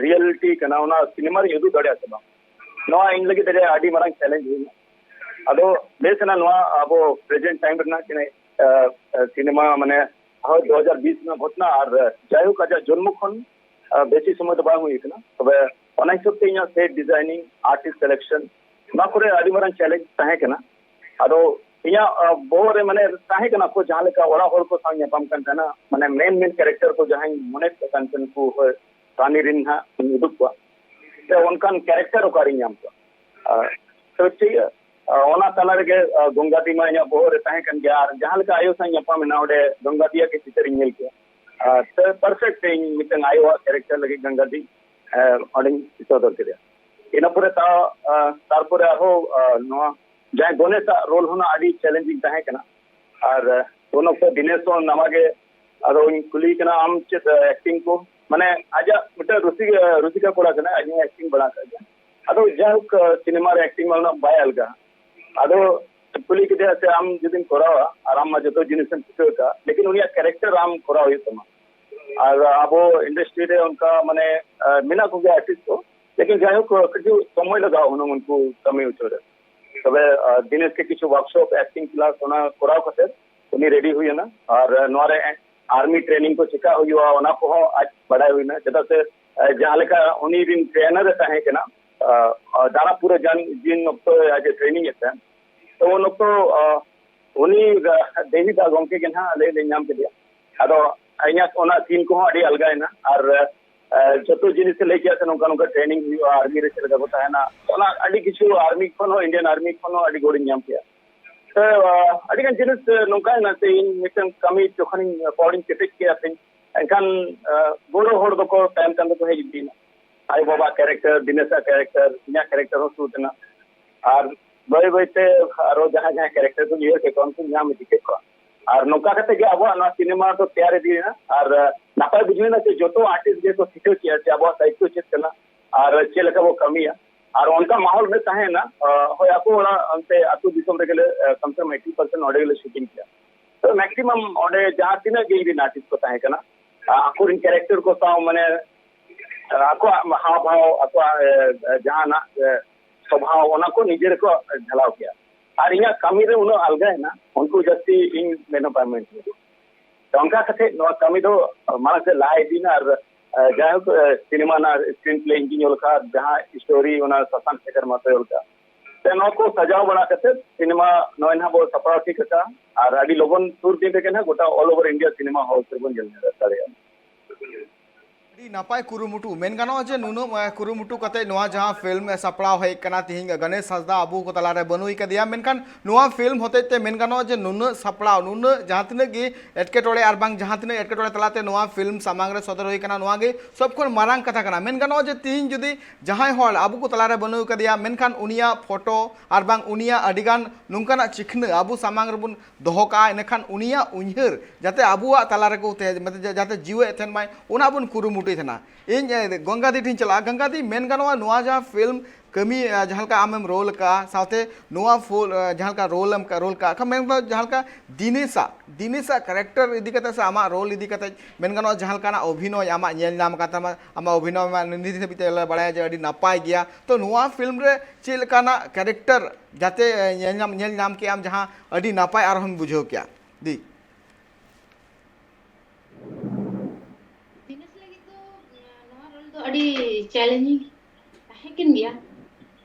ᱨᱤᱭᱮᱞᱤᱴᱤ ᱠᱟᱱᱟ, ᱚᱱᱟ ᱥᱤᱱᱮᱢᱟ ᱨᱤᱧ ᱩᱫᱩᱜ ᱫᱟᱲᱮᱭᱟᱜᱼᱟ ᱥᱮ ᱵᱟᱝ, ᱱᱚᱣᱟ ᱤᱧ ᱞᱟᱹᱜᱤᱫ ᱟᱹᱰᱤ ᱢᱟᱨᱟᱝ ᱪᱮᱞᱮᱧᱡᱽ ᱦᱩᱭᱱᱟ᱾ ᱟᱫᱚ ᱵᱮᱥ ᱮᱱᱟ ᱱᱚᱣᱟ ᱟᱵᱚ ᱯᱨᱮᱡᱮᱱᱴ ᱴᱟᱭᱤᱢ ᱨᱮᱱᱟᱜ ᱡᱟᱦᱟᱸ ᱥᱤᱱᱮᱢᱟ, ᱢᱟᱱᱮ ᱦᱳᱭ ᱫᱩ ᱦᱟᱡᱟᱨ ᱵᱤᱥ ᱨᱮᱱᱟᱜ ᱜᱷᱚᱴᱚᱱᱟ, ᱟᱨ ᱡᱟᱭᱦᱳᱠ ᱟᱡᱟᱜ ᱡᱚᱱᱢᱚ ᱠᱷᱚᱱ ᱵᱮᱥᱤ ᱥᱚᱢᱚᱭ ᱫᱚ ᱵᱟᱝ ᱦᱩᱭ ᱠᱟᱱᱟ᱾ ᱛᱚᱵᱮ ᱚᱱᱟ ᱦᱤᱥᱟᱹᱵ ᱛᱮ ᱤᱧᱟᱹᱜ ᱥᱮᱴ ᱰᱤᱡᱟᱭᱱᱤᱝ, ᱟᱨᱴᱤᱥᱴ ᱥᱤᱞᱮᱠᱥᱚᱱ, ᱱᱚᱣᱟ ᱠᱚᱨᱮ ᱟᱹᱰᱤ ᱢᱟᱨᱟᱝ ᱪᱮᱞᱮᱧᱡᱽ ᱛᱟᱦᱮᱸ ᱠᱟᱱᱟ᱾ ᱟᱫᱚ ᱤᱧᱟᱹᱜ ᱵᱚᱦᱚᱜ ᱨᱮ ᱢᱟᱱᱮ ᱛᱟᱦᱮᱸ ᱠᱟᱱᱟ ᱠᱚ ᱡᱟᱦᱟᱸ ᱞᱮᱠᱟ ᱚᱲᱟᱜ ᱦᱚᱲ ᱠᱚ ᱥᱟᱶ ᱧᱟᱯᱟᱢ ᱠᱟᱱ ᱛᱟᱦᱮᱱᱟ, ᱢᱟᱱᱮ ᱢᱮᱱ ᱢᱮᱱ ᱠᱮᱨᱮᱠᱴᱟᱨ ᱠᱚ ᱡᱟᱦᱟᱸᱧ ᱢᱚᱱᱮ ᱠᱟᱱ ᱛᱟᱦᱮᱱ ᱠᱚ ᱦᱳᱭ ᱨᱟᱱᱤ ᱨᱤᱱ ᱦᱟᱸᱜ ᱤᱧ ᱩᱫᱩᱜ ᱠᱚᱣᱟ, ᱥᱮ ᱚᱱᱠᱟᱱ ᱠᱮᱨᱮᱠᱴᱟᱨ ᱚᱠᱟᱨᱤᱧ ᱧᱟᱢ ᱠᱚᱣᱟ? ᱟᱨ ᱛᱚ ᱴᱷᱤᱠ ᱜᱮᱭᱟ, ᱚᱱᱟ ᱛᱟᱞᱟ ᱨᱮᱜᱮ ᱜᱚᱝᱜᱟᱫᱤ ᱢᱟ ᱤᱧᱟᱹᱜ ᱵᱚᱦᱚᱜ ᱨᱮ ᱛᱟᱦᱮᱸ ᱠᱟᱱ ᱜᱮᱭᱟ, ᱟᱨ ᱡᱟᱦᱟᱸ ᱞᱮᱠᱟ ᱟᱭᱳ ᱥᱟᱶ ᱧᱟᱯᱟᱢ ᱮᱱᱟ ᱚᱸᱰᱮ ᱜᱚᱝᱜᱟᱫᱤᱭᱟᱜ ᱜᱮ ᱪᱤᱛᱟᱹᱨᱤᱧ ᱧᱮᱞ ᱠᱮᱫᱟ᱾ ᱟᱨ ᱯᱟᱨᱯᱷᱮᱠᱴ ᱤᱧ ᱢᱤᱫᱴᱟᱝ ᱟᱭᱳᱣᱟᱜ ᱠᱮᱨᱮᱠᱴᱟᱨ ᱞᱟᱹᱜᱤᱫ ᱜᱚᱝᱜᱟᱫᱤ ᱚᱸᱰᱮᱧ ᱥᱚᱫᱚᱨ ᱠᱮᱫᱮᱭᱟ᱾ ᱤᱱᱟᱹ ᱯᱚᱨᱮ ᱛᱟᱨᱯᱚᱨᱮ ᱟᱨᱦᱚᱸ ᱱᱚᱣᱟ ᱡᱟᱦᱟᱸᱭ ᱜᱚᱱᱮᱥᱟᱜ ᱨᱳᱞ ᱦᱚᱸ ᱟᱹᱰᱤ ᱪᱮᱞᱮᱧᱡᱤᱝ ᱛᱟᱦᱮᱸ ᱠᱟᱱᱟ᱾ ᱟᱨ ᱩᱱ ᱚᱠᱛᱚ ᱫᱤᱱᱮᱥ ᱦᱚᱸ ᱱᱟᱣᱟ ᱜᱮ, ᱟᱫᱚᱧ ᱠᱩᱞᱤᱭᱮ ᱠᱟᱱᱟ, ᱟᱢ ᱪᱮᱫ ᱮᱠᱴᱤᱝ ᱠᱚ, ᱢᱟᱱᱮ ᱟᱡᱟᱜ ᱢᱤᱫᱴᱟᱝ ᱨᱩᱥᱤᱠᱟ ᱨᱩᱥᱤᱠᱟ ᱠᱚᱲᱟ ᱠᱟᱱᱟᱭ, ᱟᱡ ᱦᱚᱸ ᱮᱠᱴᱤᱝ ᱵᱟᱲᱟ ᱟᱠᱟᱫ ᱜᱮᱭᱟ᱾ ᱟᱫᱚ ᱡᱟᱭᱦᱳᱠ ᱥᱤᱱᱮᱢᱟ ᱨᱮ ᱮᱠᱴᱤᱝ ᱢᱟ ᱩᱱᱟᱹᱜ ᱵᱟᱭ ᱟᱞᱜᱟ᱾ ᱟᱫᱚ ᱠᱩᱞᱤ ᱠᱮᱫᱮᱭᱟ ᱥᱮ ᱟᱢ ᱡᱩᱫᱤᱢ ᱠᱚᱨᱟᱣᱟ, ᱟᱨ ᱟᱢ ᱢᱟ ᱡᱚᱛᱚ ᱡᱤᱱᱤᱥᱮᱢ ᱴᱷᱤᱠᱟᱹ ᱟᱠᱟᱫ, ᱞᱮᱠᱤᱱ ᱩᱱᱤᱭᱟᱜ ᱠᱮᱨᱮᱠᱴᱟᱨ ᱟᱢ ᱠᱚᱨᱟᱣ ᱦᱩᱭᱩᱜ ᱛᱟᱢᱟ᱾ ᱟᱨ ᱟᱵᱚ ᱤᱱᱰᱟᱥᱴᱨᱤ ᱨᱮ ᱚᱱᱠᱟ ᱢᱟᱱᱮ ᱢᱮᱱᱟᱜ ᱠᱚᱜᱮᱭᱟ ᱟᱨᱴᱤᱥᱴ ᱠᱚ, ᱞᱮᱠᱤᱱ ᱡᱟᱭᱦᱳᱠ ᱠᱤᱪᱷᱩ ᱥᱚᱢᱚᱭ ᱞᱟᱜᱟᱣ ᱦᱩᱱᱟᱹᱝ ᱩᱱᱠᱩ ᱠᱟᱹᱢᱤ ᱦᱚᱪᱚ ᱨᱮ᱾ ᱛᱚᱵᱮ ᱫᱤᱱᱮᱥ ᱜᱮ ᱠᱤᱪᱷᱩ ᱣᱟᱨᱠᱥᱚᱯ ᱮᱠᱴᱤᱝ ᱠᱞᱟᱥ ᱚᱱᱟ ᱠᱚᱨᱟᱣ ᱠᱟᱛᱮ ᱩᱱᱤ ᱨᱮᱰᱤ ᱦᱩᱭ ᱮᱱᱟ᱾ ᱟᱨ ᱱᱚᱣᱟ ᱨᱮ ᱟᱨᱢᱤ ᱴᱨᱮᱱᱤᱝ ᱠᱚ ᱪᱮᱠᱟ ᱦᱩᱭᱩᱜᱼᱟ ᱚᱱᱟ ᱠᱚᱦᱚᱸ ᱟᱡ ᱵᱟᱰᱟᱭ ᱦᱩᱭᱱᱟ, ᱪᱮᱫᱟᱜ ᱥᱮ ᱡᱟᱦᱟᱸ ᱞᱮᱠᱟ ᱩᱱᱤ ᱨᱤᱱ ᱴᱨᱮᱱᱟᱨ ᱮ ᱛᱟᱦᱮᱸ ᱠᱟᱱᱟ ᱫᱟᱨᱟᱯᱩᱨ ᱨᱮ ᱡᱟᱱ ᱡᱤᱱ ᱚᱠᱛᱚ ᱟᱡ ᱮ ᱴᱨᱮᱱᱤᱝ ᱮᱫ ᱛᱟᱦᱮᱸᱱ, ᱛᱚ ᱩᱱ ᱚᱠᱛᱚ ᱩᱱᱤ ᱰᱮᱵᱷᱤᱰ ᱜᱚᱢᱠᱮ ᱜᱮ ᱱᱟᱦᱟᱜ ᱟᱞᱮ ᱞᱮ ᱧᱟᱢ ᱠᱮᱫᱮᱭᱟ᱾ ᱟᱫᱚ ᱤᱧᱟᱹᱜ ᱚᱱᱟ ᱥᱤᱱ ᱠᱚᱦᱚᱸ ᱟᱹᱰᱤ ᱟᱞᱜᱟᱭᱮᱱᱟ᱾ ᱟᱨ ᱡᱚᱛᱚ ᱡᱤᱱᱤᱥ ᱮ ᱞᱟᱹᱭ ᱠᱮᱜᱼᱟ ᱥᱮ, ᱱᱚᱝᱠᱟ ᱱᱚᱝᱠᱟ training ᱦᱩᱭᱩᱜᱼᱟ, army ᱨᱮ ᱪᱮᱫ ᱞᱮᱠᱟ ᱠᱚ ᱛᱟᱦᱮᱱᱟ, ᱚᱱᱟ ᱟᱹᱰᱤ ᱠᱤᱪᱷᱩ army ᱠᱷᱚᱱ ᱦᱚᱸ, Indian Army ᱠᱷᱚᱱ ᱦᱚᱸ ᱟᱹᱰᱤ ᱜᱚᱲᱚᱧ ᱧᱟᱢ ᱠᱮᱜᱼᱟ᱾ ᱛᱚ ᱟᱹᱰᱤ ᱜᱟᱱ ᱡᱤᱱᱤᱥ ᱱᱚᱝᱠᱟ ᱦᱮᱱᱟᱜ ᱛᱮ, ᱤᱧ ᱢᱤᱫᱴᱟᱝ ᱠᱟᱹᱢᱤ ᱡᱚᱠᱷᱚᱱᱤᱧ ᱯᱚᱲᱤᱧ ᱠᱮᱴᱮᱡ ᱠᱮᱜᱼᱟ ᱥᱮ, ᱮᱱᱠᱷᱟᱱ ᱜᱚᱲᱚ ᱦᱚᱲ ᱫᱚᱠᱚ ᱛᱟᱭᱚᱢ ᱛᱟᱭᱚᱢ ᱛᱮᱠᱚ ᱦᱮᱡ ᱤᱫᱤᱭᱮᱱᱟ᱾ ᱟᱭᱳ ᱵᱟᱵᱟ character, ᱫᱤᱱᱮᱥᱟᱜ character, ᱤᱧᱟᱹᱜ character ᱦᱚᱸ ᱥᱩᱴ ᱮᱱᱟ᱾ ᱟᱨ ᱵᱟᱹᱭ ᱵᱟᱹᱭᱛᱮ ᱟᱨᱚ ᱡᱟᱦᱟᱸ ᱡᱟᱦᱟᱸ character ᱠᱚᱧ ᱩᱭᱦᱟᱹᱨ ᱠᱮᱫ ᱠᱚᱣᱟ, ᱩᱱᱠᱩᱧ ᱧᱟᱢ ᱤᱫᱤ ᱠᱮᱫ ᱠᱚᱣᱟ᱾ ᱟᱨ ᱱᱚᱝᱠᱟ ᱠᱟᱛᱮ ᱜᱮ ᱟᱵᱚᱣᱟᱜ ᱱᱚᱣᱟ ᱥᱤᱱᱮᱢᱟ ᱫᱚ ᱛᱮᱭᱟᱨ ᱤᱫᱤᱭᱮᱱᱟ᱾ ᱟᱨ ᱱᱟᱯᱟᱭ ᱵᱩᱡᱷᱟᱹᱣ ᱮᱱᱟ ᱡᱮ ᱡᱚᱛᱚ artist ᱜᱮᱠᱚ ᱴᱷᱤᱠᱟᱹ ᱠᱮᱜᱼᱟ ᱡᱮ ᱟᱵᱚᱣᱟᱜ ᱫᱟᱭᱤᱛᱛᱚ ᱪᱮᱫ ᱠᱟᱱᱟ ᱟᱨ ᱪᱮᱫ ᱞᱮᱠᱟ ᱵᱚ ᱠᱟᱹᱢᱤᱭᱟ᱾ ᱟᱨ ᱚᱱᱠᱟ ᱢᱟᱦᱚᱞ ᱨᱮ ᱛᱟᱦᱮᱸᱭᱮᱱᱟ᱾ ᱦᱳᱭ, ᱟᱠᱚ ᱚᱲᱟᱜ ᱚᱱᱛᱮ ᱟᱹᱛᱩ ᱫᱤᱥᱚᱢ ᱨᱮᱜᱮ ᱞᱮ ᱠᱚᱢ ᱥᱮ ᱠᱚᱢ eighty percent ᱚᱸᱰᱮ ᱜᱮᱞᱮ shooting ᱠᱮᱜᱼᱟ᱾ ᱛᱚ maximum ᱚᱸᱰᱮ ᱡᱟᱦᱟᱸ ᱛᱤᱱᱟᱹᱜ ᱜᱮ ᱤᱧ ᱨᱮᱱ artist ᱠᱚ ᱛᱟᱦᱮᱸ ᱠᱟᱱᱟ, ᱟᱠᱚᱨᱮᱱ character ᱠᱚ ᱥᱟᱶ, ᱢᱟᱱᱮ ᱟᱠᱚᱣᱟᱜ ᱦᱟᱣ ᱵᱷᱟᱣ, ᱟᱠᱚᱣᱟᱜ ᱡᱟᱦᱟᱱᱟᱜ ᱥᱚᱵᱷᱟᱣ, ᱚᱱᱟ ᱠᱚ ᱱᱤᱡᱮ ᱨᱮᱠᱚ ᱡᱷᱟᱞᱟᱣ ᱠᱮᱜᱼᱟ᱾ ᱟᱨ ᱤᱧᱟᱹᱜ ᱠᱟᱹᱢᱤ ᱨᱮ ᱩᱱᱟᱹᱜ ᱟᱞᱜᱟᱭᱮᱱᱟ, ᱩᱱᱠᱩ ᱡᱟᱹᱥᱛᱤ ᱤᱧ ᱢᱮᱱ ᱦᱚᱸ ᱵᱟᱭ ᱢᱮᱱ ᱦᱚᱪᱚ᱾ ᱚᱱᱠᱟ ᱠᱟᱛᱮ ᱱᱚᱣᱟ ᱠᱟᱹᱢᱤ ᱫᱚ ᱢᱟᱲᱟᱝ ᱥᱮᱫ ᱞᱟᱦᱟ ᱤᱫᱤᱭᱮᱱᱟ᱾ ᱟᱨ ᱡᱟᱭᱦᱳᱠ, ᱥᱤᱱᱮᱢᱟ ᱨᱮᱱᱟᱜ screenplay ᱤᱧ ᱜᱤᱧ ᱚᱞ ᱠᱟᱜᱼᱟ, ᱡᱟᱦᱟᱸ story ᱚᱱᱟ ᱥᱟᱥᱟᱝ ᱥᱮᱠᱟᱨ ᱢᱟᱛᱚᱭ ᱚᱞ ᱠᱟᱜᱼᱟ᱾ ᱛᱚ ᱱᱚᱣᱟ ᱠᱚ ᱥᱟᱡᱟᱣ ᱵᱟᱲᱟ ᱠᱟᱛᱮ ᱥᱤᱱᱮᱢᱟ ᱱᱚᱜᱼᱚᱭ ᱱᱟᱦᱟᱜ ᱵᱚ ᱥᱟᱯᱲᱟᱣ ᱴᱷᱤᱠ ᱟᱠᱟᱫᱼᱟ᱾ ᱟᱨ ᱟᱹᱰᱤ ᱞᱚᱜᱚᱱ ᱥᱩᱨ ᱫᱤᱱ ᱨᱮᱜᱮ ᱱᱟᱦᱟᱜ ᱜᱚᱴᱟ all over India cinema hall ᱨᱮᱵᱚᱱ ᱧᱮᱞ ᱫᱟᱲᱮᱭᱟᱜᱼᱟ᱾ ᱟᱹᱰᱤ ᱱᱟᱯᱟᱭ ᱠᱩᱨᱩᱢᱩᱴᱩ᱾ ᱢᱮᱱ ᱜᱟᱱᱚᱜᱼᱟ ᱡᱮ ᱱᱩᱱᱟᱹᱜ, ᱮ, ᱠᱩᱨᱩᱢᱩᱴᱩ ᱠᱟᱛᱮ ᱱᱚᱣᱟ ᱡᱟᱦᱟᱸ film ᱮ ᱥᱟᱯᱲᱟᱣ ᱦᱮᱡ ᱠᱟᱱᱟ, ᱛᱤᱦᱤᱧ ᱜᱚᱱᱮᱥ ᱦᱟᱸᱥᱫᱟ ᱟᱵᱚ ᱠᱚ ᱛᱟᱞᱟᱨᱮ ᱵᱟᱹᱱᱩᱭ ᱠᱟᱫᱮᱭᱟ, ᱢᱮᱱᱠᱷᱟᱱ ᱱᱚᱣᱟ film ᱦᱚᱛᱮᱡ ᱛᱮ ᱢᱮᱱ ᱜᱟᱱᱚᱜᱼᱟ ᱡᱮ ᱱᱩᱱᱟᱹᱜ ᱥᱟᱯᱲᱟᱣ, ᱱᱩᱱᱟᱹᱜ ᱡᱟᱦᱟᱸ ᱛᱤᱱᱟᱹᱜ ᱜᱮ ᱮᱴᱠᱮᱴᱚᱬᱮ ᱟᱨ ᱵᱟᱝ ᱡᱟᱦᱟᱸ ᱛᱤᱱᱟᱹᱜ ᱮᱴᱠᱮᱴᱚᱬᱮ ᱛᱟᱞᱟᱛᱮ ᱱᱚᱣᱟ film ᱥᱟᱢᱟᱝ ᱨᱮ ᱥᱚᱫᱚᱨ ᱦᱩᱭ ᱠᱟᱱᱟ, ᱱᱚᱣᱟ ᱜᱮ ᱥᱚᱵ ᱠᱷᱚᱱ ᱢᱟᱨᱟᱝ ᱠᱟᱛᱷᱟ ᱠᱟᱱᱟ᱾ ᱢᱮᱱ ᱜᱟᱱᱚᱜᱼᱟ ᱡᱮ ᱛᱤᱦᱤᱧ ᱡᱩᱫᱤ ᱡᱟᱦᱟᱸᱭ ᱦᱚᱲ ᱟᱵᱚ ᱠᱚ ᱛᱟᱞᱟᱨᱮ ᱵᱟᱹᱱᱩᱭ ᱠᱟᱫᱮᱭᱟ, ᱢᱮᱱᱠᱷᱟᱱ ᱩᱱᱤᱭᱟᱜ photo ᱟᱨ ᱵᱟᱝ ᱩᱱᱤᱭᱟᱜ ᱟᱹᱰᱤᱜᱟᱱ ᱱᱚᱝᱠᱟᱱᱟᱜ ᱪᱤᱠᱷᱱᱟᱹ ᱟᱵᱚ ᱥᱟᱢᱟᱝ ᱨᱮᱵᱚᱱ ᱫᱚᱦᱚ ᱠᱟᱜᱼᱟ, ᱤᱱᱟᱹᱠᱷᱟᱱ ᱩᱱᱤᱭᱟᱜ ᱩᱭᱦᱟᱹᱨ ᱡᱟᱛᱮ ᱟᱵᱚᱣᱟᱜ ᱛᱟᱞᱟ ᱨᱮᱠᱚ ᱛᱟᱦᱮᱸ, ᱢᱟᱱᱮ ᱡᱟ-, ᱡᱟᱛᱮ ᱡᱤᱣᱮᱫ ᱛᱟᱦᱮᱱ ᱢᱟᱭ, ᱚᱱᱟ ᱵᱚᱱ ᱠᱩᱨᱩᱢᱩᱴᱩᱭ ᱛᱟᱦᱮᱱᱟ᱾ ᱤᱧ, ᱮ, ᱜᱚᱝᱜᱟᱫᱤ ᱴᱷᱮᱱ ᱪᱟᱞᱟᱜᱼᱟ᱾ ᱜᱚᱝᱜᱟᱫᱤ, ᱢᱮᱱ ᱜᱟᱱᱚᱜᱼᱟ, ᱱᱚᱣᱟ ᱡᱟᱦᱟᱸ film ᱠᱟᱹᱢᱤ, ᱮ, ᱡᱟᱦᱟᱸ ᱞᱮᱠᱟ ᱟᱢᱮᱢ role ᱠᱟᱜᱼᱟ, ᱥᱟᱶᱛᱮ ᱱᱚᱣᱟ full, ᱮ, ᱡᱟᱦᱟᱸ ᱞᱮᱠᱟ role ᱮᱢ ᱠᱟ-, role ᱠᱟᱜᱼᱟ, ᱠᱷᱟᱱ ᱢᱮᱱ ᱫᱚ ᱡᱟᱦᱟᱸ ᱞᱮᱠᱟ ᱫᱤᱱᱮᱥᱟᱜ, ᱫᱤᱱᱮᱥᱟᱜ character ᱤᱫᱤ ᱠᱟᱛᱮ ᱥᱮ ᱟᱢᱟᱜ role ᱤᱫᱤ ᱠᱟᱛᱮ, ᱢᱮᱱ ᱜᱟᱱᱚᱜᱼᱟ, ᱡᱟᱦᱟᱸ ᱞᱮᱠᱟᱱᱟᱜ ᱚᱵᱷᱤᱱᱚᱭ ᱟᱢᱟᱜ ᱧᱮᱞ ᱧᱟᱢ ᱟᱠᱟᱱ ᱛᱟᱢᱟ, ᱟᱢᱟᱜ ᱚᱵᱷᱤᱱᱚᱭ ᱢᱟ ᱱᱤᱛ ᱫᱷᱟᱹᱵᱤᱡ ᱛᱮ ᱞᱮ ᱵᱟᱲᱟᱭᱟ ᱡᱮ ᱟᱹᱰᱤ ᱱᱟᱯᱟᱭ ᱜᱮᱭᱟ᱾ ᱛᱚ ᱱᱚᱣᱟ film ᱨᱮ ᱪᱮᱫ ᱞᱮᱠᱟᱱᱟᱜ character ᱡᱟᱛᱮ, ᱮ, ᱧᱮᱞ ᱧᱟᱢ, ᱧᱮᱞ ᱧᱟᱢ ᱠᱮᱜ ᱟᱢ ᱡᱟᱦᱟᱸ ᱟᱹᱰᱤ ᱱᱟᱯᱟᱭ ᱟᱨᱦᱚᱸᱢ ᱵᱩᱡᱷᱟᱹᱣ ᱠᱮᱜᱼᱟ? ᱫᱤ᱾ ᱫᱤᱱᱮᱥ ᱞᱟᱹᱜᱤᱫ ᱫᱚ, ᱱᱚᱣᱟ role ᱫᱚ ᱟᱹᱰᱤ challenging ᱛᱟᱦᱮᱸ ᱠᱟᱱ ᱜᱮᱭᱟ᱾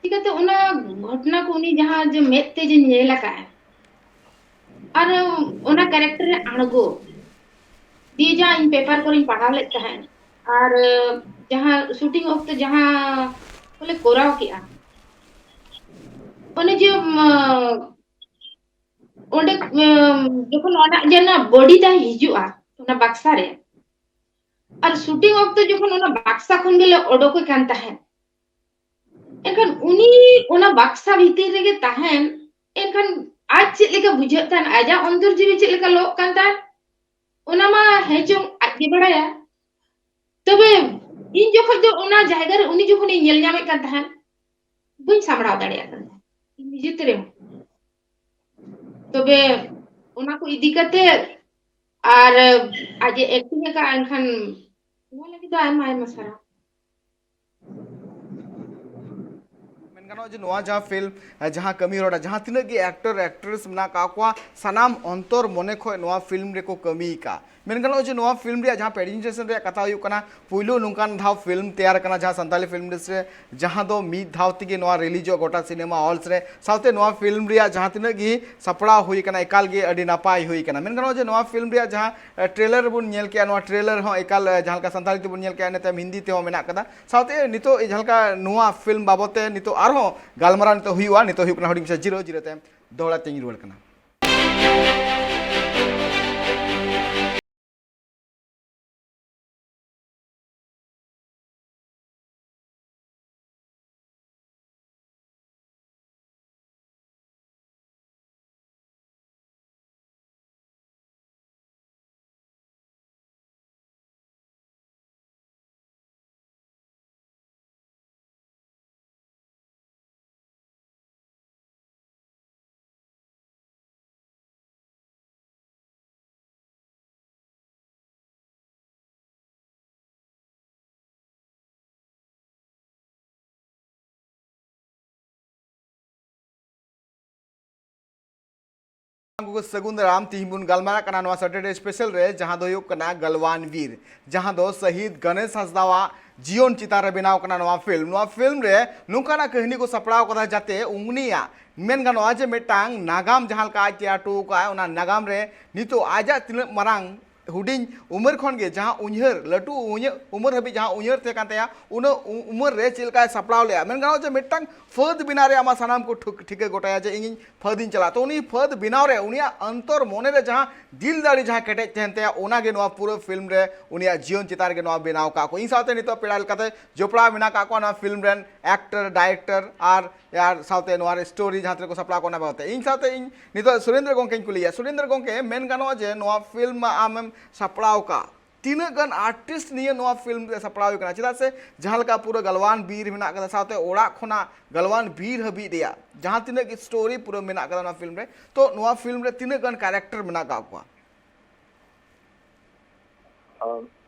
ᱪᱤᱠᱟᱹᱛᱮ ᱚᱱᱟ ᱜᱷᱚᱴᱚᱱᱟ ᱠᱚ ᱩᱱᱤ ᱡᱟᱦᱟᱸ ᱡᱮ ᱢᱮᱫ ᱛᱮ ᱡᱮ ᱧᱮᱞ ᱟᱠᱟᱫᱼᱟᱭ, ᱟᱨ ᱚᱱᱟ character ᱨᱮ ᱟᱬᱜᱚ, ᱫᱤᱭᱮ ᱡᱟ ᱤᱧ paper ᱠᱚᱨᱮᱧ ᱯᱟᱲᱦᱟᱣ ᱞᱮᱫ ᱛᱟᱦᱮᱸᱫ, ᱟᱨ ᱡᱟᱦᱟᱸ ᱥᱩᱴᱤᱝ ᱚᱠᱛᱚ ᱡᱟᱦᱟᱸ ᱠᱚᱞᱮ ᱠᱚᱨᱟᱣ ᱠᱮᱜᱼᱟ, ᱚᱱᱮ ᱡᱮ ᱚᱸᱰᱮ ᱡᱚᱠᱷᱚᱱ ᱚᱱᱟ ᱡᱮ ᱚᱱᱟ ᱵᱚᱰᱤ ᱛᱟᱭ ᱦᱤᱡᱩᱜᱼᱟ ᱚᱱᱟ ᱵᱟᱠᱥᱟ ᱨᱮ, ᱟᱨ ᱥᱩᱴᱤᱝ ᱚᱠᱛᱚ ᱡᱚᱠᱷᱚᱱ ᱚᱱᱟ ᱵᱟᱠᱥᱟ ᱠᱷᱚᱱ ᱜᱮᱞᱮ ᱚᱰᱚᱠᱮ ᱠᱟᱱ ᱛᱟᱦᱮᱸᱫ, ᱮᱱᱠᱷᱟᱱ ᱩᱱᱤ ᱚᱱᱟ ᱵᱟᱠᱥᱟ ᱵᱷᱤᱛᱤᱨ ᱨᱮᱜᱮ ᱛᱟᱦᱮᱱ, ᱮᱱᱠᱷᱟᱱ ᱟᱡ ᱪᱮᱫ ᱞᱮᱠᱟ ᱵᱩᱡᱷᱟᱹᱜ ᱛᱟᱦᱮᱱ, ᱟᱡᱟᱜ ᱚᱱᱛᱚᱨ ᱡᱤᱣᱤ ᱪᱮᱫ ᱞᱮᱠᱟ ᱞᱚᱜ ᱠᱟᱱ ᱛᱟᱦᱮᱱ, ᱚᱱᱟ ᱢᱟ ᱦᱮᱸ ᱪᱚᱝ ᱟᱡ ᱜᱮ ᱵᱟᱲᱟᱭᱟ᱾ ᱛᱚᱵᱮ ᱤᱧ ᱡᱚᱠᱷᱚᱱ ᱫᱚ ᱚᱱᱟ ᱡᱟᱭᱜᱟ ᱨᱮ ᱩᱱᱤ ᱡᱚᱠᱷᱚᱱᱤᱧ ᱧᱮᱞ ᱧᱟᱢᱮᱫ ᱠᱟᱱ ᱛᱟᱦᱮᱸᱱ, ᱵᱟᱹᱧ ᱥᱟᱢᱵᱲᱟᱣ ᱫᱟᱲᱮᱭᱟᱜ ᱠᱟᱱ ᱛᱟᱦᱮᱸᱱ ᱤᱧ ᱱᱤᱡᱮ ᱛᱮ ᱨᱮᱦᱚᱸ᱾ ᱛᱚᱵᱮ ᱚᱱᱟ ᱠᱚ ᱤᱫᱤ ᱠᱟᱛᱮ ᱟᱨ ᱟᱡ ᱮ ᱮᱠᱴᱤᱝ ᱟᱠᱟᱫᱼᱟ, ᱮᱱᱠᱷᱟᱱ ᱱᱚᱣᱟ ᱞᱟᱹᱜᱤᱫ ᱫᱚ ᱟᱭᱢᱟ ᱟᱭᱢᱟ ᱥᱟᱨᱦᱟᱣ᱾ ᱢᱮᱱ ᱜᱟᱱᱚᱜᱼᱟ ᱡᱮ ᱱᱚᱣᱟ ᱡᱟᱦᱟᱸ ᱯᱷᱤᱞᱢ, ᱡᱟᱦᱟᱸ ᱠᱟᱹᱢᱤ ᱦᱚᱨᱟ, ᱡᱟᱦᱟᱸ ᱛᱤᱱᱟᱹᱜ ᱜᱮ ᱮᱠᱴᱚᱨ ᱮᱠᱴᱨᱮᱥ ᱢᱮᱱᱟᱜ ᱟᱠᱟᱫ ᱠᱚᱣᱟ, ᱥᱟᱱᱟᱢ ᱚᱱᱛᱚᱨ ᱢᱚᱱᱮ ᱠᱷᱚᱱ ᱱᱚᱣᱟ ᱯᱷᱤᱞᱢ ᱨᱮᱠᱚ ᱠᱟᱹᱢᱤ ᱟᱠᱟᱫᱼᱟ᱾ ᱢᱮᱱ ᱜᱟᱱᱚᱜᱼᱟ ᱡᱮ ᱱᱚᱣᱟ ᱯᱷᱤᱞᱢ ᱨᱮᱭᱟᱜ ᱡᱟᱦᱟᱸ ᱯᱨᱮᱡᱮᱱᱴᱮᱥᱚᱱ ᱨᱮᱭᱟᱜ ᱠᱟᱛᱷᱟ ᱦᱩᱭᱩᱜ ᱠᱟᱱᱟ, ᱯᱩᱭᱞᱩ ᱱᱚᱝᱠᱟᱱ ᱫᱷᱟᱣ ᱯᱷᱤᱞᱢ ᱛᱮᱭᱟᱨ ᱟᱠᱟᱱᱟ ᱡᱟᱦᱟᱸ ᱥᱟᱱᱛᱟᱞᱤ ᱯᱷᱤᱞᱢ ᱤᱱᱰᱟᱥᱴᱨᱤ ᱨᱮ, ᱡᱟᱦᱟᱸ ᱫᱚ ᱢᱤᱫ ᱫᱷᱟᱣ ᱛᱮᱜᱮ ᱱᱚᱣᱟ ᱨᱤᱞᱤᱡᱚᱜ ᱜᱚᱴᱟ ᱥᱤᱱᱮᱢᱟ ᱦᱚᱞᱥ ᱨᱮ, ᱥᱟᱶᱛᱮ ᱱᱚᱣᱟ ᱯᱷᱤᱞᱢ ᱨᱮᱭᱟᱜ ᱡᱟᱦᱟᱸ ᱛᱤᱱᱟᱹᱜ ᱜᱮ ᱥᱟᱯᱲᱟᱣ ᱦᱩᱭ ᱟᱠᱟᱱᱟ, ᱮᱠᱟᱞ ᱜᱮ ᱟᱹᱰᱤ ᱱᱟᱯᱟᱭ ᱦᱩᱭ ᱟᱠᱟᱱᱟ᱾ ᱢᱮᱱ ᱜᱟᱱᱚᱜᱼᱟ ᱡᱮ ᱱᱚᱣᱟ ᱯᱷᱤᱞᱢ ᱨᱮᱭᱟᱜ ᱡᱟᱦᱟᱸ, ᱮ, ᱴᱨᱮᱞᱟᱨ ᱵᱚᱱ ᱧᱮᱞ ᱠᱮᱜᱼᱟ, ᱱᱚᱣᱟ ᱴᱨᱮᱞᱟᱨ ᱦᱚᱸ ᱮᱠᱟᱞ, ᱮ, ᱡᱟᱦᱟᱸ ᱞᱮᱠᱟ ᱥᱟᱱᱛᱟᱲᱤ ᱛᱮᱵᱚᱱ ᱧᱮᱞ ᱠᱮᱜᱼᱟ, ᱤᱱᱟᱹ ᱛᱟᱭᱚᱢ ᱦᱤᱱᱫᱤ ᱛᱮᱦᱚᱸ ᱢᱮᱱᱟᱜ ᱠᱟᱫᱟ᱾ ᱥᱟᱶᱛᱮ ᱱᱤᱛᱚᱜ ᱡᱟᱦᱟᱸ ᱞᱮᱠᱟ ᱱᱚᱣᱟ ᱯᱷᱤᱞᱢ ᱵᱟᱵᱚᱛ ᱛᱮ ᱱᱤᱛᱚᱜ ᱟᱨᱦᱚᱸ ᱜᱟᱞᱢᱟᱨᱟᱣ ᱱᱤᱛᱚᱜ ᱦᱩᱭᱩᱜᱼᱟ, ᱱᱤᱛᱚᱜ ᱦᱩᱭᱩᱜ ᱠᱟᱱᱟ ᱦᱩᱰᱤᱧ ᱢᱟᱪᱷᱟ ᱡᱤᱨᱟᱹᱣ, ᱡᱤᱨᱟᱹ ᱛᱟᱭᱚᱢ ᱫᱚᱦᱲᱟ ᱛᱮᱧ ᱨᱩᱣᱟᱹᱲ ᱠᱟᱱᱟ᱾ ᱩᱱᱠᱩ ᱠᱚ ᱥᱟᱹᱜᱩᱱ ᱫᱟᱨᱟᱢ᱾ ᱛᱤᱦᱤᱧ ᱵᱚᱱ ᱜᱟᱞᱢᱟᱨᱟᱜ ᱠᱟᱱᱟ ᱱᱚᱣᱟ ᱥᱮᱴᱟᱨᱰᱮ ᱥᱯᱮᱥᱟᱞ ᱨᱮ, ᱡᱟᱦᱟᱸ ᱫᱚ ᱦᱩᱭᱩᱜ ᱠᱟᱱᱟ ᱜᱟᱞᱣᱟᱱ ᱵᱤᱨ, ᱡᱟᱦᱟᱸ ᱫᱚ ᱥᱟᱹᱦᱤᱫ ᱜᱚᱱᱮᱥ ᱦᱟᱸᱥᱫᱟᱣᱟᱜ ᱡᱤᱭᱚᱱ ᱪᱮᱛᱟᱱ ᱨᱮ ᱵᱮᱱᱟᱣ ᱠᱟᱱᱟ ᱱᱚᱣᱟ ᱯᱷᱤᱞᱢ᱾ ᱱᱚᱣᱟ ᱯᱷᱤᱞᱢ ᱨᱮ ᱱᱚᱝᱠᱟᱱᱟᱜ ᱠᱟᱹᱦᱱᱤ ᱠᱚ ᱥᱟᱯᱲᱟᱣ ᱠᱟᱫᱟ, ᱡᱟᱛᱮ ᱩᱱᱤᱭᱟᱜ ᱢᱮᱱ ᱜᱟᱱᱚᱜᱼᱟ ᱡᱮ ᱢᱤᱫᱴᱟᱝ ᱱᱟᱜᱟᱢ ᱡᱟᱦᱟᱸ ᱞᱮᱠᱟ ᱟᱡ ᱛᱮᱭᱟᱨ ᱦᱚᱴᱚ ᱠᱟᱜᱼᱟᱭ, ᱚᱱᱟ ᱱᱟᱜᱟᱢ ᱨᱮ ᱱᱤᱛᱚᱜ ᱟᱡᱟᱜ ᱛᱤᱱᱟᱹᱜ ᱢᱟᱨᱟᱝ ᱦᱩᱰᱤᱧ ᱩᱢᱮᱨ ᱠᱷᱚᱱ ᱜᱮ ᱡᱟᱦᱟᱸ ᱩᱭᱦᱟᱹᱨ, ᱞᱟᱹᱴᱩ ᱩᱭᱦᱟᱹᱨ, ᱩᱢᱮᱨ ᱦᱟᱹᱵᱤᱡ ᱡᱟᱦᱟᱸ ᱩᱭᱦᱟᱹᱨ ᱛᱟᱦᱮᱸ ᱠᱟᱱ ᱛᱟᱭᱟ, ᱩᱱᱟᱹᱜ ᱩ- ᱩᱢᱮᱨ ᱨᱮ ᱪᱮᱫ ᱞᱮᱠᱟᱭ ᱥᱟᱯᱲᱟᱣ ᱞᱮᱜᱼᱟ᱾ ᱢᱮᱱ ᱜᱟᱱᱚᱜᱼᱟ ᱡᱮ ᱢᱤᱫᱴᱟᱝ ᱯᱷᱟᱹᱫ ᱵᱮᱱᱟᱣ ᱨᱮᱭᱟᱜ ᱢᱟ ᱥᱟᱱᱟᱢ ᱠᱚ ᱴᱷᱩᱠ- ᱴᱷᱤᱠᱟᱹ ᱜᱚᱴᱟᱭᱟ ᱡᱮ ᱤᱧᱤᱧ ᱯᱷᱟᱹᱫᱤᱧ ᱪᱟᱞᱟᱜᱼᱟ᱾ ᱛᱚ ᱩᱱᱤ ᱯᱷᱟᱹᱫ ᱵᱮᱱᱟᱣ ᱨᱮ ᱩᱱᱤᱭᱟᱜ ᱚᱱᱛᱚᱨ ᱢᱚᱱᱮ ᱨᱮ ᱡᱟᱦᱟᱸ ᱫᱤᱞ ᱫᱟᱲᱮ ᱡᱟᱦᱟᱸ ᱠᱮᱴᱮᱡ ᱛᱟᱦᱮᱱ ᱛᱟᱭᱟ, ᱚᱱᱟ ᱜᱮ ᱱᱚᱣᱟ ᱯᱩᱨᱟᱹ ᱯᱷᱤᱞᱢ ᱨᱮ ᱩᱱᱤᱭᱟᱜ ᱡᱤᱭᱚᱱ ᱪᱮᱛᱟᱱ ᱨᱮᱜᱮ ᱱᱚᱣᱟ ᱵᱮᱱᱟᱣ ᱠᱟᱜ ᱠᱚ᱾ ᱤᱧ ᱥᱟᱶᱛᱮ ᱱᱤᱛᱚᱜ ᱯᱮᱲᱟ ᱞᱮᱠᱟᱛᱮ ᱡᱚᱯᱲᱟᱣ ᱢᱮᱱᱟᱜ ᱠᱟᱜ ᱠᱚᱣᱟ ᱱᱚᱣᱟ ᱯᱷᱤᱞᱢ ᱨᱮᱱ ᱮᱠᱴᱚᱨ, ᱰᱟᱭᱨᱮᱠᱴᱚᱨ ᱟᱨ, ᱟᱨ ᱥᱟᱶᱛᱮ ᱱᱚᱣᱟ ᱨᱮ ᱥᱴᱳᱨᱤ ᱡᱟᱦᱟᱸ ᱛᱤᱱᱟᱹᱜ ᱠᱚ ᱥᱟᱯᱲᱟᱣ ᱠᱚ ᱚᱱᱟ ᱵᱟᱵᱚᱛ ᱛᱮ᱾ ᱤᱧ ᱥᱟᱶᱛᱮ ᱤᱧ ᱱᱤᱛᱚᱜ ᱥᱩᱨᱮᱱᱫᱨᱚ ᱜᱚᱝᱠᱮᱧ ᱠᱩᱞᱤᱭᱮᱭᱟ᱾ ᱥᱩᱨᱮᱱᱫᱨᱚ ᱜᱚᱝᱠᱮ, ᱢᱮᱱ ᱜᱟᱱᱚᱜᱼᱟ ᱡᱮ ᱱᱚᱣᱟ ᱯᱷᱤᱞᱢ ᱢᱟ ᱟᱢᱮᱢ ᱥᱟᱯᱲᱟᱣ ᱠᱟᱜ, ᱛᱤᱱᱟᱹᱜ ᱜᱟᱱ ᱟᱨᱴᱤᱥᱴ ᱱᱤᱭᱟᱹ ᱱᱚᱣᱟ ᱯᱷᱤᱞᱢ ᱨᱮ ᱥᱟᱯᱲᱟᱣ ᱦᱩᱭ ᱠᱟᱱᱟ? ᱪᱮᱫᱟᱜ ᱥᱮ ᱡᱟᱦᱟᱸ ᱞᱮᱠᱟ ᱯᱩᱨᱟᱹ ᱜᱟᱞᱣᱟᱱ ᱵᱤᱨ ᱢᱮᱱᱟᱜ ᱠᱟᱫᱟ, ᱥᱟᱶᱛᱮ ᱚᱲᱟᱜ ᱠᱷᱚᱱᱟᱜ ᱜᱟᱞᱣᱟᱱ ᱵᱤᱨ ᱦᱟᱹᱵᱤᱡ ᱨᱮᱭᱟᱜ ᱡᱟᱦᱟᱸ ᱛᱤᱱᱟᱹᱜ ᱜᱮ ᱥᱴᱳᱨᱤ ᱯᱩᱨᱟᱹ ᱢᱮᱱᱟᱜ ᱠᱟᱫᱟ ᱱᱚᱣᱟ ᱯᱷᱤᱞᱢ ᱨᱮ, ᱛᱚ ᱱᱚᱣᱟ ᱯᱷᱤᱞᱢ ᱨᱮ ᱛᱤᱱᱟᱹᱜ ᱜᱟᱱ ᱠᱮᱨᱮᱠᱴᱟᱨ ᱢᱮᱱᱟᱜ ᱠᱟᱜ ᱠᱚᱣᱟ? ᱟᱨ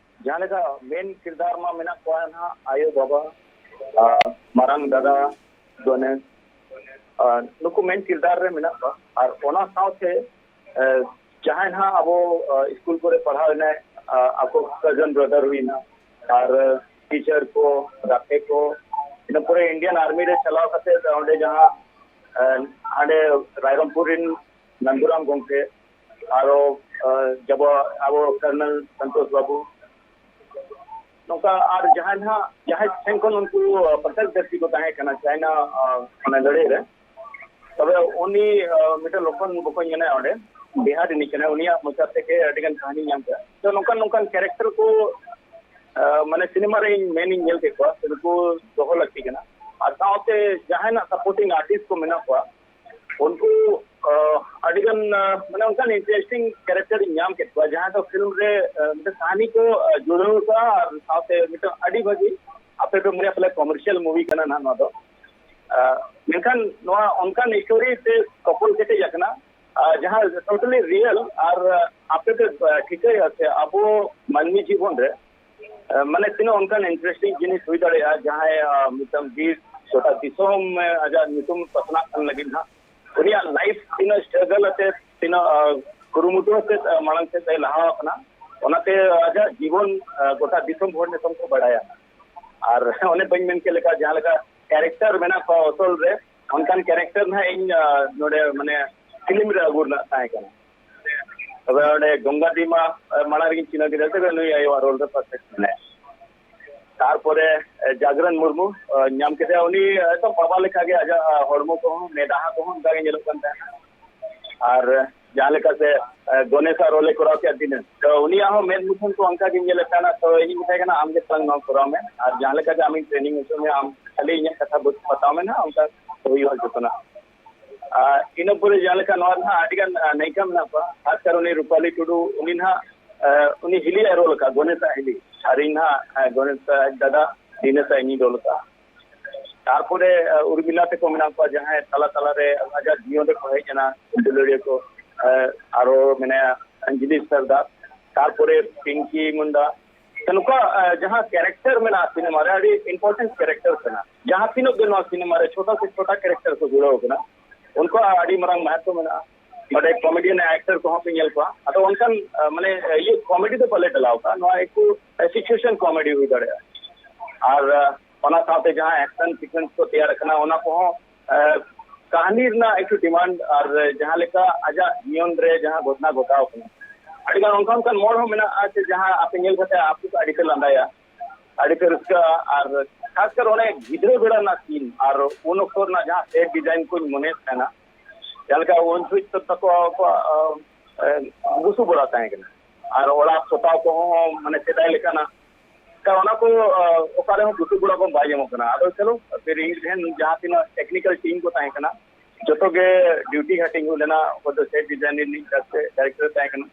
ᱡᱟᱦᱟᱸ ᱞᱮᱠᱟ ᱢᱮᱱ ᱠᱤᱨᱫᱟᱨ ᱢᱟ ᱢᱮᱱᱟᱜ ᱠᱚᱣᱟ ᱱᱟᱦᱟᱜ ᱟᱭᱳ ᱵᱟᱵᱟ, ᱟᱨ ᱢᱟᱨᱟᱝ ᱫᱟᱫᱟ, ᱜᱚᱱᱮᱥ, ᱟᱨ ᱱᱩᱠᱩ ᱢᱮᱱ ᱠᱤᱨᱫᱟᱨ ᱨᱮ ᱢᱮᱱᱟᱜ ᱠᱚᱣᱟ᱾ ᱟᱨ ᱚᱱᱟ ᱥᱟᱶᱛᱮ, ᱮ, ᱡᱟᱦᱟᱸᱭ ᱱᱟᱦᱟᱜ ᱟᱵᱚ, ᱮ, ᱥᱠᱩᱞ ᱠᱚᱨᱮ ᱯᱟᱲᱦᱟᱣ ᱮᱱᱟᱭ, ᱟ, ᱟᱠᱚ ᱠᱟᱡᱚᱱ ᱵᱨᱟᱫᱟᱨ ᱦᱩᱭᱱᱟ, ᱟᱨ ᱴᱤᱪᱟᱨ ᱠᱚ, ᱜᱟᱛᱮ ᱠᱚ, ᱤᱱᱟᱹ ᱯᱚᱨᱮ ᱤᱱᱰᱤᱭᱟᱱ ᱟᱨᱢᱤ ᱨᱮ ᱪᱟᱞᱟᱣ ᱠᱟᱛᱮ ᱚᱸᱰᱮ ᱡᱟᱦᱟᱸ, ᱮ, ᱦᱟᱸᱰᱮ ᱨᱟᱭᱨᱚᱝᱯᱩᱨ ᱨᱮᱱ ᱱᱟᱱᱫᱩᱨᱟᱢ ᱜᱚᱢᱠᱮ, ᱟᱨᱚ, ᱮ, ᱡᱟᱵᱚ-, ᱟᱵᱚ ᱠᱟᱨᱱᱟᱞ ᱥᱚᱱᱛᱳᱥ ᱵᱟᱵᱩ, ᱱᱚᱝᱠᱟ ᱟᱨ ᱡᱟᱦᱟᱸᱭ ᱱᱟᱦᱟᱜ, ᱡᱟᱦᱟᱸᱭ ᱴᱷᱮᱱ ᱠᱷᱚᱱ ᱩᱱᱠᱩ, ᱮ, ᱯᱨᱚᱛᱮᱠ ᱫᱷᱟᱹᱨᱛᱤ ᱠᱚ ᱛᱟᱦᱮᱸ ᱠᱟᱱᱟ ᱪᱟᱭᱱᱟ, ᱮ, ᱚᱱᱟ ᱞᱟᱹᱲᱦᱟᱹᱭ ᱨᱮ, ᱛᱚᱵᱮ ᱩᱱᱤ, ᱮ, ᱢᱤᱫᱴᱮᱱ ᱞᱚᱠᱷᱚᱱ ᱵᱚᱠᱚᱧ ᱢᱮᱱᱟᱭᱟ ᱚᱸᱰᱮ, ᱵᱤᱦᱟᱨ ᱨᱤᱱᱤᱡ ᱠᱟᱱᱟᱭ, ᱩᱱᱤᱭᱟᱜ ᱢᱚᱪᱟ ᱛᱮᱜᱮ ᱟᱹᱰᱤ ᱜᱟᱱ ᱠᱟᱹᱦᱱᱤ ᱧᱟᱢ ᱠᱮᱫᱟ᱾ ᱛᱚ ᱱᱚᱝᱠᱟᱱ ᱱᱚᱝᱠᱟᱱ ᱠᱮᱨᱮᱠᱴᱟᱨ ᱠᱚ, ᱮ, ᱢᱟᱱᱮ ᱥᱤᱱᱮᱢᱟ ᱨᱮ ᱤᱧ ᱢᱮᱱᱤᱧ ᱧᱮᱞ ᱠᱮᱫ ᱠᱚᱣᱟ, ᱱᱩᱠᱩ ᱫᱚᱦᱚ ᱞᱟᱹᱠᱛᱤ ᱠᱟᱱᱟ᱾ ᱟᱨ ᱥᱟᱶᱛᱮ ᱡᱟᱦᱟᱸᱭ ᱱᱟᱜ ᱥᱟᱯᱳᱨᱴᱤᱝ ᱟᱨᱴᱤᱥᱴ ᱠᱚ ᱢᱮᱱᱟᱜ ᱠᱚᱣᱟ, ᱩᱱᱠᱩ, ᱟᱹᱰᱤᱜᱟᱱ, ᱢᱟᱱᱮ ᱚᱱᱠᱟᱱ ᱤᱱᱴᱟᱨᱮᱥᱴᱤᱝ ᱠᱮᱨᱮᱠᱴᱟᱨ ᱤᱧ ᱧᱟᱢ ᱠᱮᱫ ᱠᱚᱣᱟ, ᱡᱟᱦᱟᱸ ᱫᱚ ᱯᱷᱤᱞᱢ ᱨᱮ ᱢᱤᱫᱴᱟᱝ ᱠᱟᱹᱦᱱᱤ ᱠᱚ ᱡᱩᱲᱟᱹᱣ ᱠᱟᱜᱼᱟ ᱟᱨ ᱥᱟᱶᱛᱮ ᱢᱤᱫᱴᱟᱝ ᱟᱹᱰᱤ ᱵᱷᱟᱹᱜᱤ ᱟᱯᱮ ᱯᱮ ᱢᱚᱱᱮᱭᱟ ᱯᱟᱞᱮ ᱠᱚᱢᱟᱨᱥᱤᱭᱟᱞ ᱢᱩᱵᱷᱤ ᱠᱟᱱᱟ ᱱᱟᱦᱟᱜ ᱱᱚᱣᱟ ᱫᱚ᱾ ᱢᱮᱱᱠᱷᱟᱱ ᱱᱚᱣᱟ ᱚᱱᱠᱟᱱ ᱥᱴᱳᱨᱤ ᱛᱮ ᱛᱚᱯᱚᱞ ᱠᱮᱴᱮᱡ ᱟᱠᱟᱱᱟ, ᱡᱟᱦᱟᱸ ᱴᱳᱴᱟᱞᱤ ᱨᱤᱭᱮᱞ ᱟᱨ ᱟᱯᱮ ᱯᱮ ᱴᱷᱤᱠᱟᱹᱭᱟ ᱥᱮ ᱟᱵᱚ ᱢᱟᱹᱱᱢᱤ ᱡᱤᱵᱚᱱ ᱨᱮ ᱢᱟᱱᱮ ᱛᱤᱱᱟᱹᱜ ᱚᱱᱠᱟᱱ ᱤᱱᱴᱟᱨᱮᱥᱴᱤᱝ ᱡᱤᱱᱤᱥ ᱦᱩᱭ ᱫᱟᱲᱮᱭᱟᱜᱼᱟ, ᱡᱟᱦᱟᱸᱭ ᱢᱤᱫᱴᱟᱝ ᱵᱤᱨ ᱜᱚᱴᱟ ᱫᱤᱥᱚᱢ ᱟᱡᱟᱜ ᱧᱩᱛᱩᱢ ᱯᱟᱥᱱᱟᱜ ᱠᱟᱱ ᱞᱟᱹᱜᱤᱫ ᱦᱟᱸᱜ ᱩᱱᱤᱭᱟᱜ ᱞᱟᱭᱤᱯᱷ ᱛᱤᱱᱟᱹᱜ ᱥᱴᱨᱟᱜᱚᱞ ᱟᱛᱮ, ᱛᱤᱱᱟᱹᱜ ᱠᱩᱨᱩᱢᱩᱴᱩ ᱟᱛᱮ ᱢᱟᱲᱟᱝ ᱥᱮᱫ ᱮ ᱞᱟᱦᱟ ᱟᱠᱟᱱᱟ, ᱚᱱᱟᱛᱮ ᱟᱡᱟᱜ ᱡᱤᱵᱚᱱ ᱜᱚᱴᱟ ᱫᱤᱥᱚᱢ ᱦᱚᱲ ᱱᱤᱛᱚᱝ ᱠᱚ ᱵᱟᱲᱟᱭᱟ᱾ ᱟᱨ ᱚᱱᱮ ᱵᱟᱹᱧ ᱢᱮᱱ ᱠᱮᱫ ᱞᱮᱠᱟ, ᱡᱟᱦᱟᱸ ᱞᱮᱠᱟ ᱠᱮᱨᱮᱠᱴᱟᱨ ᱢᱮᱱᱟᱜ ᱠᱚᱣᱟ ᱚᱥᱚᱞ ᱨᱮ, ᱚᱱᱠᱟᱱ ᱠᱮᱨᱮᱠᱴᱟᱨ ᱱᱟᱦᱟᱜ ᱤᱧ ᱱᱚᱰᱮ ᱢᱟᱱᱮ ᱯᱷᱤᱞᱢ ᱨᱮ ᱟᱹᱜᱩ ᱨᱮᱱᱟᱜ ᱛᱟᱦᱮᱸ ᱠᱟᱱᱟ᱾ ᱛᱚᱵᱮ ᱚᱸᱰᱮ ᱜᱚᱝᱜᱟ ᱫᱤ ᱢᱟ, ᱮ, ᱢᱟᱲᱟᱝ ᱨᱮᱜᱤᱧ ᱪᱤᱱᱦᱟᱹ ᱠᱮᱫᱮᱭᱟ, ᱛᱚᱵᱮ ᱱᱩᱭ ᱟᱭᱳᱣᱟᱜ ᱨᱳᱞ ᱨᱮ ᱯᱟᱨᱯᱷᱮᱠᱴ ᱢᱮᱱᱟᱭᱟ᱾ ᱛᱟᱨᱯᱚᱨᱮ, ᱮ, ᱡᱟᱜᱽᱨᱟᱱ ᱢᱩᱨᱢᱩ, ᱮ, ᱧᱟᱢ ᱠᱮᱫᱮᱭᱟ ᱩᱱᱤ, ᱮᱠᱫᱚᱢ ᱵᱟᱵᱟ ᱞᱮᱠᱟᱜᱮ ᱟᱡᱟᱜ, ᱮ, ᱦᱚᱲᱢᱚ ᱠᱚᱦᱚᱸ, ᱢᱮᱫᱦᱟ ᱠᱚᱦᱚᱸ ᱚᱱᱠᱟ ᱜᱮ ᱧᱮᱞᱚᱜ ᱠᱟᱱ ᱛᱟᱦᱮᱱᱟ᱾ ᱟᱨ, ᱮ, ᱡᱟᱦᱟᱸ ᱞᱮᱠᱟ ᱥᱮ, ᱮ, ᱜᱚᱱᱮᱥᱟᱜ ᱨᱳᱞ ᱮ ᱠᱚᱨᱟᱣ ᱠᱮᱫᱟ ᱫᱤᱱᱟᱹᱢ, ᱛᱚ ᱩᱱᱤᱭᱟᱜ ᱦᱚᱸ ᱢᱮᱫ ᱢᱩᱴᱷᱟᱹᱱ ᱠᱚ ᱚᱱᱠᱟ ᱜᱤᱧ ᱧᱮᱞᱮᱫ ᱛᱟᱦᱮᱱᱟ᱾ ᱛᱚ ᱤᱧ ᱢᱮᱛᱟᱭ ᱠᱟᱱᱟ, "ᱟᱢ ᱜᱮ ᱛᱟᱞᱟᱝ ᱱᱚᱣᱟ ᱠᱚᱨᱟᱣ ᱢᱮ, ᱟᱨ ᱡᱟᱦᱟᱸ ᱞᱮᱠᱟ ᱜᱮ ᱟᱢᱤᱧ ᱴᱨᱮᱱᱤᱝ ᱦᱚᱪᱚ ᱢᱮᱭᱟ, ᱟᱢ ᱠᱷᱟᱹᱞᱤ ᱤᱧᱟᱹᱜ ᱠᱟᱛᱷᱟ ᱵᱟᱛᱟᱣ ᱢᱮ ᱱᱟᱦᱟᱜ, ᱚᱱᱠᱟ ᱦᱩᱭᱩᱜᱼᱟ ᱡᱚᱛᱚᱱᱟᱜ᱾" ᱟᱨ ᱤᱱᱟᱹ ᱯᱚᱨᱮ ᱡᱟᱦᱟᱸ ᱞᱮᱠᱟ ᱱᱚᱣᱟ ᱨᱮᱱᱟᱜ ᱟᱹᱰᱤ ᱜᱟᱱ, ᱟ, ᱱᱟᱭᱤᱠᱟ ᱢᱮᱱᱟᱜ ᱠᱚᱣᱟ, ᱠᱷᱟᱥ ᱠᱟᱨ ᱩᱱᱤ ᱨᱩᱯᱟᱞᱤ ᱴᱩᱰᱩ, ᱩᱱᱤ ᱱᱟᱦᱟᱜ, ᱟ, ᱩᱱᱤ ᱦᱤᱞᱤᱭᱟᱜ ᱨᱳᱞ ᱟᱠᱟᱫ, ᱜᱚᱱᱮᱥᱟᱜ ᱦᱤᱞᱤ, ᱟᱨ ᱤᱧ ᱱᱟᱦᱟᱜ, ᱟ, ᱜᱚᱱᱮᱥ, ᱟ, ᱫᱟᱫᱟ ᱫᱤᱱᱮᱥᱟᱜ ᱤᱧᱤᱧ ᱨᱳᱞ ᱟᱠᱟᱫ᱾ ᱛᱟᱨᱯᱚᱨᱮ, ᱟ, ᱩᱨᱢᱤᱞᱟ ᱛᱟᱠᱚ ᱢᱮᱱᱟᱜ ᱠᱚᱣᱟ, ᱡᱟᱦᱟᱸᱭ ᱛᱟᱞᱟ ᱛᱟᱞᱟᱨᱮ ᱟᱡᱟᱜ ᱡᱤᱭᱚᱱ ᱨᱮᱠᱚ ᱦᱮᱡ ᱮᱱᱟ, ᱫᱩᱞᱟᱹᱲᱤᱭᱟᱹ ᱠᱚ, ᱟ, ᱟᱨᱚ ᱢᱮᱱᱟᱭᱟ ᱚᱧᱡᱚᱞᱤ ᱥᱟᱨᱫᱟᱨ, ᱛᱟᱨᱯᱚᱨᱮ ᱯᱤᱝᱠᱤ ᱢᱩᱱᱰᱟ, ᱛᱚ, ᱱᱚᱝᱠᱟ, ᱮ, ᱡᱟᱦᱟᱸ ᱠᱮᱨᱮᱠᱴᱟᱨ ᱢᱮᱱᱟᱜᱼᱟ ᱥᱤᱱᱮᱢᱟ ᱨᱮ, ᱟᱹᱰᱤ ᱤᱢᱯᱚᱨᱴᱮᱱᱴ ᱠᱮᱨᱮᱠᱴᱟᱨ ᱠᱟᱱᱟ᱾ ᱡᱟᱦᱟᱸ ᱛᱤᱱᱟᱹᱜ ᱜᱮ ᱱᱚᱣᱟ ᱥᱤᱱᱮᱢᱟ ᱨᱮ ᱪᱷᱳᱴᱟ ᱥᱮ ᱪᱷᱳᱴᱟ ᱠᱮᱨᱮᱠᱴᱟᱨ ᱠᱚ ᱡᱩᱲᱟᱹᱣ ᱠᱟᱱᱟ, ᱩᱱᱠᱩᱣᱟᱜ ᱟᱹᱰᱤ ᱢᱟᱨᱟᱝ ᱢᱟᱦᱟᱛᱛᱚ ᱢᱮᱱᱟᱜᱼᱟ᱾ ᱱᱚᱰᱮ ᱠᱚᱢᱮᱰᱤᱭᱟᱱ ᱮᱠᱴᱟᱨ ᱠᱚᱦᱚᱸ ᱯᱮ ᱧᱮᱞ ᱠᱚᱣᱟ᱾ ᱟᱫᱚ ᱚᱱᱠᱟᱱ, ᱮ, ᱢᱟᱱᱮ, ᱮ, ᱤᱭᱟᱹ ᱠᱚᱢᱮᱰᱤ ᱫᱚ ᱵᱟᱞᱮ ᱰᱟᱞᱟᱣ ᱠᱟᱜᱼᱟ, ᱱᱚᱣᱟ ᱮᱠᱴᱩ, ᱮ, ᱥᱤᱪᱩᱭᱮᱥᱚᱱ ᱠᱚᱢᱮᱰᱤ ᱦᱩᱭ ᱫᱟᱲᱮᱭᱟᱜᱼᱟ᱾ ᱟᱨ, ᱮ, ᱚᱱᱟ ᱥᱟᱶᱛᱮ ᱡᱟᱦᱟᱸ ᱮᱠᱥᱚᱱ ᱥᱤᱠᱩᱭᱮᱱᱥ ᱠᱚ ᱛᱮᱭᱟᱨ ᱠᱟᱱᱟ, ᱚᱱᱟ ᱠᱚᱦᱚᱸ, ᱮ, ᱠᱟᱹᱦᱱᱤ ᱨᱮᱱᱟᱜ ᱮᱠᱴᱩ ᱰᱤᱢᱟᱱᱰ ᱟᱨ ᱡᱟᱦᱟᱸ ᱞᱮᱠᱟ ᱟᱡᱟᱜ ᱡᱤᱭᱚᱱ ᱨᱮ ᱡᱟᱦᱟᱸ ᱜᱷᱚᱴᱚᱱᱟ ᱜᱷᱚᱴᱟᱣ ᱠᱟᱱᱟ, ᱟᱹᱰᱤ ᱜᱟᱱ ᱚᱱᱠᱟ ᱚᱱᱠᱟᱱ ᱢᱳᱲ ᱦᱚᱸ ᱢᱮᱱᱟᱜᱼᱟ ᱡᱮ ᱡᱟᱦᱟᱸ ᱟᱯᱮ ᱧᱮᱞ ᱠᱟᱛᱮ ᱟᱯᱮ ᱠᱚ ᱟᱹᱰᱤ ᱯᱮ ᱞᱟᱸᱫᱟᱭᱟ, ᱟᱹᱰᱤ ᱯᱮ ᱨᱟᱹᱥᱠᱟᱹᱜᱼᱟ᱾ ᱟᱨ ᱠᱷᱟᱥ ᱠᱟᱨ ᱚᱱᱮ ᱜᱤᱫᱽᱨᱟᱹ ᱵᱮᱲᱟ ᱨᱮᱱᱟᱜ ᱥᱤᱱ ᱟᱨ ᱩᱱ ᱚᱠᱛᱚ ᱨᱮᱱᱟᱜ ᱡᱟᱦᱟᱸ ᱥᱮᱴ ᱰᱤᱡᱟᱭᱤᱱ ᱠᱚᱧ ᱢᱚᱱᱮᱭᱮᱫ ᱛᱟᱦᱮᱱᱟ, ᱡᱟᱦᱟᱸ ᱞᱮᱠᱟ ᱩᱱ ᱡᱚᱦᱚᱜ ᱛᱟᱠᱚ ᱟᱠᱚᱣᱟᱜ, ᱮ, ᱵᱩᱥᱩᱵ ᱚᱲᱟᱜ ᱛᱟᱦᱮᱸ ᱠᱟᱱᱟ, ᱟᱨ ᱚᱲᱟᱜ ᱯᱚᱛᱟᱣ ᱠᱚᱦᱚᱸ ᱢᱟᱱᱮ ᱥᱮᱫᱟᱭ ᱞᱮᱠᱟᱱᱟᱜ, ᱛᱚ ᱚᱱᱟ ᱠᱚ, ᱟ, ᱚᱠᱟ ᱨᱮᱦᱚᱸ ᱵᱩᱥᱩᱵ ᱚᱲᱟᱜ ᱠᱚ ᱵᱟᱭ ᱧᱟᱢᱚᱜ ᱠᱟᱱᱟ᱾ ᱟᱫᱚ ᱪᱚᱞᱚ, ᱯᱷᱤᱨ ᱤᱧ ᱴᱷᱮᱱ ᱡᱟᱦᱟᱸ ᱛᱤᱱᱟᱹᱜ ᱴᱮᱠᱱᱤᱠᱮᱞ ᱴᱤᱢ ᱠᱚ ᱛᱟᱦᱮᱸ ᱠᱟᱱᱟ, ᱡᱚᱛᱚ ᱜᱮ ᱰᱤᱭᱩᱴᱤ ᱦᱟᱹᱴᱤᱧ ᱦᱩᱭ ᱞᱮᱱᱟ᱾ ᱚᱠᱚᱭ ᱫᱚ ᱥᱮᱴ ᱰᱤᱡᱟᱭᱤᱱ ᱨᱤᱱᱤᱡ ᱰᱟᱭᱨᱮᱠᱴᱚᱨ ᱛᱟᱦᱮᱸ ᱠᱟᱱᱟ,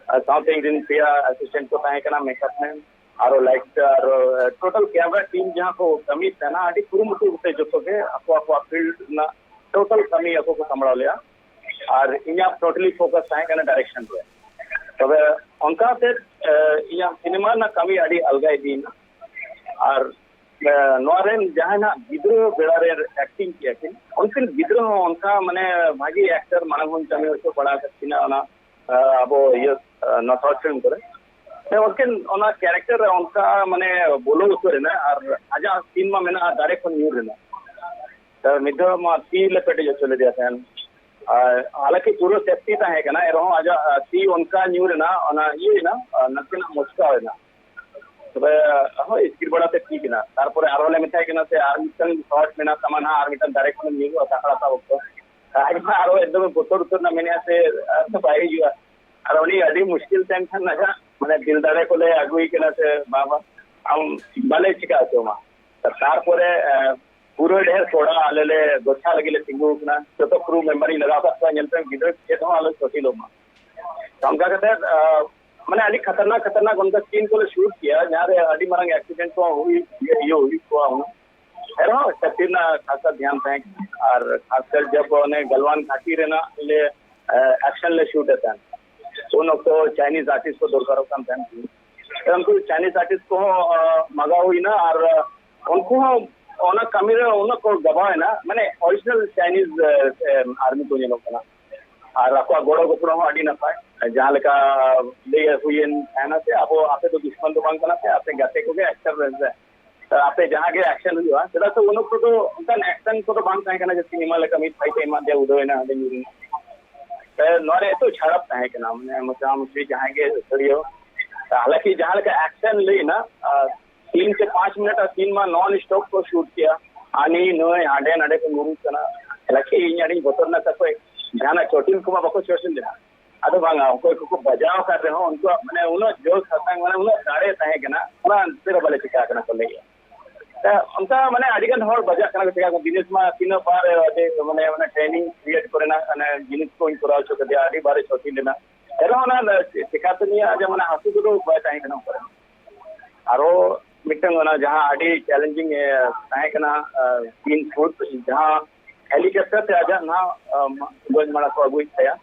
ᱟᱨ ᱥᱟᱶᱛᱮ ᱤᱧ ᱨᱮᱱ ᱯᱮᱭᱟ ᱮᱥᱤᱥᱴᱮᱱᱴ ᱠᱚ ᱛᱟᱦᱮᱸ ᱠᱟᱱᱟ, ᱢᱮᱠᱟᱯ ᱢᱮᱱ, ᱟᱨᱚ ᱞᱟᱭᱤᱴ, ᱟᱨᱚ, ᱮ, ᱴᱳᱴᱟᱞ ᱠᱮᱢᱮᱨᱟ ᱴᱤᱢ ᱡᱟᱦᱟᱸ ᱠᱚ ᱠᱟᱹᱢᱤᱭᱮᱫ ᱛᱟᱦᱮᱱᱟ, ᱟᱹᱰᱤ ᱠᱩᱨᱩᱢᱩᱴᱩ ᱠᱟᱛᱮ ᱡᱚᱛᱚ ᱜᱮ ᱟᱠᱚ ᱟᱠᱚᱣᱟᱜ ᱯᱷᱤᱞᱰ ᱨᱮᱱᱟᱜ ᱴᱳᱴᱟᱞ ᱠᱟᱹᱢᱤ ᱟᱠᱚ ᱠᱚ ᱥᱟᱢᱵᱲᱟᱣ ᱞᱮᱜᱼᱟ᱾ ᱟᱨ ᱤᱧᱟᱹᱜ ᱴᱳᱴᱟᱞᱤ ᱯᱷᱳᱠᱟᱥ ᱛᱟᱦᱮᱸ ᱠᱟᱱᱟ ᱰᱟᱭᱨᱮᱠᱥᱚᱱ ᱨᱮ᱾ ᱛᱚᱵᱮ ᱚᱱᱠᱟᱛᱮ, ᱮ, ᱤᱧᱟᱹᱜ ᱥᱤᱱᱮᱢᱟ ᱨᱮᱱᱟᱜ ᱠᱟᱹᱢᱤ ᱟᱹᱰᱤ ᱟᱞᱜᱟ ᱤᱫᱤᱭᱮᱱᱟ᱾ ᱟᱨ, ᱮ, ᱱᱚᱣᱟ ᱨᱮᱱ ᱡᱟᱦᱟᱸᱭ ᱱᱟᱜ ᱜᱤᱫᱽᱨᱟᱹ ᱵᱮᱲᱟ ᱨᱮ ᱮᱠᱴᱤᱝ ᱠᱮᱜᱼᱟ ᱠᱤᱱ, ᱩᱱᱠᱤᱱ ᱜᱤᱫᱽᱨᱟᱹ ᱦᱚᱸ ᱚᱱᱠᱟ ᱢᱟᱱᱮ ᱵᱷᱟᱜᱤ ᱮᱠᱴᱟᱨ ᱢᱟᱲᱟᱝ ᱦᱚᱸᱧ ᱠᱟᱹᱢᱤ ᱦᱚᱪᱚ ᱵᱟᱲᱟ ᱟᱠᱟᱫ ᱠᱤᱱᱟ ᱚᱱᱟ, ᱮ, ᱟᱵᱚ ᱤᱭᱟᱹ, ᱮ, ᱱᱚᱣᱟ ᱥᱚᱨᱴ ᱯᱷᱤᱞᱢ ᱠᱚᱨᱮ᱾ ᱥᱮ ᱩᱱᱠᱤᱱ ᱚᱱᱟ ᱠᱮᱨᱮᱠᱴᱟᱨ ᱨᱮ ᱚᱱᱠᱟ ᱢᱟᱱᱮ ᱵᱚᱞᱚ ᱩᱛᱟᱹᱨ ᱮᱱᱟ, ᱟᱨ ᱟᱡᱟᱜ ᱥᱤᱱ ᱢᱟ ᱢᱮᱱᱟᱜᱼᱟ ᱫᱟᱨᱮ ᱠᱷᱚᱱ ᱧᱩᱨ ᱨᱮᱱᱟᱜ᱾ ᱛᱚ ᱢᱤᱫ ᱫᱷᱟᱣ ᱢᱟ ᱛᱤ ᱞᱮ ᱯᱮᱴᱮᱡ ᱦᱚᱪᱚ ᱞᱮᱫᱮᱭᱟ ᱛᱟᱦᱮᱸᱱ᱾ ᱟᱨ ᱦᱟᱞᱟᱠᱤ ᱯᱩᱨᱟᱹ ᱥᱮᱯᱴᱤ ᱛᱟᱦᱮᱸ ᱠᱟᱱᱟ, ᱮᱱᱨᱮᱦᱚᱸ ᱟᱡᱟᱜ ᱛᱤ ᱚᱱᱠᱟ ᱧᱩᱨ ᱮᱱᱟ, ᱚᱱᱟ ᱤᱭᱟᱹᱭᱮᱱᱟ, ᱱᱟᱥᱮᱱᱟᱜ ᱢᱚᱪᱠᱟᱣ ᱮᱱᱟ᱾ ᱛᱚᱵᱮ ᱦᱳᱭ, ᱤᱥᱠᱤᱨ ᱵᱟᱲᱟ ᱛᱮ ᱴᱷᱤᱠ ᱮᱱᱟ᱾ ᱛᱟᱨᱯᱚᱨᱮ ᱟᱨᱦᱚᱸ ᱞᱮ ᱢᱮᱛᱟᱭ ᱠᱟᱱᱟ ᱥᱮ, ᱟᱨ ᱢᱤᱫᱴᱟᱝ ᱥᱚᱴ ᱢᱮᱱᱟᱜ ᱛᱟᱢᱟ ᱱᱟᱦᱟᱜ, ᱟᱨ ᱢᱤᱫᱴᱟᱝ ᱫᱟᱨᱮ ᱠᱷᱚᱱᱮᱢ ᱧᱩᱨᱩᱜᱼᱟ ᱥᱟᱠᱲᱟ ᱥᱟᱵ ᱚᱠᱛᱚ᱾ ᱟᱡ ᱢᱟ ᱟᱨᱦᱚᱸ ᱮᱠᱫᱚᱢ ᱵᱚᱛᱚᱨ ᱩᱛᱟᱹᱨ ᱮᱱᱟ, ᱢᱮᱱᱮᱫᱼᱟ ᱥᱮ ᱟᱨ ᱫᱚ ᱵᱟᱭ ᱦᱤᱡᱩᱜᱼᱟ᱾ ᱟᱨ ᱩᱱᱤ ᱟᱹᱰᱤ ᱢᱩᱥᱠᱤᱞ ᱛᱮ ᱮᱱᱠᱷᱟᱱ ᱱᱟᱦᱟᱜ ᱢᱟᱱᱮ ᱫᱤᱞ ᱫᱟᱲᱮ ᱠᱚᱞᱮ ᱟᱹᱜᱩᱭ ᱠᱟᱱᱟ ᱥᱮ, ᱵᱟᱵᱟ ᱟᱢ ᱵᱟᱞᱮ ᱪᱤᱠᱟ ᱦᱚᱪᱚ ᱟᱢᱟ᱾ ᱛᱟᱨᱯᱚᱨᱮ ᱯᱩᱨᱟᱹ ᱰᱷᱮᱨ ᱠᱚᱲᱟ ᱟᱞᱮ ᱞᱮ ᱜᱚᱪᱷᱟ ᱞᱟᱹᱜᱤᱫ ᱞᱮ ᱛᱤᱸᱜᱩ ᱟᱠᱟᱱᱟ᱾ ᱡᱚᱛᱚ ᱠᱨᱩ ᱢᱮᱢᱵᱟᱨᱤᱧ ᱞᱟᱜᱟᱣ ᱠᱟᱜ ᱠᱚᱣᱟ, ᱧᱮᱞ ᱯᱮ ᱜᱤᱫᱽᱨᱟᱹ ᱪᱮᱫ ᱦᱚᱸ ᱟᱞᱚ ᱥᱚᱴᱤᱞᱚᱜ ᱢᱟ᱾ ᱚᱱᱠᱟ ᱠᱟᱛᱮ ᱢᱟᱱᱮ ᱟᱹᱰᱤ ᱠᱷᱟᱛᱟᱨᱱᱟᱠ ᱠᱷᱟᱛᱟᱨᱱᱟᱠ ᱚᱱᱠᱟ ᱥᱤᱱ ᱠᱚᱞᱮ ᱥᱩᱴ ᱠᱮᱭᱟ, ᱡᱟᱦᱟᱸ ᱨᱮ ᱟᱹᱰᱤ ᱢᱟᱨᱟᱝ ᱮᱠᱥᱤᱰᱮᱱᱴ ᱠᱚ ᱦᱩᱭ ᱤᱭᱟᱹ ᱦᱩᱭ ᱠᱚᱜᱼᱟ ᱦᱩᱱᱟᱹᱝ᱾ ᱮᱱᱨᱮᱦᱚᱸ ᱥᱮᱯᱴᱤ ᱨᱮᱱᱟᱜ ᱠᱷᱟᱥ ᱠᱟᱨ ᱫᱷᱮᱭᱟᱱ ᱛᱟᱦᱮᱸ ᱠᱟᱱᱟ᱾ ᱟᱨ ᱠᱷᱟᱥ ᱠᱟᱨ ᱡᱚᱵ ᱚᱱᱮ ᱜᱟᱞᱣᱟᱱ ᱜᱷᱟᱴᱤ ᱨᱮᱱᱟᱜ ᱞᱮ ᱮᱠᱥᱮᱱ ᱞᱮ ᱥᱩᱴ ᱮᱫ ᱛᱟᱦᱮᱸᱫ, ᱩᱱ ᱚᱠᱛᱚ ᱪᱟᱭᱱᱤᱡᱽ ᱟᱨᱴᱤᱥᱴ ᱠᱚ ᱫᱚᱨᱠᱟᱨᱚᱜ ᱠᱟᱱ ᱛᱟᱦᱮᱸᱫ᱾ ᱩᱱᱠᱩ ᱪᱟᱭᱱᱤᱡᱽ ᱟᱨᱴᱤᱥᱴ ᱠᱚᱦᱚᱸ ᱢᱟᱜᱟᱣ ᱦᱩᱭᱱᱟ ᱟᱨ ᱩᱱᱠᱩ ᱦᱚᱸ ᱚᱱᱟ ᱠᱟᱹᱢᱤ ᱨᱮ ᱩᱱᱟᱹᱜ ᱠᱚ ᱜᱟᱵᱟᱣ ᱮᱱᱟ, ᱢᱟᱱᱮ ᱚᱨᱤᱡᱤᱱᱟᱞ ᱪᱟᱭᱱᱤᱡᱽ ᱟᱨᱢᱤ ᱠᱚ ᱧᱮᱞᱚᱜ ᱠᱟᱱᱟ᱾ ᱟᱨ ᱟᱠᱚᱣᱟᱜ ᱜᱚᱲᱚ ᱜᱚᱯᱚᱲᱚ ᱦᱚᱸ ᱟᱹᱰᱤ ᱱᱟᱯᱟᱭ᱾ ᱡᱟᱦᱟᱸ ᱞᱮᱠᱟ ᱞᱟᱹᱭ ᱦᱩᱭᱮᱱ ᱛᱟᱦᱮᱱᱟ ᱥᱮ, ᱟᱵᱚ ᱟᱯᱮ ᱫᱚ ᱫᱩᱥᱢᱚᱱ ᱫᱚ ᱵᱟᱝ ᱠᱟᱱᱟ ᱯᱮ, ᱟᱯᱮ ᱜᱟᱛᱮ ᱠᱚᱜᱮ ᱮᱠᱴᱟᱨ ᱨᱮ ᱥᱮ, ᱟᱯᱮ ᱡᱟᱦᱟᱸ ᱜᱮ ᱮᱠᱥᱮᱱ ᱦᱩᱭᱩᱜᱼᱟ, ᱪᱮᱫᱟᱜ ᱥᱮ ᱩᱱ ᱚᱠᱛᱚ ᱫᱚ ᱚᱱᱠᱟᱱ ᱮᱠᱥᱮᱱ ᱠᱚᱫᱚ ᱵᱟᱝ ᱛᱟᱦᱮᱸ ᱠᱟᱱᱟ ᱡᱮ ᱥᱤᱱᱮᱢᱟ ᱞᱮᱠᱟ ᱢᱤᱫ ᱯᱷᱟᱭᱤᱴ ᱮ ᱮᱢᱟᱫ ᱫᱮᱭᱟ, ᱩᱰᱟᱹᱣ ᱮᱱᱟ, ᱦᱟᱸᱰᱮ ᱧᱩᱨ ᱮᱱᱟ᱾ ᱱᱚᱣᱟ ᱨᱮ ᱮᱛᱚ ᱡᱷᱟᱲᱟᱯ ᱛᱟᱦᱮᱸ ᱠᱟᱱᱟ, ᱢᱟᱱᱮ ᱢᱚᱴᱟᱢᱩᱴᱤ ᱡᱟᱦᱟᱸᱭ ᱜᱮ ᱟᱹᱛᱷᱟᱹᱲᱤᱭᱟᱹ, ᱦᱟᱞᱟᱠᱤ ᱡᱟᱦᱟᱸ ᱞᱮᱠᱟ ᱮᱠᱥᱮᱱ ᱞᱟᱹᱭ ᱮᱱᱟ, ᱟᱨ ᱛᱤᱱ ᱥᱮ ᱯᱟᱸᱪ ᱢᱤᱱᱤᱴ ᱟᱨ ᱥᱤᱱ ᱢᱟ ᱱᱚᱱ ᱥᱴᱚᱯ ᱠᱚ ᱥᱩᱴ ᱠᱮᱭᱟ᱾ ᱦᱟᱹᱱᱤ ᱱᱟᱹᱭ ᱦᱟᱸᱰᱮ ᱱᱟᱰᱮ ᱠᱚ ᱧᱩᱨᱩᱜ ᱠᱟᱱᱟ᱾ ᱦᱟᱞᱟᱠᱤ ᱤᱧ ᱟᱹᱰᱤᱧ ᱵᱚᱛᱚᱨ ᱮᱱᱟ ᱛᱟᱠᱚ, ᱡᱟᱦᱟᱱᱟᱜ ᱪᱚᱴᱤᱞ ᱠᱚᱢᱟ ᱵᱟᱠᱚ ᱪᱚᱴᱤᱞ ᱞᱮᱱᱟ᱾ ᱟᱫᱚ ᱵᱟᱝᱟ, ᱚᱠᱚᱭ ᱠᱚᱠᱚ ᱵᱟᱡᱟᱣ ᱟᱠᱟᱫ ᱨᱮᱦᱚᱸ ᱩᱱᱠᱩᱣᱟᱜ ᱢᱟᱱᱮ ᱩᱱᱟᱹᱜ ᱡᱳᱨ ᱥᱟᱛᱟᱝ, ᱢᱟᱱᱮ ᱩᱱᱟᱹᱜ ᱫᱟᱲᱮ ᱛᱟᱦᱮᱸ ᱠᱟᱱᱟ, ᱚᱱᱟ ᱛᱮᱫᱚ ᱵᱟᱞᱮ ᱪᱤᱠᱟ ᱟᱠᱟᱱᱟ ᱠᱚ ᱞᱟᱹᱭᱮᱜᱼᱟ᱾ ᱛᱟ ᱚᱱᱠᱟ ᱢᱟᱱᱮ ᱟᱹᱰᱤ ᱜᱟᱱ ᱦᱚᱲ ᱵᱟᱡᱟᱜ ᱠᱟᱱᱟ ᱠᱚ, ᱪᱤᱠᱟ ᱠᱚ ᱵᱤᱫᱮᱥ ᱢᱟ ᱛᱤᱱᱟᱹᱜ ᱵᱟᱨ ᱟᱹᱰᱤ ᱢᱟᱱᱮ ᱚᱱᱟ ᱴᱨᱮᱱᱤᱝ ᱯᱤᱨᱤᱭᱚᱰ ᱠᱚᱨᱮᱱᱟᱜ ᱚᱱᱟ ᱡᱤᱱᱤᱥ ᱠᱚᱧ ᱠᱚᱨᱟᱣ ᱦᱚᱪᱚ ᱠᱮᱫᱮᱭᱟ, ᱟᱹᱰᱤ ᱵᱟᱨᱮ ᱪᱷᱚᱴᱤ ᱞᱮᱱᱟ᱾ ᱮᱱᱨᱮᱦᱚᱸ ᱚᱱᱟ ᱪᱤᱠᱟᱛᱮ ᱱᱤᱭᱟᱹ ᱟᱡᱟᱜ ᱢᱟᱱᱮ ᱦᱟᱹᱥᱩ ᱠᱚᱫᱚ ᱵᱟᱭ ᱛᱟᱦᱮᱸ ᱠᱟᱱᱟ ᱚᱱᱠᱟ ᱨᱮ᱾ ᱟᱨᱚ ᱢᱤᱫᱴᱟᱝ ᱚᱱᱟ ᱡᱟᱦᱟᱸ ᱟᱹᱰᱤ ᱪᱮᱞᱮᱧᱡᱤᱝ ᱮ, ᱛᱟᱦᱮᱸ ᱠᱟᱱᱟ, ᱥᱤᱱ ᱥᱩᱴ, ᱡᱟᱦᱟᱸ ᱦᱮᱞᱤᱠᱚᱯᱴᱟᱨ ᱛᱮ ᱟᱡᱟᱜ ᱱᱟᱦᱟᱜ, ᱟᱢ, ᱜᱚᱡ ᱢᱟᱲᱟ ᱠᱚ ᱟᱹᱜᱩᱭᱮᱫ ᱛᱟᱭᱟ᱾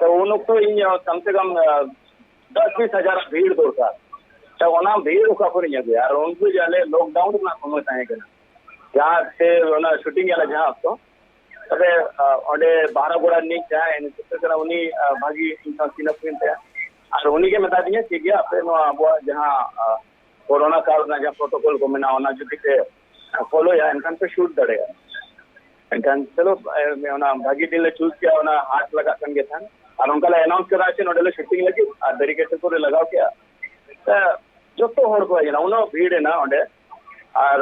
ᱛᱚ ᱩᱱ ᱚᱠᱛᱚ ᱤᱧ, ᱟᱢ, ᱠᱚᱢ ᱥᱮ ᱠᱚᱢ, ᱟᱢ, ᱫᱚᱥ ᱵᱤᱥ ᱦᱟᱡᱟᱨ ᱵᱷᱤᱲ ᱫᱚᱨᱠᱟᱨ᱾ ᱛᱚ ᱚᱱᱟ ᱵᱷᱤᱲ ᱚᱠᱟ ᱠᱷᱚᱱᱤᱧ ᱟᱹᱜᱩᱭᱟ? ᱟᱨ ᱩᱱ ᱡᱚᱠᱷᱚᱡ ᱟᱞᱮ ᱞᱚᱠᱰᱟᱣᱩᱱ ᱨᱮᱱᱟᱜ ᱥᱚᱢᱚᱭ ᱛᱟᱦᱮᱸ ᱠᱟᱱᱟ, ᱡᱟᱦᱟᱸ ᱛᱮ ᱚᱱᱟ ᱥᱩᱴᱤᱝ ᱟᱞᱮ ᱡᱟᱦᱟᱸ ᱚᱠᱛᱚ᱾ ᱛᱚᱵᱮ, ᱟᱢ, ᱚᱸᱰᱮ ᱵᱟᱦᱨᱟ ᱜᱚᱲᱟ ᱨᱤᱱᱤᱡ ᱡᱟᱦᱟᱸᱭ ᱤᱱᱥᱯᱮᱠᱴᱚᱨ ᱠᱟᱱᱟ, ᱩᱱᱤ, ᱟᱢ, ᱵᱷᱟᱹᱜᱤ ᱤᱧ ᱥᱟᱶ ᱪᱤᱱᱦᱟᱹᱯ ᱦᱩᱭᱮᱱ ᱛᱟᱭᱟ᱾ ᱟᱨ ᱩᱱᱤ ᱜᱮ ᱢᱮᱛᱟ ᱫᱤᱧᱟ, "ᱴᱷᱤᱠ ᱜᱮᱭᱟ, ᱟᱯᱮ ᱱᱚᱣᱟ ᱟᱵᱚᱣᱟᱜ ᱡᱟᱦᱟᱸ, ᱟᱢ, ᱠᱳᱨᱳᱱᱟ ᱠᱟᱞ ᱨᱮᱱᱟᱜ ᱡᱟᱦᱟᱸ ᱯᱨᱳᱴᱳᱠᱚᱞ ᱠᱚ ᱢᱮᱱᱟᱜᱼᱟ, ᱚᱱᱟ ᱡᱩᱫᱤ ᱯᱮ, ᱟᱢ, ᱯᱷᱳᱞᱳᱭᱟ, ᱮᱱᱠᱷᱟᱱ ᱯᱮ ᱥᱩᱴ ᱫᱟᱲᱮᱭᱟᱜᱼᱟ᱾" ᱮᱱᱠᱷᱟᱱ ᱪᱚᱞᱚ, ᱮ, ᱚᱱᱟ ᱵᱷᱟᱹᱜᱤ ᱫᱤᱱ ᱞᱮ ᱪᱩᱡᱽ ᱠᱮᱜᱼᱟ, ᱚᱱᱟ ᱦᱟᱴ ᱞᱟᱜᱟᱜ ᱠᱟᱱ ᱜᱮ ᱛᱟᱦᱮᱸᱱ᱾ ᱟᱨ ᱚᱱᱠᱟ ᱞᱮ ᱮᱱᱟᱣᱩᱱᱥ ᱠᱮᱫᱟ ᱪᱮ ᱱᱚᱰᱮ ᱞᱮ ᱥᱩᱴᱤᱝ ᱞᱟᱹᱜᱤᱫ, ᱟᱨ ᱰᱮᱰᱤᱠᱮᱥᱚᱱ ᱠᱚᱞᱮ ᱞᱟᱜᱟᱣ ᱠᱮᱜᱼᱟ᱾ ᱮ, ᱡᱚᱛᱚ ᱦᱚᱲ ᱠᱚ ᱦᱮᱡ ᱮᱱᱟ, ᱩᱱᱟᱹᱜ ᱵᱷᱤᱲ ᱮᱱᱟ ᱚᱸᱰᱮ᱾ ᱟᱨ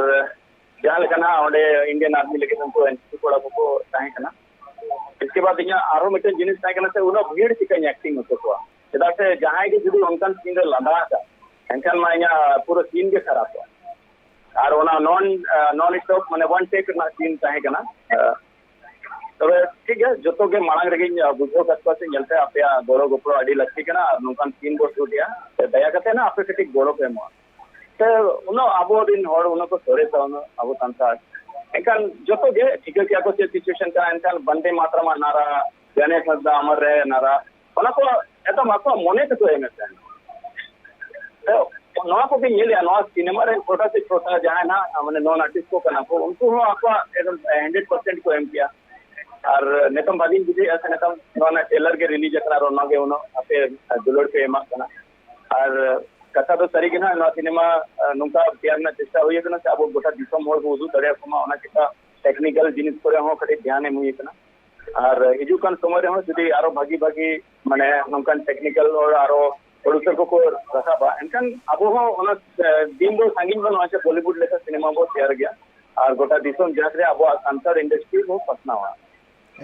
ᱡᱟᱦᱟᱸ ᱞᱮᱠᱟ ᱱᱟᱦᱟᱜ ᱚᱸᱰᱮ ᱤᱱᱰᱤᱭᱟᱱ ᱟᱨᱢᱤ ᱞᱟᱹᱜᱤᱫ ᱩᱱᱠᱩ ᱮᱱ ᱥᱤ ᱥᱤ ᱠᱚᱲᱟ ᱠᱚᱠᱚ ᱛᱟᱦᱮᱸ ᱠᱟᱱᱟ᱾ ᱤᱥᱠᱮ ᱵᱟᱫ ᱤᱧᱟᱹᱜ ᱟᱨᱦᱚᱸ ᱢᱤᱫᱴᱮᱱ ᱡᱤᱱᱤᱥ ᱛᱟᱦᱮᱸ ᱠᱟᱱᱟ ᱥᱮ, ᱩᱱᱟᱹᱜ ᱵᱷᱤᱲ ᱪᱤᱠᱟᱹᱧ ᱮᱠᱴᱤᱝ ᱦᱚᱪᱚ ᱠᱚᱣᱟ? ᱪᱮᱫᱟᱜ ᱥᱮ ᱡᱟᱦᱟᱸᱭ ᱜᱮ ᱡᱩᱫᱤ ᱚᱱᱠᱟᱱ ᱥᱤᱱ ᱨᱮ ᱞᱟᱸᱫᱟ ᱟᱠᱟᱫ, ᱮᱱᱠᱷᱟᱱ ᱢᱟ ᱤᱧᱟᱹᱜ ᱯᱩᱨᱟᱹ ᱥᱤᱱ ᱜᱮ ᱠᱷᱟᱨᱟᱯᱚᱜᱼᱟ᱾ ᱟᱨ ᱚᱱᱟ ᱱᱚᱱ ᱱᱚᱱ ᱥᱴᱚᱯ, ᱢᱟᱱᱮ ᱚᱣᱟᱱ ᱴᱮᱠ ᱨᱮᱱᱟᱜ ᱥᱤᱱ ᱛᱟᱦᱮᱸ ᱠᱟᱱᱟ᱾ ᱛᱚᱵᱮ ᱴᱷᱤᱠ ᱜᱮᱭᱟ, ᱡᱚᱛᱚ ᱜᱮ ᱢᱟᱲᱟᱝ ᱨᱮᱜᱮᱧ ᱵᱩᱡᱷᱟᱹᱣ ᱠᱟᱫ ᱠᱚᱣᱟ ᱥᱮ, ᱧᱮᱞ ᱯᱮ, ᱟᱯᱮᱭᱟᱜ ᱜᱚᱲᱚ ᱜᱚᱯᱚᱲᱚ ᱟᱹᱰᱤ ᱞᱟᱹᱠᱛᱤ ᱠᱟᱱᱟ, ᱟᱨ ᱱᱚᱝᱠᱟᱱ ᱥᱤᱱ ᱵᱚ ᱥᱩᱴ ᱮᱜᱼᱟ, ᱛᱚ ᱫᱟᱭᱟ ᱠᱟᱛᱮ ᱱᱟ ᱟᱯᱮ ᱠᱟᱹᱴᱤᱡ ᱜᱚᱲᱚ ᱯᱮ ᱮᱢᱚᱜᱼᱟ᱾ ᱥᱮ ᱩᱱᱟᱹᱜ ᱟᱵᱚ ᱨᱮᱱ ᱦᱚᱲ ᱩᱱᱟᱹᱜ ᱠᱚ ᱥᱚᱨᱮᱥᱟ, ᱩᱱᱟᱹᱜ ᱟᱵᱚ ᱥᱟᱱᱛᱟᱲ, ᱮᱱᱠᱷᱟᱱ ᱡᱚᱛᱚ ᱜᱮ ᱴᱷᱤᱠᱟᱹ ᱠᱮᱭᱟ ᱠᱚ ᱪᱮᱫ ᱥᱤᱪᱩᱭᱮᱥᱚᱱ ᱠᱟᱱᱟ᱾ ᱮᱱᱠᱷᱟᱱ ᱵᱟᱱᱫᱮ ᱢᱟᱛᱨᱟᱢ ᱟᱜ ᱱᱟᱨᱟ, ᱜᱟᱱᱮᱥ ᱦᱟᱸᱥᱫᱟ ᱟᱢᱟᱨ ᱨᱮ ᱱᱟᱨᱟ, ᱚᱱᱟ ᱠᱚ ᱮᱠᱫᱚᱢ ᱟᱠᱚᱣᱟᱜ ᱢᱚᱱᱮ ᱛᱮᱠᱚ ᱮᱢᱮᱫ ᱛᱟᱦᱮᱸᱱᱟ᱾ ᱛᱚ ᱱᱚᱣᱟ ᱠᱚᱜᱮ ᱧᱮᱞᱮᱜᱼᱟ, ᱱᱚᱣᱟ ᱥᱤᱱᱮᱢᱟ ᱨᱮ ᱪᱷᱳᱴᱟ ᱥᱮ ᱪᱷᱳᱴᱟ ᱡᱟᱦᱟᱸᱭ ᱱᱟᱜ ᱢᱟᱱᱮ ᱱᱚᱱ ᱟᱨᱴᱤᱥᱴ ᱠᱚ ᱠᱟᱱᱟ ᱠᱚ, ᱩᱱᱠᱩ ᱦᱚᱸ ᱟᱠᱚᱣᱟᱜ ᱮᱠᱫᱚᱢ ᱦᱟᱱᱰᱨᱮᱰ ᱯᱟᱨᱥᱮᱱᱴ ᱠᱚ ᱮᱢ ᱠᱮᱭᱟ᱾ ᱟᱨ ᱱᱤᱛᱚᱝ ᱵᱷᱟᱜᱤᱧ ᱵᱩᱡᱷᱟᱹᱣᱮᱫᱼᱟ ᱥᱮ, ᱱᱤᱛᱚᱝ ᱱᱚᱣᱟ ᱨᱮᱱᱟᱜ ᱴᱨᱮᱞᱟᱨ ᱜᱮ ᱨᱤᱞᱤᱡᱽ ᱟᱠᱟᱱᱟ ᱟᱨ ᱚᱱᱟ ᱜᱮ ᱩᱱᱟᱹᱜ ᱟᱯᱮ ᱫᱩᱞᱟᱹᱲ ᱯᱮ ᱮᱢᱟᱜ ᱠᱟᱱᱟ᱾ ᱟᱨ ᱠᱟᱛᱷᱟ ᱫᱚ ᱥᱟᱹᱨᱤ ᱜᱮ ᱱᱟᱜ, ᱱᱚᱣᱟ ᱥᱤᱱᱮᱢᱟ ᱱᱚᱝᱠᱟ ᱛᱮᱭᱟᱨ ᱨᱮᱱᱟᱜ ᱪᱮᱥᱴᱟ ᱦᱩᱭ ᱟᱠᱟᱱᱟ ᱥᱮ ᱟᱵᱚ ᱜᱚᱴᱟ ᱫᱤᱥᱚᱢ ᱦᱚᱲ ᱵᱚ ᱩᱫᱩᱜ ᱫᱟᱲᱮᱭᱟᱠᱚ ᱢᱟ, ᱚᱱᱟ ᱪᱮᱠᱟ ᱴᱮᱠᱱᱤᱠᱟᱞ ᱡᱤᱱᱤᱥ ᱠᱚᱨᱮ ᱦᱚᱸ ᱠᱟᱹᱴᱤᱡ ᱫᱷᱮᱭᱟᱱ ᱮᱢ ᱦᱩᱭ ᱟᱠᱟᱱᱟ᱾ ᱟᱨ ᱦᱤᱡᱩᱜ ᱠᱟᱱ ᱥᱚᱢᱚᱭ ᱨᱮᱦᱚᱸ ᱡᱩᱫᱤ ᱟᱨᱚ ᱵᱷᱟᱹᱜᱤ ᱵᱷᱟᱹᱜᱤ ᱢᱟᱱᱮ ᱱᱚᱝᱠᱟᱱ ᱴᱮᱠᱱᱤᱠᱟᱞ ᱦᱚᱲ ᱟᱨᱚ ᱯᱨᱚᱰᱩᱥᱟᱨ ᱠᱚᱠᱚ ᱨᱟᱠᱟᱵᱟ, ᱮᱱᱠᱷᱟᱱ ᱟᱵᱚ ᱦᱚᱸ ᱚᱱᱟ, ᱮ, ᱫᱤᱱ ᱵᱚ ᱥᱟᱺᱜᱤᱧ ᱵᱟᱹᱱᱩᱜᱼᱟ ᱡᱮ ᱵᱚᱞᱤᱣᱩᱰ ᱞᱮᱠᱟ ᱥᱤᱱᱮᱢᱟ ᱵᱚ ᱛᱮᱭᱟᱨ ᱜᱮᱭᱟ᱾ ᱟᱨ ᱜᱚᱴᱟ ᱫᱤᱥᱚᱢ ᱡᱟᱠ ᱨᱮ ᱟᱵᱚᱣᱟᱜ ᱥᱟᱱᱛᱟᱲ ᱤᱱᱰᱟᱥᱴᱨᱤ ᱵᱚ ᱯᱟᱥᱱᱟᱣᱟ᱾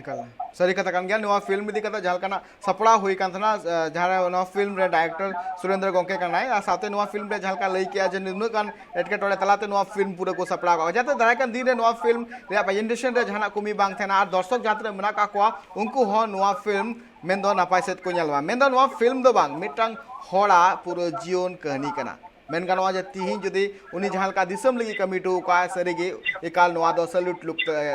ᱮᱠᱟᱞ ᱥᱟᱹᱨᱤ ᱠᱟᱛᱷᱟ ᱠᱟᱱ ᱜᱮᱭᱟ᱾ ᱱᱚᱣᱟ ᱯᱷᱤᱞᱢ ᱤᱫᱤ ᱠᱟᱛᱮ ᱡᱟᱦᱟᱸ ᱞᱮᱠᱟᱱᱟᱜ ᱥᱟᱯᱲᱟᱣ ᱦᱩᱭ ᱠᱟᱱ ᱛᱟᱦᱮᱱᱟ, ᱮ, ᱡᱟᱦᱟᱸ ᱨᱮ ᱱᱚᱣᱟ ᱯᱷᱤᱞᱢ ᱨᱮ ᱰᱟᱭᱨᱮᱠᱴᱚᱨ ᱥᱩᱨᱮᱱᱫᱨᱚ ᱜᱚᱢᱠᱮ ᱠᱟᱱᱟᱭ, ᱟᱨ ᱥᱟᱶᱛᱮ ᱱᱚᱣᱟ ᱯᱷᱤᱞᱢ ᱨᱮ ᱡᱟᱦᱟᱸ ᱞᱮᱠᱟ ᱞᱟᱹᱭ ᱠᱮᱜᱼᱟ ᱡᱮ ᱱᱩᱱᱟᱹᱜ ᱜᱟᱱ ᱮᱴᱠᱮᱴᱚᱬᱮ ᱛᱟᱞᱟᱛᱮ ᱱᱚᱣᱟ ᱯᱷᱤᱞᱢ ᱯᱩᱨᱟᱹ ᱠᱚ ᱥᱟᱯᱲᱟᱣ ᱠᱟᱜᱼᱟ, ᱡᱟᱛᱮ ᱫᱟᱨᱟᱭ ᱠᱟᱱ ᱫᱤᱱ ᱨᱮ ᱱᱚᱣᱟ ᱯᱷᱤᱞᱢ ᱨᱮᱭᱟᱜ ᱯᱨᱮᱡᱮᱱᱴᱮᱥᱚᱱ ᱨᱮ ᱡᱟᱦᱟᱱᱟᱜ ᱠᱚᱢᱤ ᱵᱟᱝ ᱛᱟᱦᱮᱱᱟ, ᱟᱨ ᱫᱚᱨᱥᱚᱠ ᱡᱟᱦᱟᱸ ᱛᱤᱱᱟᱹᱜ ᱢᱮᱱᱟᱜ ᱠᱟᱜ ᱠᱚᱣᱟ ᱩᱱᱠᱩ ᱦᱚᱸ ᱱᱚᱣᱟ ᱯᱷᱤᱞᱢ ᱢᱮᱱᱫᱚ ᱱᱟᱯᱟᱭ ᱥᱮᱫ ᱠᱚ ᱧᱮᱞ ᱢᱟ᱾ ᱢᱮᱱᱫᱚ ᱱᱚᱣᱟ ᱯᱷᱤᱞᱢ ᱫᱚ ᱵᱟᱝ, ᱢᱤᱫᱴᱟᱝ ᱦᱚᱲᱟᱜ ᱯᱩᱨᱟᱹ ᱡᱤᱭᱚᱱ ᱠᱟᱹᱦᱱᱤ ᱠᱟᱱᱟ᱾ ᱢᱮᱱ ᱜᱟᱱᱚᱜᱼᱟ ᱡᱮ ᱛᱤᱦᱤᱧ ᱡᱩᱫᱤ ᱩᱱᱤ ᱡᱟᱦᱟᱸ ᱞᱮᱠᱟ ᱫᱤᱥᱚᱢ ᱞᱟᱹᱜᱤᱫ ᱠᱟᱹᱢᱤ ᱦᱚᱴᱚ ᱟᱠᱟᱫᱼᱟᱭ, ᱥᱟᱹᱨᱤᱜᱮ ᱮᱠᱟᱞ ᱱᱚᱣᱟ ᱫᱚ ᱥᱟᱞᱩᱴ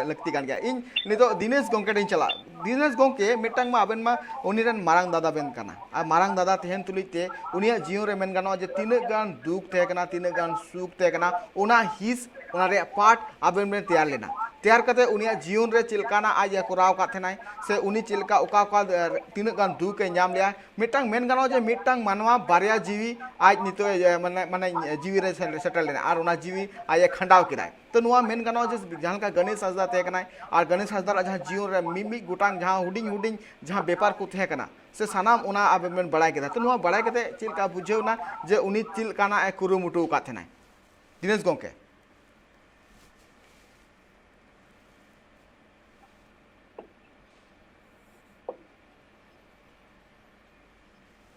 ᱞᱟᱹᱠᱛᱤ ᱠᱟᱱ ᱜᱮᱭᱟ᱾ ᱤᱧ ᱱᱤᱛᱚᱜ ᱫᱤᱱᱮᱥ ᱜᱚᱢᱠᱮ ᱴᱷᱮᱱ ᱪᱟᱞᱟᱜ᱾ ᱫᱤᱱᱮᱥ ᱜᱚᱢᱠᱮ, ᱢᱤᱫᱴᱟᱝ ᱢᱟ ᱟᱵᱮᱱ ᱢᱟ ᱩᱱᱤ ᱨᱮᱱ ᱢᱟᱨᱟᱝ ᱫᱟᱫᱟ ᱵᱮᱱ ᱠᱟᱱᱟ, ᱟᱨ ᱢᱟᱨᱟᱝ ᱫᱟᱫᱟ ᱛᱟᱦᱮᱱ ᱛᱩᱞᱩᱡ ᱛᱮ ᱩᱱᱤᱭᱟᱜ ᱡᱤᱭᱚᱱ ᱨᱮ ᱢᱮᱱ ᱜᱟᱱᱚᱜᱼᱟ ᱡᱮ ᱛᱤᱱᱟᱹᱜ ᱜᱟᱱ ᱫᱩᱠ ᱛᱟᱦᱮᱸ ᱠᱟᱱᱟ, ᱛᱤᱱᱟᱹᱜ ᱜᱟᱱ ᱥᱩᱠ ᱛᱟᱦᱮᱸ ᱠᱟᱱᱟ, ᱚᱱᱟ ᱦᱤᱸᱥ, ᱚᱱᱟ ᱨᱮᱭᱟᱜ ᱯᱟᱨᱴ ᱟᱵᱮᱱ ᱵᱮᱱ ᱛᱮᱭᱟᱨ ᱞᱮᱱᱟ᱾ ᱛᱮᱭᱟᱨ ᱠᱟᱛᱮ ᱩᱱᱤᱭᱟᱜ ᱡᱤᱭᱚᱱ ᱨᱮ ᱪᱮᱫ ᱞᱮᱠᱟᱱᱟᱜ ᱟᱡ ᱮ ᱠᱚᱨᱟᱣ ᱟᱠᱟᱫ ᱛᱟᱦᱮᱱᱟᱭ, ᱥᱮ ᱩᱱᱤ ᱪᱮᱫ ᱞᱮᱠᱟ, ᱚᱠᱟ ᱚᱠᱟ, ᱮ, ᱛᱤᱱᱟᱹᱜ ᱜᱟᱱ ᱫᱩᱠ ᱮ ᱧᱟᱢ ᱞᱮᱜᱼᱟ᱾ ᱢᱤᱫᱴᱟᱝ ᱢᱮᱱ ᱜᱟᱱᱚᱜᱼᱟ ᱡᱮ ᱢᱤᱫᱴᱟᱝ ᱢᱟᱱᱣᱟ ᱵᱟᱨᱭᱟ ᱡᱤᱣᱤ ᱟᱡ ᱱᱤᱛᱚᱜ ᱮ, ᱢᱟᱱᱮ, ᱢᱟᱱᱮ ᱡᱤᱣᱤ ᱨᱮ ᱥᱮ-, ᱥᱮᱴᱮᱨ ᱞᱮᱱᱟ ᱟᱨ ᱚᱱᱟ ᱡᱤᱣᱤ ᱟᱡ ᱮ ᱠᱷᱟᱸᱰᱟᱣ ᱠᱮᱫᱟᱭ᱾ ᱛᱚ ᱱᱚᱣᱟ ᱢᱮᱱ ᱜᱟᱱᱚᱜᱼᱟ ᱡᱮ ᱡᱟᱦᱟᱸ ᱞᱮᱠᱟ ᱜᱚᱱᱮᱥ ᱦᱟᱸᱥᱫᱟ ᱛᱟᱦᱮᱸ ᱠᱟᱱᱟᱭ ᱟᱨ ᱜᱚᱱᱮᱥ ᱦᱟᱸᱥᱫᱟ ᱟᱜ ᱡᱟᱦᱟᱸ ᱡᱤᱭᱚᱱ ᱨᱮ ᱢᱤᱢᱤᱫ ᱜᱚᱴᱟᱝ ᱡᱟᱦᱟᱸ ᱦᱩᱰᱤᱧ ᱦᱩᱰᱤᱧ ᱡᱟᱦᱟᱸ ᱵᱮᱯᱟᱨ ᱠᱚ ᱛᱟᱦᱮᱸ ᱠᱟᱱᱟ, ᱥᱮ ᱥᱟᱱᱟᱢ ᱚᱱᱟ ᱟᱵᱮᱱ ᱵᱮᱱ ᱵᱟᱲᱟᱭ ᱠᱮᱫᱟ᱾ ᱛᱚ ᱱᱚᱣᱟ ᱵᱟᱲᱟᱭ ᱠᱟᱛᱮ ᱪᱮᱫ ᱞᱮᱠᱟ ᱵᱩᱡᱷᱟᱹᱣ ᱮᱱᱟ ᱡᱮ ᱩᱱᱤ ᱪᱮᱫ ᱞᱮᱠᱟᱱᱟᱜ ᱮ ᱠᱩᱨᱩᱢᱩᱴᱩ ᱟᱠᱟᱫ ᱛᱟᱦᱮᱱᱟᱭ? ᱫᱤᱱᱮᱥ ᱜᱚᱢᱠᱮ᱾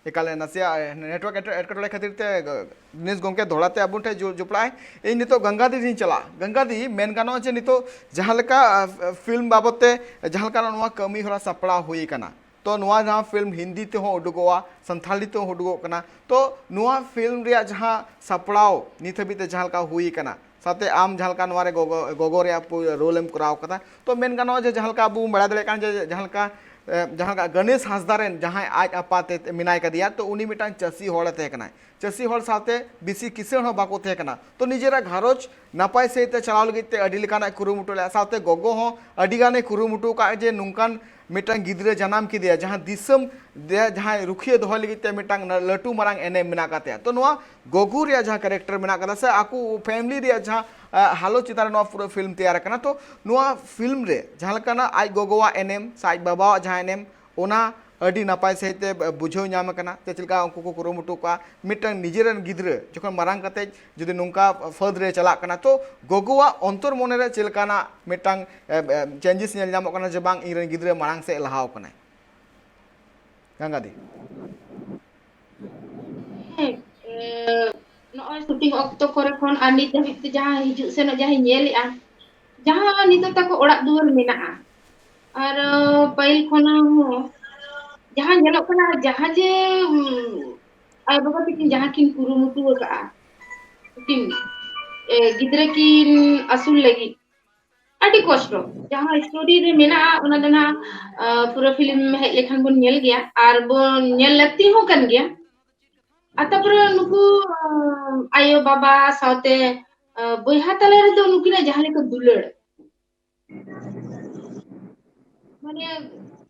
ᱮᱠᱟᱞ ᱱᱟᱥᱮᱭᱟᱜ network ᱮᱴᱠᱮ-, ᱮᱴᱠᱮᱴᱚᱬᱮ ᱠᱷᱟᱹᱛᱤᱨ ᱛᱮ ᱫᱤᱱᱮᱥ ᱜᱚᱢᱠᱮ ᱫᱚᱦᱲᱟ ᱛᱮ ᱟᱵᱚ ᱴᱷᱮᱱ ᱡᱚ-, ᱡᱚᱯᱲᱟᱜ ᱟᱭ᱾ ᱤᱧ ᱱᱤᱛᱚᱜ ᱜᱚᱝᱜᱟᱫᱤ ᱴᱷᱮᱱ ᱪᱟᱞᱟᱜᱼᱟ᱾ ᱜᱚᱝᱜᱟᱫᱤ, ᱢᱮᱱ ᱜᱟᱱᱚᱜᱼᱟ ᱡᱮ ᱱᱤᱛᱚᱜ ᱡᱟᱦᱟᱸ ᱞᱮᱠᱟ, ᱟ, ᱯᱷᱤᱞᱢ ᱵᱟᱵᱚᱫ ᱛᱮ ᱡᱟᱦᱟᱸ ᱞᱮᱠᱟᱱᱟᱜ ᱱᱚᱣᱟ ᱠᱟᱹᱢᱤ ᱦᱚᱨᱟ ᱥᱟᱯᱲᱟᱣ ᱦᱩᱭ ᱟᱠᱟᱱᱟ, ᱛᱚ ᱱᱚᱣᱟ ᱡᱟᱦᱟᱸ ᱯᱷᱤᱞᱢ ᱦᱤᱱᱫᱤ ᱛᱮᱦᱚᱸ ᱩᱰᱩᱠᱚᱜᱼᱟ, ᱥᱟᱱᱛᱷᱟᱞᱤ ᱛᱮᱦᱚᱸ ᱩᱰᱩᱠᱚᱜ ᱠᱟᱱᱟ, ᱛᱚ ᱱᱚᱣᱟ ᱯᱷᱤᱞᱢ ᱨᱮᱭᱟᱜ ᱡᱟᱦᱟᱸ ᱥᱟᱯᱲᱟᱣ ᱱᱤᱛ ᱦᱟᱹᱵᱤᱡ ᱛᱮ ᱡᱟᱦᱟᱸ ᱞᱮᱠᱟ ᱦᱩᱭ ᱟᱠᱟᱱᱟ, ᱥᱟᱶᱛᱮ ᱟᱢ ᱡᱟᱦᱟᱸ ᱞᱮᱠᱟ ᱱᱚᱣᱟ ᱨᱮ ᱜᱚᱜᱚ, ᱜᱚᱜᱚ ᱨᱮᱭᱟᱜ ᱯᱩ-, ᱨᱳᱞ ᱮᱢ ᱠᱚᱨᱟᱣ ᱠᱟᱫᱟ, ᱛᱚ ᱢᱮᱱ ᱜᱟᱱᱚᱜᱼᱟ ᱡᱮ ᱡᱟᱦᱟᱸ ᱞᱮᱠᱟ ᱟᱵᱚ ᱵᱚᱱ ᱵᱟᱲᱟᱭ ᱫᱟᱲᱮᱭᱟᱜ ᱠᱟᱱᱟ ᱡᱮ ᱡᱟᱦᱟᱸ ᱞᱮᱠᱟ, ᱮ, ᱡᱟᱦᱟᱸ ᱞᱮᱠᱟ ᱜᱚᱱᱮᱥ ᱦᱟᱸᱥᱫᱟ ᱨᱮᱱ ᱡᱟᱦᱟᱸᱭ ᱟᱡ ᱟᱯᱟᱛ ᱮ ᱢᱮᱱᱟᱭ ᱠᱟᱫᱮᱭᱟ, ᱛᱚ ᱩᱱᱤ ᱢᱤᱫᱴᱟᱝ ᱪᱟᱹᱥᱤ ᱦᱚᱲᱮ ᱛᱟᱦᱮᱸ ᱠᱟᱱᱟᱭ᱾ ᱪᱟᱹᱥᱤ ᱦᱚᱲ ᱥᱟᱶᱛᱮ ᱵᱮᱥᱤ ᱠᱤᱥᱟᱹᱬ ᱦᱚᱸ ᱵᱟᱠᱚ ᱛᱟᱦᱮᱸ ᱠᱟᱱᱟ᱾ ᱛᱚ ᱱᱤᱡᱮᱨᱟᱜ ᱜᱷᱟᱨᱚᱸᱡᱽ ᱱᱟᱯᱟᱭ ᱥᱟᱺᱦᱤᱡ ᱛᱮ ᱪᱟᱞᱟᱣ ᱞᱟᱹᱜᱤᱫ ᱛᱮ ᱟᱹᱰᱤ ᱞᱮᱠᱟᱱᱟᱜ ᱠᱩᱨᱩᱢᱩᱴᱩ ᱞᱮᱫᱼᱟ, ᱥᱟᱶᱛᱮ ᱜᱚᱜᱚ ᱦᱚᱸ ᱟᱹᱰᱤ ᱜᱟᱱᱮ ᱠᱩᱨᱩᱢᱩᱴᱩ ᱟᱠᱟᱫ ᱡᱮ ᱱᱚᱝᱠᱟᱱ ᱢᱤᱫᱴᱟᱝ ᱜᱤᱫᱽᱨᱟᱹ ᱡᱟᱱᱟᱢ ᱠᱮᱫᱮᱭᱟ, ᱡᱟᱦᱟᱸ ᱫᱤᱥᱚᱢ ᱨᱮ ᱡᱟᱦᱟᱸᱭ ᱨᱩᱠᱷᱤᱭᱟᱹ ᱫᱚᱦᱚᱭ ᱞᱟᱹᱜᱤᱫ ᱛᱮ ᱢᱤᱫᱴᱟᱝ ᱞᱟᱹᱴᱩ ᱢᱟᱨᱟᱝ ᱮᱱᱮᱢ ᱢᱮᱱᱟᱜ ᱟᱠᱟᱫ ᱛᱟᱭᱟ᱾ ᱛᱚ ᱱᱚᱣᱟ ᱜᱚᱜᱚ ᱨᱮᱭᱟᱜ ᱡᱟᱦᱟᱸ ᱠᱮᱨᱮᱠᱴᱟᱨ ᱢᱮᱱᱟᱜ ᱟᱠᱟᱫᱟ ᱥᱮ ᱟᱠᱚ ᱯᱷᱮᱢᱤᱞᱤ ᱨᱮᱭᱟᱜ ᱡᱟᱦᱟᱸ, ᱟ, ᱦᱟᱞᱚᱛ ᱪᱮᱛᱟᱱ ᱨᱮ ᱱᱚᱣᱟ ᱯᱩᱨᱟᱹ ᱯᱷᱤᱞᱢ ᱛᱮᱭᱟᱨ ᱟᱠᱟᱱᱟ᱾ ᱛᱚ ᱱᱚᱣᱟ ᱯᱷᱤᱞᱢ ᱨᱮ ᱡᱟᱦᱟᱸ ᱞᱮᱠᱟᱱᱟᱜ ᱟᱡ ᱜᱚᱜᱚᱣᱟᱜ ᱮᱱᱮᱢ ᱥᱮ ᱟᱡ ᱵᱟᱵᱟᱣᱟᱜ ᱡᱟᱦᱟᱸ ᱮᱱᱮᱢ, ᱚᱱᱟ ᱟᱹᱰᱤ ᱱᱟᱯᱟᱭ ᱥᱟᱺᱦᱤᱡ ᱛᱮ ᱵᱩᱡᱷᱟᱹᱣ ᱧᱟᱢ ᱟᱠᱟᱱᱟ᱾ ᱪᱮᱫ ᱞᱮᱠᱟ ᱩᱱᱠᱩ ᱠᱚ ᱠᱩᱨᱩᱢᱩᱴᱩ ᱠᱚᱣᱟ, ᱢᱤᱫᱴᱟᱝ ᱱᱤᱡᱮᱨᱮᱱ ᱜᱤᱫᱽᱨᱟᱹ ᱡᱚᱠᱷᱚᱱ ᱢᱟᱨᱟᱝ ᱠᱟᱛᱮ ᱡᱩᱫᱤ ᱱᱚᱝᱠᱟ ᱯᱷᱟᱹᱫᱽ ᱨᱮ ᱪᱟᱞᱟᱜ ᱠᱟᱱᱟ, ᱛᱚ ᱜᱚᱜᱚᱣᱟᱜ ᱚᱱᱛᱚᱨ ᱢᱚᱱᱮ ᱨᱮ ᱪᱮᱫ ᱞᱮᱠᱟᱱᱟᱜ ᱢᱤᱫᱴᱟᱝ, ᱮ, ᱮ, ᱪᱮᱧᱡᱮᱥ ᱧᱮᱞ ᱧᱟᱢᱚᱜ ᱠᱟᱱᱟ ᱡᱮ ᱵᱟᱝ, ᱤᱧᱨᱮᱱ ᱜᱤᱫᱽᱨᱟᱹ ᱢᱟᱲᱟᱝ ᱥᱮᱫ ᱞᱟᱦᱟᱣ ᱠᱟᱱᱟᱭ? ᱜᱟᱝᱜᱟᱫᱤ᱾ ᱦᱮᱸ, ᱮ, ᱱᱚᱜᱼᱚᱭ ᱥᱩᱴᱤᱝ ᱚᱠᱛᱚ ᱠᱚᱨᱮ ᱠᱷᱚᱱ ᱟᱨ ᱱᱤᱛ ᱫᱷᱟᱹᱵᱤᱡ ᱛᱮ ᱡᱟᱦᱟᱸ ᱦᱤᱡᱩᱜ ᱥᱮᱱᱚᱜ ᱡᱟᱦᱟᱸᱧ ᱧᱮᱞᱮᱜᱼᱟ, ᱡᱟᱦᱟᱸ ᱱᱤᱛᱚᱜ ᱛᱟᱠᱚ ᱚᱲᱟᱜ ᱫᱩᱣᱟᱹᱨ ᱢᱮᱱᱟᱜᱼᱟ, ᱟᱨ, ᱮ, ᱯᱟᱹᱦᱤᱞ ᱠᱷᱚᱱᱟᱜ ᱦᱚᱸ ᱡᱟᱦᱟᱸ ᱧᱮᱞᱚᱜ ᱠᱟᱱᱟ, ᱡᱟᱦᱟᱸ ᱡᱮ, ᱩᱢ, ᱟᱭᱳ ᱵᱟᱵᱟ ᱛᱟᱹᱠᱤᱱ ᱡᱟᱦᱟᱸ ᱠᱤᱱ ᱠᱩᱨᱩᱢᱩᱴᱩ ᱟᱠᱟᱫᱼᱟ, ᱥᱩᱴᱤᱝ, ᱮ, ᱜᱤᱫᱽᱨᱟᱹ ᱠᱤᱱ ᱟᱹᱥᱩᱞ ᱞᱟᱹᱜᱤᱫ, ᱟᱹᱰᱤ ᱠᱚᱥᱴᱚ᱾ ᱡᱟᱦᱟᱸ ᱥᱴᱳᱨᱤ ᱨᱮ ᱢᱮᱱᱟᱜᱼᱟ, ᱚᱱᱟ ᱫᱚ ᱱᱟᱜ, ᱟ, ᱯᱩᱨᱟᱹ ᱯᱷᱤᱞᱢ ᱦᱮᱡ ᱞᱮᱠᱷᱟᱱ ᱵᱚᱱ ᱧᱮᱞ ᱜᱮᱭᱟ, ᱟᱨ ᱵᱚᱱ ᱧᱮᱞ ᱞᱟᱹᱠᱛᱤ ᱦᱚᱸ ᱠᱟᱱ ᱜᱮᱭᱟ᱾ ᱟᱨ ᱛᱟᱨᱯᱚᱨᱮ ᱱᱩᱠᱩ, ᱟ, ᱟᱭᱳ ᱵᱟᱵᱟ ᱥᱟᱶᱛᱮ, ᱟ, ᱵᱚᱭᱦᱟ ᱛᱟᱞᱟ ᱨᱮᱫᱚ ᱱᱩᱠᱤᱱᱟᱜ ᱡᱟᱦᱟᱸ ᱞᱮᱠᱟ ᱫᱩᱞᱟᱹᱲ, ᱢᱟᱱᱮ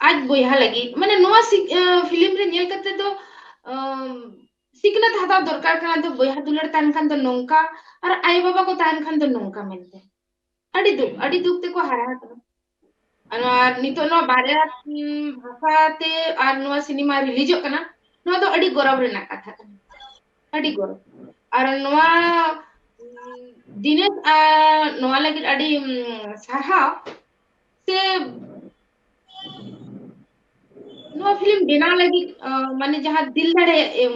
ᱟᱡ ᱵᱚᱭᱦᱟ ᱞᱟᱹᱜᱤᱫ, ᱢᱟᱱᱮ ᱱᱚᱣᱟ ᱥᱤᱠ-, ᱟᱸ, ᱯᱷᱤᱞᱢ ᱨᱮ ᱧᱮᱞ ᱠᱟᱛᱮ ᱫᱚ, ᱟᱸ, ᱥᱤᱠᱷᱱᱟᱹᱛ ᱦᱟᱛᱟᱣ ᱫᱚᱨᱠᱟᱨ ᱠᱟᱱᱟ, ᱫᱚ ᱵᱚᱭᱦᱟ ᱫᱩᱞᱟᱹᱲ ᱛᱟᱦᱮᱱ ᱠᱷᱟᱱ ᱫᱚ ᱱᱚᱝᱠᱟ, ᱟᱨ ᱟᱭᱳ ᱵᱟᱵᱟ ᱠᱚ ᱛᱟᱦᱮᱱ ᱠᱷᱟᱱ ᱫᱚ ᱱᱚᱝᱠᱟ ᱢᱮᱱᱛᱮ᱾ ᱟᱹᱰᱤ ᱫᱩᱠ, ᱟᱹᱰᱤ ᱫᱩᱠ ᱛᱮᱠᱚ ᱦᱟᱨᱟ ᱟᱠᱟᱱᱟ᱾ ᱟᱨ ᱱᱚᱣᱟ ᱱᱤᱛᱚᱜ ᱱᱚᱣᱟ ᱵᱟᱨᱭᱟ, ᱩᱸ, ᱵᱷᱟᱥᱟ ᱛᱮ ᱟᱨ ᱱᱚᱣᱟ ᱥᱤᱱᱮᱢᱟ ᱨᱤᱞᱤᱡᱚᱜ ᱠᱟᱱᱟ, ᱱᱚᱣᱟ ᱫᱚ ᱟᱹᱰᱤ ᱜᱚᱨᱚᱵᱽ ᱨᱮᱱᱟᱜ ᱠᱟᱛᱷᱟ ᱠᱟᱱᱟ, ᱟᱹᱰᱤ ᱜᱚᱨᱚᱵᱽ᱾ ᱟᱨ ᱱᱚᱣᱟ, ᱩᱸ, ᱫᱤᱱᱮᱥ, ᱟᱨ ᱱᱚᱣᱟ ᱞᱟᱹᱜᱤᱫ ᱟᱹᱰᱤ, ᱩᱸ, ᱥᱟᱨᱦᱟᱣ᱾ ᱥᱮ ᱱᱚᱣᱟ ᱯᱷᱤᱞᱢ ᱵᱮᱱᱟᱣ ᱞᱟᱹᱜᱤᱫ, ᱟᱸ, ᱢᱟᱱᱮ ᱡᱟᱦᱟᱸ ᱫᱤᱞ ᱫᱟᱲᱮ ᱮᱢ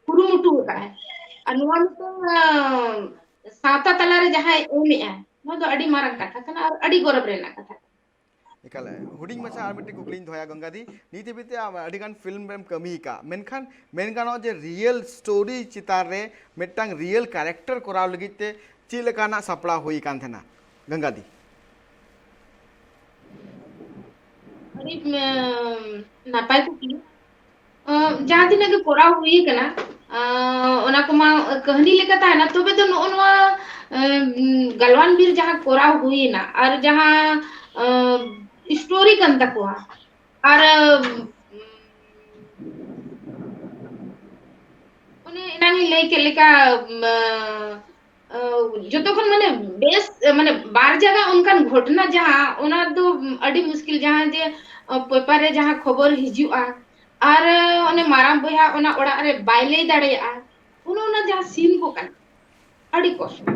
ᱠᱩᱨᱩᱢᱩᱴᱩ ᱟᱠᱟᱫᱼᱟᱭ, ᱟᱨ ᱱᱚᱣᱟ ᱢᱤᱫᱴᱟᱝ, ᱟᱸ, ᱥᱟᱶᱛᱟ ᱛᱟᱞᱟᱨᱮ ᱡᱟᱦᱟᱸᱭ ᱮᱢᱮᱜᱼᱟᱭ, ᱱᱚᱣᱟ ᱫᱚ ᱟᱹᱰᱤ ᱢᱟᱨᱟᱝ ᱠᱟᱛᱷᱟ ᱠᱟᱱᱟ ᱟᱨ ᱟᱹᱰᱤ ᱜᱚᱨᱚᱵᱽ ᱨᱮᱱᱟᱜ ᱠᱟᱛᱷᱟ ᱠᱟᱱᱟ᱾ ᱮᱠᱟᱞ, ᱦᱩᱰᱤᱧ ᱢᱟᱪᱷᱟ ᱟᱨ ᱢᱤᱫᱴᱮᱱ ᱠᱩᱠᱞᱤᱧ ᱫᱚᱦᱚᱭᱟ ᱜᱚᱝᱜᱟᱫᱤ, ᱱᱤᱛ ᱦᱟᱹᱵᱤᱡ ᱛᱮ ᱟᱢ ᱟᱹᱰᱤᱜᱟᱱ ᱯᱷᱤᱞᱢ ᱨᱮᱢ ᱠᱟᱹᱢᱤ ᱟᱠᱟᱫ, ᱢᱮᱱᱠᱷᱟᱱ ᱢᱮᱱ ᱜᱟᱱᱚᱜᱼᱟ ᱡᱮ ᱨᱤᱭᱮᱞ ᱥᱴᱳᱨᱤ ᱪᱮᱛᱟᱱ ᱨᱮ ᱢᱤᱫᱴᱟᱝ ᱨᱤᱭᱮᱞ ᱠᱮᱨᱮᱠᱴᱟᱨ ᱠᱚᱨᱟᱣ ᱞᱟᱹᱜᱤᱫ ᱛᱮ ᱪᱮᱫ ᱞᱮᱠᱟᱱᱟᱜ ᱥᱟᱯᱲᱟᱣ ᱦᱩᱭ ᱟᱠᱟᱱ ᱛᱟᱦᱮᱱᱟ ᱜᱚᱝᱜᱟᱫᱤ? ᱟᱹᱰᱤ, ᱮᱸ, ᱱᱟᱯᱟᱭ ᱠᱩᱠᱞᱤ᱾ ᱟᱸ, ᱡᱟᱦᱟᱸ ᱛᱤᱱᱟᱹᱜ ᱜᱮ ᱠᱚᱨᱟᱣ ᱦᱩᱭ ᱠᱟᱱᱟ, ᱟᱸ, ᱚᱱᱟ ᱠᱚᱢᱟ ᱠᱟᱹᱦᱱᱤ ᱞᱮᱠᱟ ᱛᱟᱦᱮᱱᱟ, ᱛᱚᱵᱮ ᱫᱚ ᱱᱚᱜᱼᱚ ᱱᱚᱣᱟ, ᱟᱸ, ᱜᱟᱞᱣᱟᱱ ᱵᱤᱨ ᱡᱟᱦᱟᱸ ᱠᱚᱨᱟᱣ ᱦᱩᱭᱱᱟ ᱟᱨ ᱡᱟᱦᱟᱸ, ᱟᱸ, ᱥᱴᱳᱨᱤ ᱠᱟᱱ ᱛᱟᱠᱚᱣᱟ, ᱟᱨ, ᱟᱸ, ᱚᱱᱮ ᱮᱱᱟᱝ ᱤᱧ ᱞᱟᱹᱭ ᱠᱮᱫ ᱞᱮᱠᱟ, ᱟᱸ, ᱟᱸ, ᱡᱚᱛᱚ ᱠᱷᱚᱱ ᱢᱟᱱᱮ ᱵᱮᱥ, ᱢᱟᱱᱮ ᱵᱟᱨ ᱡᱟᱭᱜᱟ ᱚᱱᱠᱟᱱ ᱜᱷᱚᱴᱚᱱᱟ ᱡᱟᱦᱟᱸ, ᱚᱱᱟ ᱫᱚ ᱟᱹᱰᱤ ᱢᱩᱥᱠᱤᱞ, ᱡᱟᱦᱟᱸ ᱡᱮ, ᱟᱸ, ᱯᱮᱯᱟᱨ ᱨᱮ ᱡᱟᱦᱟᱸ ᱠᱷᱚᱵᱚᱨ ᱦᱤᱡᱩᱜᱼᱟ, ᱟᱨ, ᱟᱸ, ᱚᱱᱮ ᱢᱟᱨᱟᱝ ᱵᱚᱭᱦᱟ ᱚᱱᱟ ᱚᱲᱟᱜ ᱨᱮ ᱵᱟᱭ ᱞᱟᱹᱭ ᱫᱟᱲᱮᱭᱟᱜᱼᱟ, ᱚᱱᱮ ᱚᱱᱟ ᱡᱟᱦᱟᱸ ᱥᱤᱱ ᱠᱚ ᱠᱟᱱᱟ, ᱟᱹᱰᱤ ᱠᱚᱥᱴᱚ᱾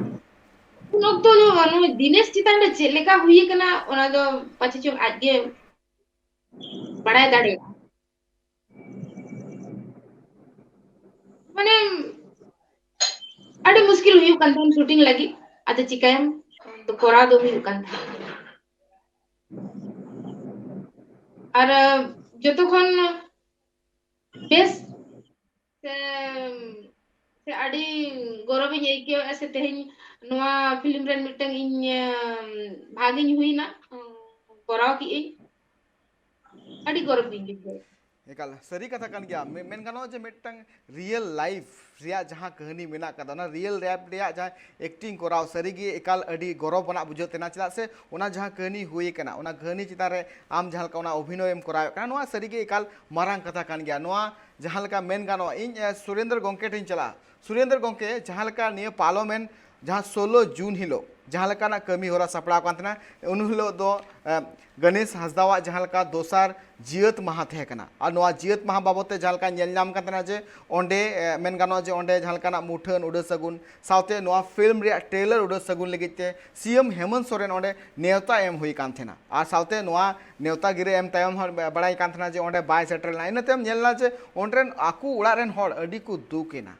ᱩᱱ ᱚᱠᱛᱚ ᱫᱚ ᱱᱩᱭ ᱫᱤᱱᱮᱥ ᱪᱮᱛᱟᱱ ᱨᱮ ᱪᱮᱫ ᱞᱮᱠᱟ ᱦᱩᱭ ᱠᱟᱱᱟ, ᱚᱱᱟ ᱫᱚ ᱯᱟᱪᱮ ᱪᱚᱝ ᱟᱡ ᱜᱮ ᱵᱟᱲᱟᱭ ᱫᱟᱲᱮᱭᱟᱜᱼᱟ᱾ ᱢᱟᱱᱮ ᱟᱹᱰᱤ ᱢᱩᱥᱠᱤᱞ ᱦᱩᱭᱩᱜ ᱠᱟᱱ ᱛᱟᱦᱮᱸᱱ ᱥᱩᱴᱤᱝ ᱞᱟᱹᱜᱤᱫ, ᱟᱫᱚ ᱪᱤᱠᱟᱹᱭᱟᱢ, ᱠᱚᱨᱟᱣ ᱫᱚ ᱦᱩᱭᱩᱜ ᱠᱟᱱ ᱛᱟᱦᱮᱸᱱ᱾ ᱟᱨ ᱡᱚᱛᱚ ᱠᱷᱚᱱ ᱵᱮᱥ ᱥᱮ, ᱥᱮ ᱟᱹᱰᱤ ᱜᱚᱨᱚᱵᱤᱧ ᱟᱹᱭᱠᱟᱹᱣᱮᱫᱼᱟ ᱥᱮ ᱛᱮᱦᱮᱧ ᱱᱚᱣᱟ ᱯᱷᱤᱞᱢ ᱨᱮᱱ ᱢᱤᱫᱴᱟᱝ ᱤᱧ, ᱮᱢ, ᱵᱷᱟᱜᱽ ᱤᱧ ᱦᱩᱭᱱᱟ, ᱠᱚᱨᱟᱣ ᱠᱮᱜᱼᱟᱹᱧ, ᱟᱹᱰᱤ ᱜᱚᱨᱚᱵᱤᱧ ᱟᱹᱭᱠᱟᱹᱣᱮᱫᱼᱟ᱾ ᱮᱠᱟᱞ ᱥᱟᱹᱨᱤ ᱠᱟᱛᱷᱟ ᱠᱟᱱ ᱜᱮᱭᱟ᱾ ᱢᱮ- ᱢᱮᱱ ᱜᱟᱱᱚᱜᱼᱟ ᱡᱮ ᱢᱤᱫᱴᱟᱝ ᱨᱤᱭᱮᱞ ᱞᱟᱭᱤᱯᱷ ᱨᱮᱭᱟᱜ ᱡᱟᱦᱟᱸ ᱠᱟᱹᱦᱱᱤ ᱢᱮᱱᱟᱜ ᱠᱟᱫᱟ, ᱚᱱᱟ ᱨᱤᱭᱮᱞ ᱞᱟᱭᱤᱯᱷ ᱨᱮᱭᱟᱜ ᱡᱟᱦᱟᱸ ᱮᱠᱴᱤᱝ ᱠᱚᱨᱟᱣ, ᱥᱟᱹᱨᱤᱜᱮ ᱮᱠᱟᱞ ᱟᱹᱰᱤ ᱜᱚᱨᱚᱵᱽ ᱟᱱᱟᱜ ᱵᱩᱡᱷᱟᱹᱜ ᱛᱟᱦᱮᱱᱟ᱾ ᱪᱮᱫᱟᱜ ᱥᱮ ᱚᱱᱟ ᱡᱟᱦᱟᱸ ᱠᱟᱹᱦᱱᱤ ᱦᱩᱭ ᱠᱟᱱᱟ, ᱚᱱᱟ ᱠᱟᱹᱦᱱᱤ ᱪᱮᱛᱟᱱ ᱨᱮ ᱟᱢ ᱡᱟᱦᱟᱸ ᱞᱮᱠᱟ ᱚᱱᱟ ᱚᱵᱷᱤᱱᱚᱭ ᱮᱢ ᱠᱚᱨᱟᱣᱮᱫ ᱠᱟᱱᱟ, ᱱᱚᱣᱟ ᱥᱟᱹᱨᱤᱜᱮ ᱮᱠᱟᱞ ᱢᱟᱨᱟᱝ ᱠᱟᱛᱷᱟ ᱠᱟᱱ ᱜᱮᱭᱟ᱾ ᱱᱚᱣᱟ ᱡᱟᱦᱟᱸ ᱞᱮᱠᱟ ᱢᱮᱱ ᱜᱟᱱᱚᱜᱼᱟ, ᱤᱧ ᱮ, ᱥᱩᱨᱮᱱᱫᱨᱚ ᱜᱚᱢᱠᱮ ᱴᱷᱮᱱ ᱤᱧ ᱪᱟᱞᱟᱜᱼᱟ᱾ ᱥᱩᱨᱮᱱᱫᱨᱚ ᱜᱚᱢᱠᱮ, ᱡᱟᱦᱟᱸ ᱞᱮᱠᱟ ᱱᱤᱭᱟᱹ ᱯᱟᱨᱞᱟᱢᱮᱱᱴ ᱡᱟᱦᱟᱸ ᱥᱳᱞᱳ ᱡᱩᱱ ᱦᱤᱞᱳᱜ ᱡᱟᱦᱟᱸ ᱞᱮᱠᱟᱱᱟᱜ ᱠᱟᱹᱢᱤ ᱦᱚᱨᱟ ᱥᱟᱯᱲᱟᱣ ᱠᱟᱱ ᱛᱟᱦᱮᱱᱟ, ᱩᱱ ᱦᱤᱞᱳᱜ ᱫᱚ ᱮ, ᱜᱚᱱᱮᱥ ᱦᱟᱸᱥᱫᱟᱣᱟᱜ ᱡᱟᱦᱟᱸ ᱞᱮᱠᱟ ᱫᱚᱥᱟᱨ ᱡᱤᱭᱟᱹᱛ ᱢᱟᱦᱟ ᱛᱟᱦᱮᱸ ᱠᱟᱱᱟ᱾ ᱟᱨ ᱱᱚᱣᱟ ᱡᱤᱭᱟᱹᱛ ᱢᱟᱦᱟ ᱵᱟᱵᱚᱫ ᱛᱮ ᱡᱟᱦᱟᱸ ᱞᱮᱠᱟ ᱧᱮᱞ ᱧᱟᱢ ᱠᱟᱱ ᱛᱟᱦᱮᱱᱟ ᱡᱮ ᱚᱸᱰᱮ, ᱮ, ᱢᱮᱱ ᱜᱟᱱᱚᱜᱼᱟ ᱡᱮ ᱚᱸᱰᱮ ᱡᱟᱦᱟᱸ ᱞᱮᱠᱟᱱᱟᱜ ᱢᱩᱴᱷᱟᱹᱱ ᱩᱰᱟᱹ ᱥᱟᱹᱜᱩᱱ ᱥᱟᱶᱛᱮ ᱱᱚᱣᱟ ᱯᱷᱤᱞᱢ ᱨᱮᱭᱟᱜ ᱴᱨᱮᱞᱟᱨ ᱩᱰᱟᱹ ᱥᱟᱹᱜᱩᱱ ᱞᱟᱹᱜᱤᱫ ᱛᱮ ᱥᱤ ᱮᱢ ᱦᱮᱢᱚᱱᱛ ᱥᱚᱨᱮᱱ ᱚᱸᱰᱮ ᱱᱮᱣᱛᱟ ᱮᱢ ᱦᱩᱭ ᱠᱟᱱ ᱛᱟᱦᱮᱱᱟ᱾ ᱟᱨ ᱥᱟᱶᱛᱮ ᱱᱚᱣᱟ ᱱᱮᱣᱛᱟ ᱜᱤᱨᱟᱹ ᱮᱢ ᱛᱟᱭᱚᱢ ᱦᱚᱸ ᱵᱟᱲᱟᱭ ᱠᱟᱱ ᱛᱟᱦᱮᱱᱟ ᱡᱮ ᱚᱸᱰᱮ ᱵᱟᱭ ᱥᱮᱴᱮᱨ ᱞᱮᱱᱟ᱾ ᱤᱱᱟᱹ ᱛᱟᱭᱚᱢ ᱧᱮᱞ ᱮᱱᱟ ᱡᱮ ᱚᱸᱰᱮ ᱨᱮᱱ ᱟᱠᱚ ᱚᱲᱟᱜ ᱨᱮᱱ ᱦᱚᱲ ᱟᱹᱰᱤ ᱠᱚ ᱫᱩᱠ ᱮᱱᱟ᱾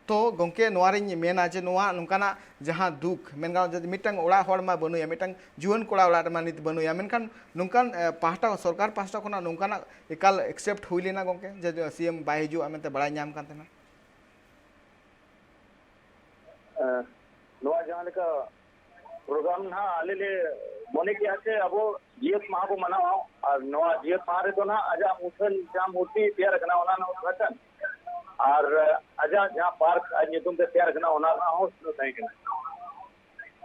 ᱛᱚ ᱜᱚᱢᱠᱮ, ᱱᱚᱣᱟ ᱨᱤᱧ ᱢᱮᱱᱟ ᱡᱮ ᱱᱚᱣᱟ ᱱᱚᱝᱠᱟᱱᱟᱜ ᱡᱟᱦᱟᱸ ᱫᱩᱠ, ᱢᱮᱱ ᱜᱟᱱᱚᱜᱼᱟ ᱡᱮ ᱢᱤᱫᱴᱟᱝ ᱚᱲᱟᱜ ᱦᱚᱲ ᱢᱟ ᱵᱟᱹᱱᱩᱭᱟ, ᱢᱤᱫᱴᱟᱝ ᱡᱩᱣᱟᱹᱱ ᱠᱚᱲᱟ ᱚᱲᱟᱜ ᱨᱮᱢᱟ ᱱᱤᱛ ᱵᱟᱹᱱᱩᱭᱟ, ᱢᱮᱱᱠᱷᱟᱱ ᱱᱚᱝᱠᱟᱱ, ᱮ, ᱯᱟᱦᱴᱟ, ᱥᱚᱨᱠᱟᱨ ᱯᱟᱦᱴᱟ ᱠᱷᱚᱱᱟᱜ ᱱᱚᱝᱠᱟᱱᱟᱜ ᱮᱠᱟᱞ ᱮᱠᱥᱮᱯᱴ ᱦᱩᱭ ᱞᱮᱱᱟ ᱜᱚᱢᱠᱮ, ᱡᱮ ᱥᱤ ᱮᱢ ᱵᱟᱭ ᱦᱤᱡᱩᱜᱼᱟ ᱢᱮᱱᱛᱮ ᱵᱟᱲᱟᱭ ᱧᱟᱢ ᱠᱟᱱ ᱛᱟᱦᱮᱱᱟ? ᱮ, ᱱᱚᱣᱟ ᱡᱟᱦᱟᱸ ᱞᱮᱠᱟ ᱯᱨᱳᱜᱨᱟᱢ ᱱᱟᱦᱟᱜ ᱟᱞᱮ ᱞᱮ ᱢᱚᱱᱮ ᱠᱮᱜᱼᱟ ᱥᱮ ᱟᱵᱚ ᱡᱤᱭᱟᱹᱛ ᱢᱟᱦᱟ ᱵᱚ ᱢᱟᱱᱟᱣᱟ, ᱟᱨ ᱱᱚᱣᱟ ᱡᱤᱭᱟᱹᱛ ᱢᱟᱦᱟ ᱨᱮᱫᱚ ᱱᱟᱦᱟᱜ ᱟᱡᱟᱜ ᱢᱩᱴᱷᱟᱹᱱ ᱡᱟᱦᱟᱸ ᱢᱩᱨᱛᱤ ᱛᱮᱭᱟᱨ ᱟᱠᱟᱱᱟ ᱚᱱᱟ ᱨᱮᱱᱟᱜ ᱩᱫᱽᱜᱷᱟᱴᱚᱱ, ᱟᱨ ᱟᱡᱟᱜ ᱡᱟᱦᱟᱸ ᱯᱟᱨᱠ ᱟᱡ ᱧᱩᱛᱩᱢ ᱛᱮ ᱛᱮᱭᱟᱨ ᱟᱠᱟᱱᱟ ᱚᱱᱟ ᱨᱮᱱᱟᱜ ᱦᱚᱸ ᱩᱛᱱᱟᱹᱣ ᱛᱟᱦᱮᱸ ᱠᱟᱱᱟ᱾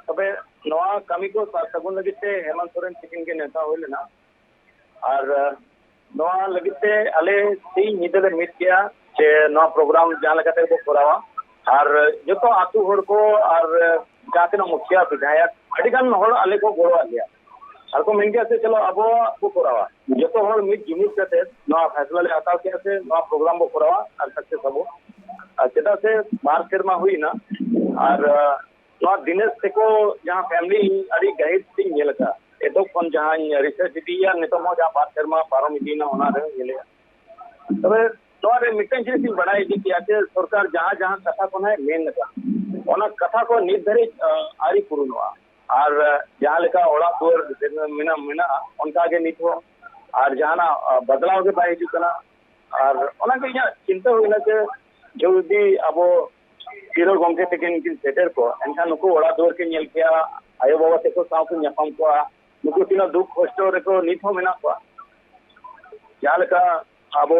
ᱛᱚᱵᱮ ᱱᱚᱣᱟ ᱠᱟᱹᱢᱤ ᱠᱚ ᱥᱟᱨ ᱥᱟᱹᱜᱩᱱ ᱞᱟᱹᱜᱤᱫ ᱛᱮ ᱦᱮᱢᱚᱱᱛ ᱥᱚᱨᱮᱱ ᱛᱤᱠᱤᱱ ᱜᱮ ᱱᱮᱣᱛᱟ ᱦᱩᱭ ᱞᱮᱱᱟ᱾ ᱟᱨ, ᱟᱸ, ᱱᱚᱣᱟ ᱞᱟᱹᱜᱤᱫ ᱛᱮ ᱟᱞᱮ ᱥᱤᱧ ᱧᱤᱫᱟᱹ ᱞᱮ ᱢᱤᱫ ᱠᱮᱜᱼᱟ ᱡᱮ ᱱᱚᱣᱟ ᱯᱨᱳᱜᱨᱟᱢ ᱡᱟᱦᱟᱸ ᱞᱮᱠᱟᱛᱮ ᱵᱚ ᱠᱚᱨᱟᱣᱟ, ᱟᱨ ᱡᱚᱛᱚ ᱟᱹᱛᱩ ᱦᱚᱲ ᱠᱚ ᱟᱨ ᱡᱟᱦᱟᱸ ᱛᱤᱱᱟᱹᱜ ᱢᱩᱠᱷᱤᱭᱟᱹ ᱵᱤᱫᱷᱟᱭᱚᱠ ᱟᱹᱰᱤ ᱜᱟᱱ ᱦᱚᱲ ᱟᱞᱮ ᱠᱚ ᱜᱚᱲᱚᱣᱟᱫ ᱞᱮᱭᱟ᱾ ᱟᱨ ᱠᱚ ᱢᱮᱱ ᱠᱮᱜᱼᱟ ᱥᱮ ᱪᱚᱞᱚ ᱟᱵᱚᱣᱟᱜ ᱵᱚ ᱠᱚᱨᱟᱣᱟ᱾ ᱡᱚᱛᱚ ᱦᱚᱲ ᱢᱤᱫ ᱡᱩᱢᱤᱫ ᱠᱟᱛᱮ ᱱᱚᱣᱟ ᱯᱷᱟᱭᱥᱟᱞᱟ ᱞᱮ ᱦᱟᱛᱟᱣ ᱠᱮᱜᱼᱟ ᱥᱮ ᱱᱚᱣᱟ ᱯᱨᱳᱜᱨᱟᱢ ᱵᱚ ᱠᱚᱨᱟᱣᱟ ᱟᱨ ᱥᱟᱠᱥᱮᱥ ᱟᱵᱚ᱾ ᱟᱨ ᱪᱮᱫᱟᱜ ᱥᱮ ᱵᱟᱨ ᱥᱮᱨᱢᱟ ᱦᱩᱭᱱᱟ, ᱟᱨ, ᱟᱸ, ᱱᱚᱣᱟ ᱫᱤᱱᱮᱥ ᱛᱮᱠᱚ ᱡᱟᱦᱟᱸ ᱯᱷᱮᱢᱤᱞᱤ ᱟᱹᱰᱤ ᱜᱟᱹᱦᱤᱨ ᱛᱤᱧ ᱧᱮᱞ ᱟᱠᱟᱫᱼᱟ᱾ ᱮᱛᱚᱠᱷᱚᱱ ᱡᱟᱦᱟᱸᱧ ᱨᱤᱥᱟᱨᱪ ᱤᱫᱤᱭᱮᱫᱼᱟ, ᱱᱤᱛᱚᱜ ᱦᱚᱸ ᱡᱟᱦᱟᱸ ᱵᱟᱨ ᱥᱮᱨᱢᱟ ᱯᱟᱨᱚᱢ ᱤᱫᱤᱭᱮᱱᱟ, ᱚᱱᱟ ᱨᱮᱦᱚᱸ ᱧᱮᱞᱮᱫᱼᱟ᱾ ᱛᱚᱵᱮ ᱱᱚᱣᱟ ᱨᱮ ᱢᱤᱫᱴᱟᱝ ᱡᱤᱱᱤᱥ ᱤᱧ ᱵᱟᱲᱟᱭ ᱤᱫᱤ ᱠᱮᱜᱼᱟ ᱡᱮ ᱥᱚᱨᱠᱟᱨ ᱡᱟᱦᱟᱸ ᱡᱟᱦᱟᱸ ᱠᱟᱛᱷᱟ ᱠᱚ ᱱᱟᱦᱟᱜ ᱢᱮᱱ ᱟᱠᱟᱫ, ᱚᱱᱟ ᱠᱟᱛᱷᱟ ᱠᱚ ᱱᱤᱛ ᱫᱷᱟᱹᱨᱤᱡ, ᱟᱸ, ᱟᱹᱣᱨᱤ ᱯᱩᱨᱩᱱᱚᱜᱼᱟ᱾ ᱟᱨ, ᱟᱸ, ᱡᱟᱦᱟᱸ ᱞᱮᱠᱟ ᱚᱲᱟᱜ ᱫᱩᱣᱟᱹᱨ ᱢᱮᱱᱟᱜ, ᱢᱮᱱᱟᱜᱼᱟ, ᱚᱱᱠᱟ ᱜᱮ ᱱᱤᱛ ᱦᱚᱸ, ᱟᱨ ᱡᱟᱦᱟᱱᱟᱜ, ᱟᱸ, ᱵᱟᱫᱞᱟᱣ ᱜᱮ ᱵᱟᱭ ᱦᱤᱡᱩᱜ ᱠᱟᱱᱟ᱾ ᱟᱨ ᱚᱱᱟ ᱜᱮ ᱤᱧᱟᱹᱜ ᱪᱤᱱᱛᱟᱹ ᱦᱩᱭᱱᱟ ᱡᱮ ᱡᱩᱫᱤ ᱟᱵᱚ ᱥᱤᱨᱟᱹ ᱜᱚᱢᱠᱮ ᱛᱟᱹᱠᱤᱱ ᱠᱤᱱ ᱥᱮᱴᱮᱨ ᱠᱚᱜ, ᱮᱱᱠᱷᱟᱱ ᱱᱩᱠᱩ ᱚᱲᱟᱜ ᱫᱩᱣᱟᱹᱨ ᱠᱤᱱ ᱧᱮᱞ ᱠᱮᱭᱟ, ᱟᱭᱳ ᱵᱟᱵᱟ ᱛᱟᱠᱚ ᱥᱟᱶ ᱠᱤᱱ ᱧᱟᱯᱟᱢ ᱠᱚᱜᱼᱟ᱾ ᱱᱩᱠᱩ ᱛᱤᱱᱟᱹᱜ ᱫᱩᱠ ᱠᱚᱥᱴᱚ ᱨᱮᱠᱚ ᱱᱤᱛ ᱦᱚᱸ ᱢᱮᱱᱟᱜ ᱠᱚᱣᱟ᱾ ᱡᱟᱦᱟᱸ ᱞᱮᱠᱟ ᱟᱵᱚ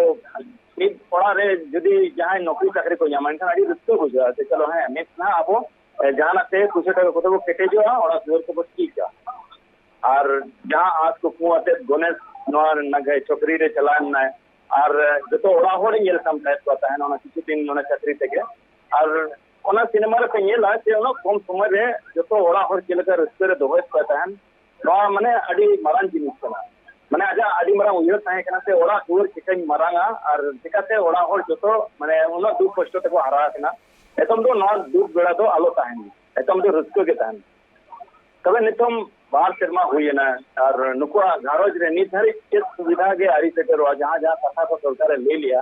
ᱢᱤᱫ ᱚᱲᱟᱜ ᱨᱮ ᱡᱩᱫᱤ ᱡᱟᱦᱟᱸᱭ ᱱᱚᱠᱨᱤ ᱪᱟᱹᱠᱨᱤ ᱠᱚ ᱧᱟᱢᱟ, ᱮᱱᱠᱷᱟᱱ ᱟᱹᱰᱤ ᱨᱟᱹᱥᱠᱟᱹ ᱵᱩᱡᱷᱟᱹᱜᱼᱟ᱾ ᱡᱮ ᱪᱚᱞᱚ, ᱦᱮᱸ, ᱢᱤᱫ ᱱᱟᱦᱟᱜ ᱟᱵᱚ, ᱮ, ᱡᱟᱦᱟᱱᱟᱜ ᱛᱮ ᱯᱩᱭᱥᱟᱹ ᱴᱟᱠᱟ ᱠᱚᱛᱮ ᱵᱚ ᱠᱮᱴᱮᱡᱚᱜᱼᱟ, ᱚᱲᱟᱜ ᱫᱩᱣᱟᱹᱨ ᱠᱚᱵᱚ ᱴᱷᱤᱠᱟ᱾ ᱟᱨ ᱡᱟᱦᱟᱸ ᱟᱸᱥ ᱠᱩᱠᱢᱩ ᱟᱛᱮᱫ ᱜᱚᱱᱮᱥ ᱱᱚᱣᱟ ᱱᱟᱜᱟᱭ ᱪᱟᱹᱠᱨᱤ ᱨᱮ ᱪᱟᱞᱟᱣ ᱮᱱᱟᱭ, ᱟᱨ ᱡᱚᱛᱚ ᱚᱲᱟᱜ ᱦᱚᱲᱮ ᱧᱮᱞ ᱥᱟᱢᱴᱟᱣᱮᱫ ᱠᱚᱣᱟ ᱛᱟᱦᱮᱱ ᱚᱱᱟ ᱠᱤᱪᱷᱩ ᱫᱤᱱ ᱚᱱᱟ ᱪᱟᱹᱠᱨᱤ ᱛᱮᱜᱮ᱾ ᱟᱨ ᱚᱱᱟ ᱥᱤᱱᱮᱢᱟ ᱨᱮᱯᱮ ᱧᱮᱞᱟ ᱡᱮ ᱩᱱᱟᱹᱜ ᱠᱚᱢ ᱥᱚᱢᱚᱭ ᱨᱮ ᱡᱚᱛᱚ ᱚᱲᱟᱜ ᱦᱚᱲ ᱪᱮᱫ ᱞᱮᱠᱟ ᱨᱟᱹᱥᱠᱟᱹ ᱨᱮ ᱫᱚᱦᱚᱭᱮᱫ ᱠᱚᱣᱟ ᱛᱟᱦᱮᱱ, ᱱᱚᱣᱟ ᱢᱟᱱᱮ ᱟᱹᱰᱤ ᱢᱟᱨᱟᱝ ᱡᱤᱱᱤᱥ ᱠᱟᱱᱟ᱾ ᱢᱟᱱᱮ ᱟᱡᱟᱜ ᱟᱹᱰᱤ ᱢᱟᱨᱟᱝ ᱩᱭᱦᱟᱹᱨ ᱛᱟᱦᱮᱸ ᱠᱟᱱᱟ ᱥᱮ ᱚᱲᱟᱜ ᱫᱩᱣᱟᱹᱨ ᱪᱤᱠᱟᱹᱧ ᱢᱟᱨᱟᱝᱟ ᱟᱨ ᱪᱤᱠᱟᱛᱮ ᱚᱲᱟᱜ ᱦᱚᱲ ᱡᱚᱛᱚ ᱢᱟᱱᱮ ᱩᱱᱟᱹᱜ ᱫᱩᱠ ᱠᱚᱥᱴᱚ ᱛᱮᱠᱚ ᱦᱟᱨᱟ ᱟᱠᱟᱱᱟ᱾ ᱮᱛᱚᱢ ᱫᱚ ᱱᱚᱣᱟ ᱫᱩᱠ ᱵᱮᱲᱟ ᱫᱚ ᱟᱞᱚ ᱛᱟᱦᱮᱱ, ᱮᱛᱚᱢ ᱫᱚ ᱨᱟᱹᱥᱠᱟᱹ ᱜᱮ ᱛᱟᱦᱮᱱ᱾ ᱛᱚᱵᱮ ᱱᱤᱛᱚᱝ ᱵᱟᱨ ᱥᱮᱨᱢᱟ ᱦᱩᱭᱮᱱᱟ ᱟᱨ ᱱᱩᱠᱩᱣᱟᱜ ᱜᱷᱟᱨᱚᱸᱡᱽ ᱨᱮ ᱱᱤᱛ ᱫᱷᱟᱹᱨᱤᱡ ᱪᱮᱫ ᱥᱩᱵᱤᱫᱷᱟ ᱜᱮ ᱟᱹᱣᱨᱤ ᱥᱮᱴᱮᱨᱚᱜᱼᱟ᱾ ᱡᱟᱦᱟᱸ ᱡᱟᱦᱟᱸ ᱠᱟᱛᱷᱟ ᱠᱚ ᱥᱚᱨᱠᱟᱨᱮ ᱞᱟᱹᱭ ᱞᱮᱜᱼᱟ,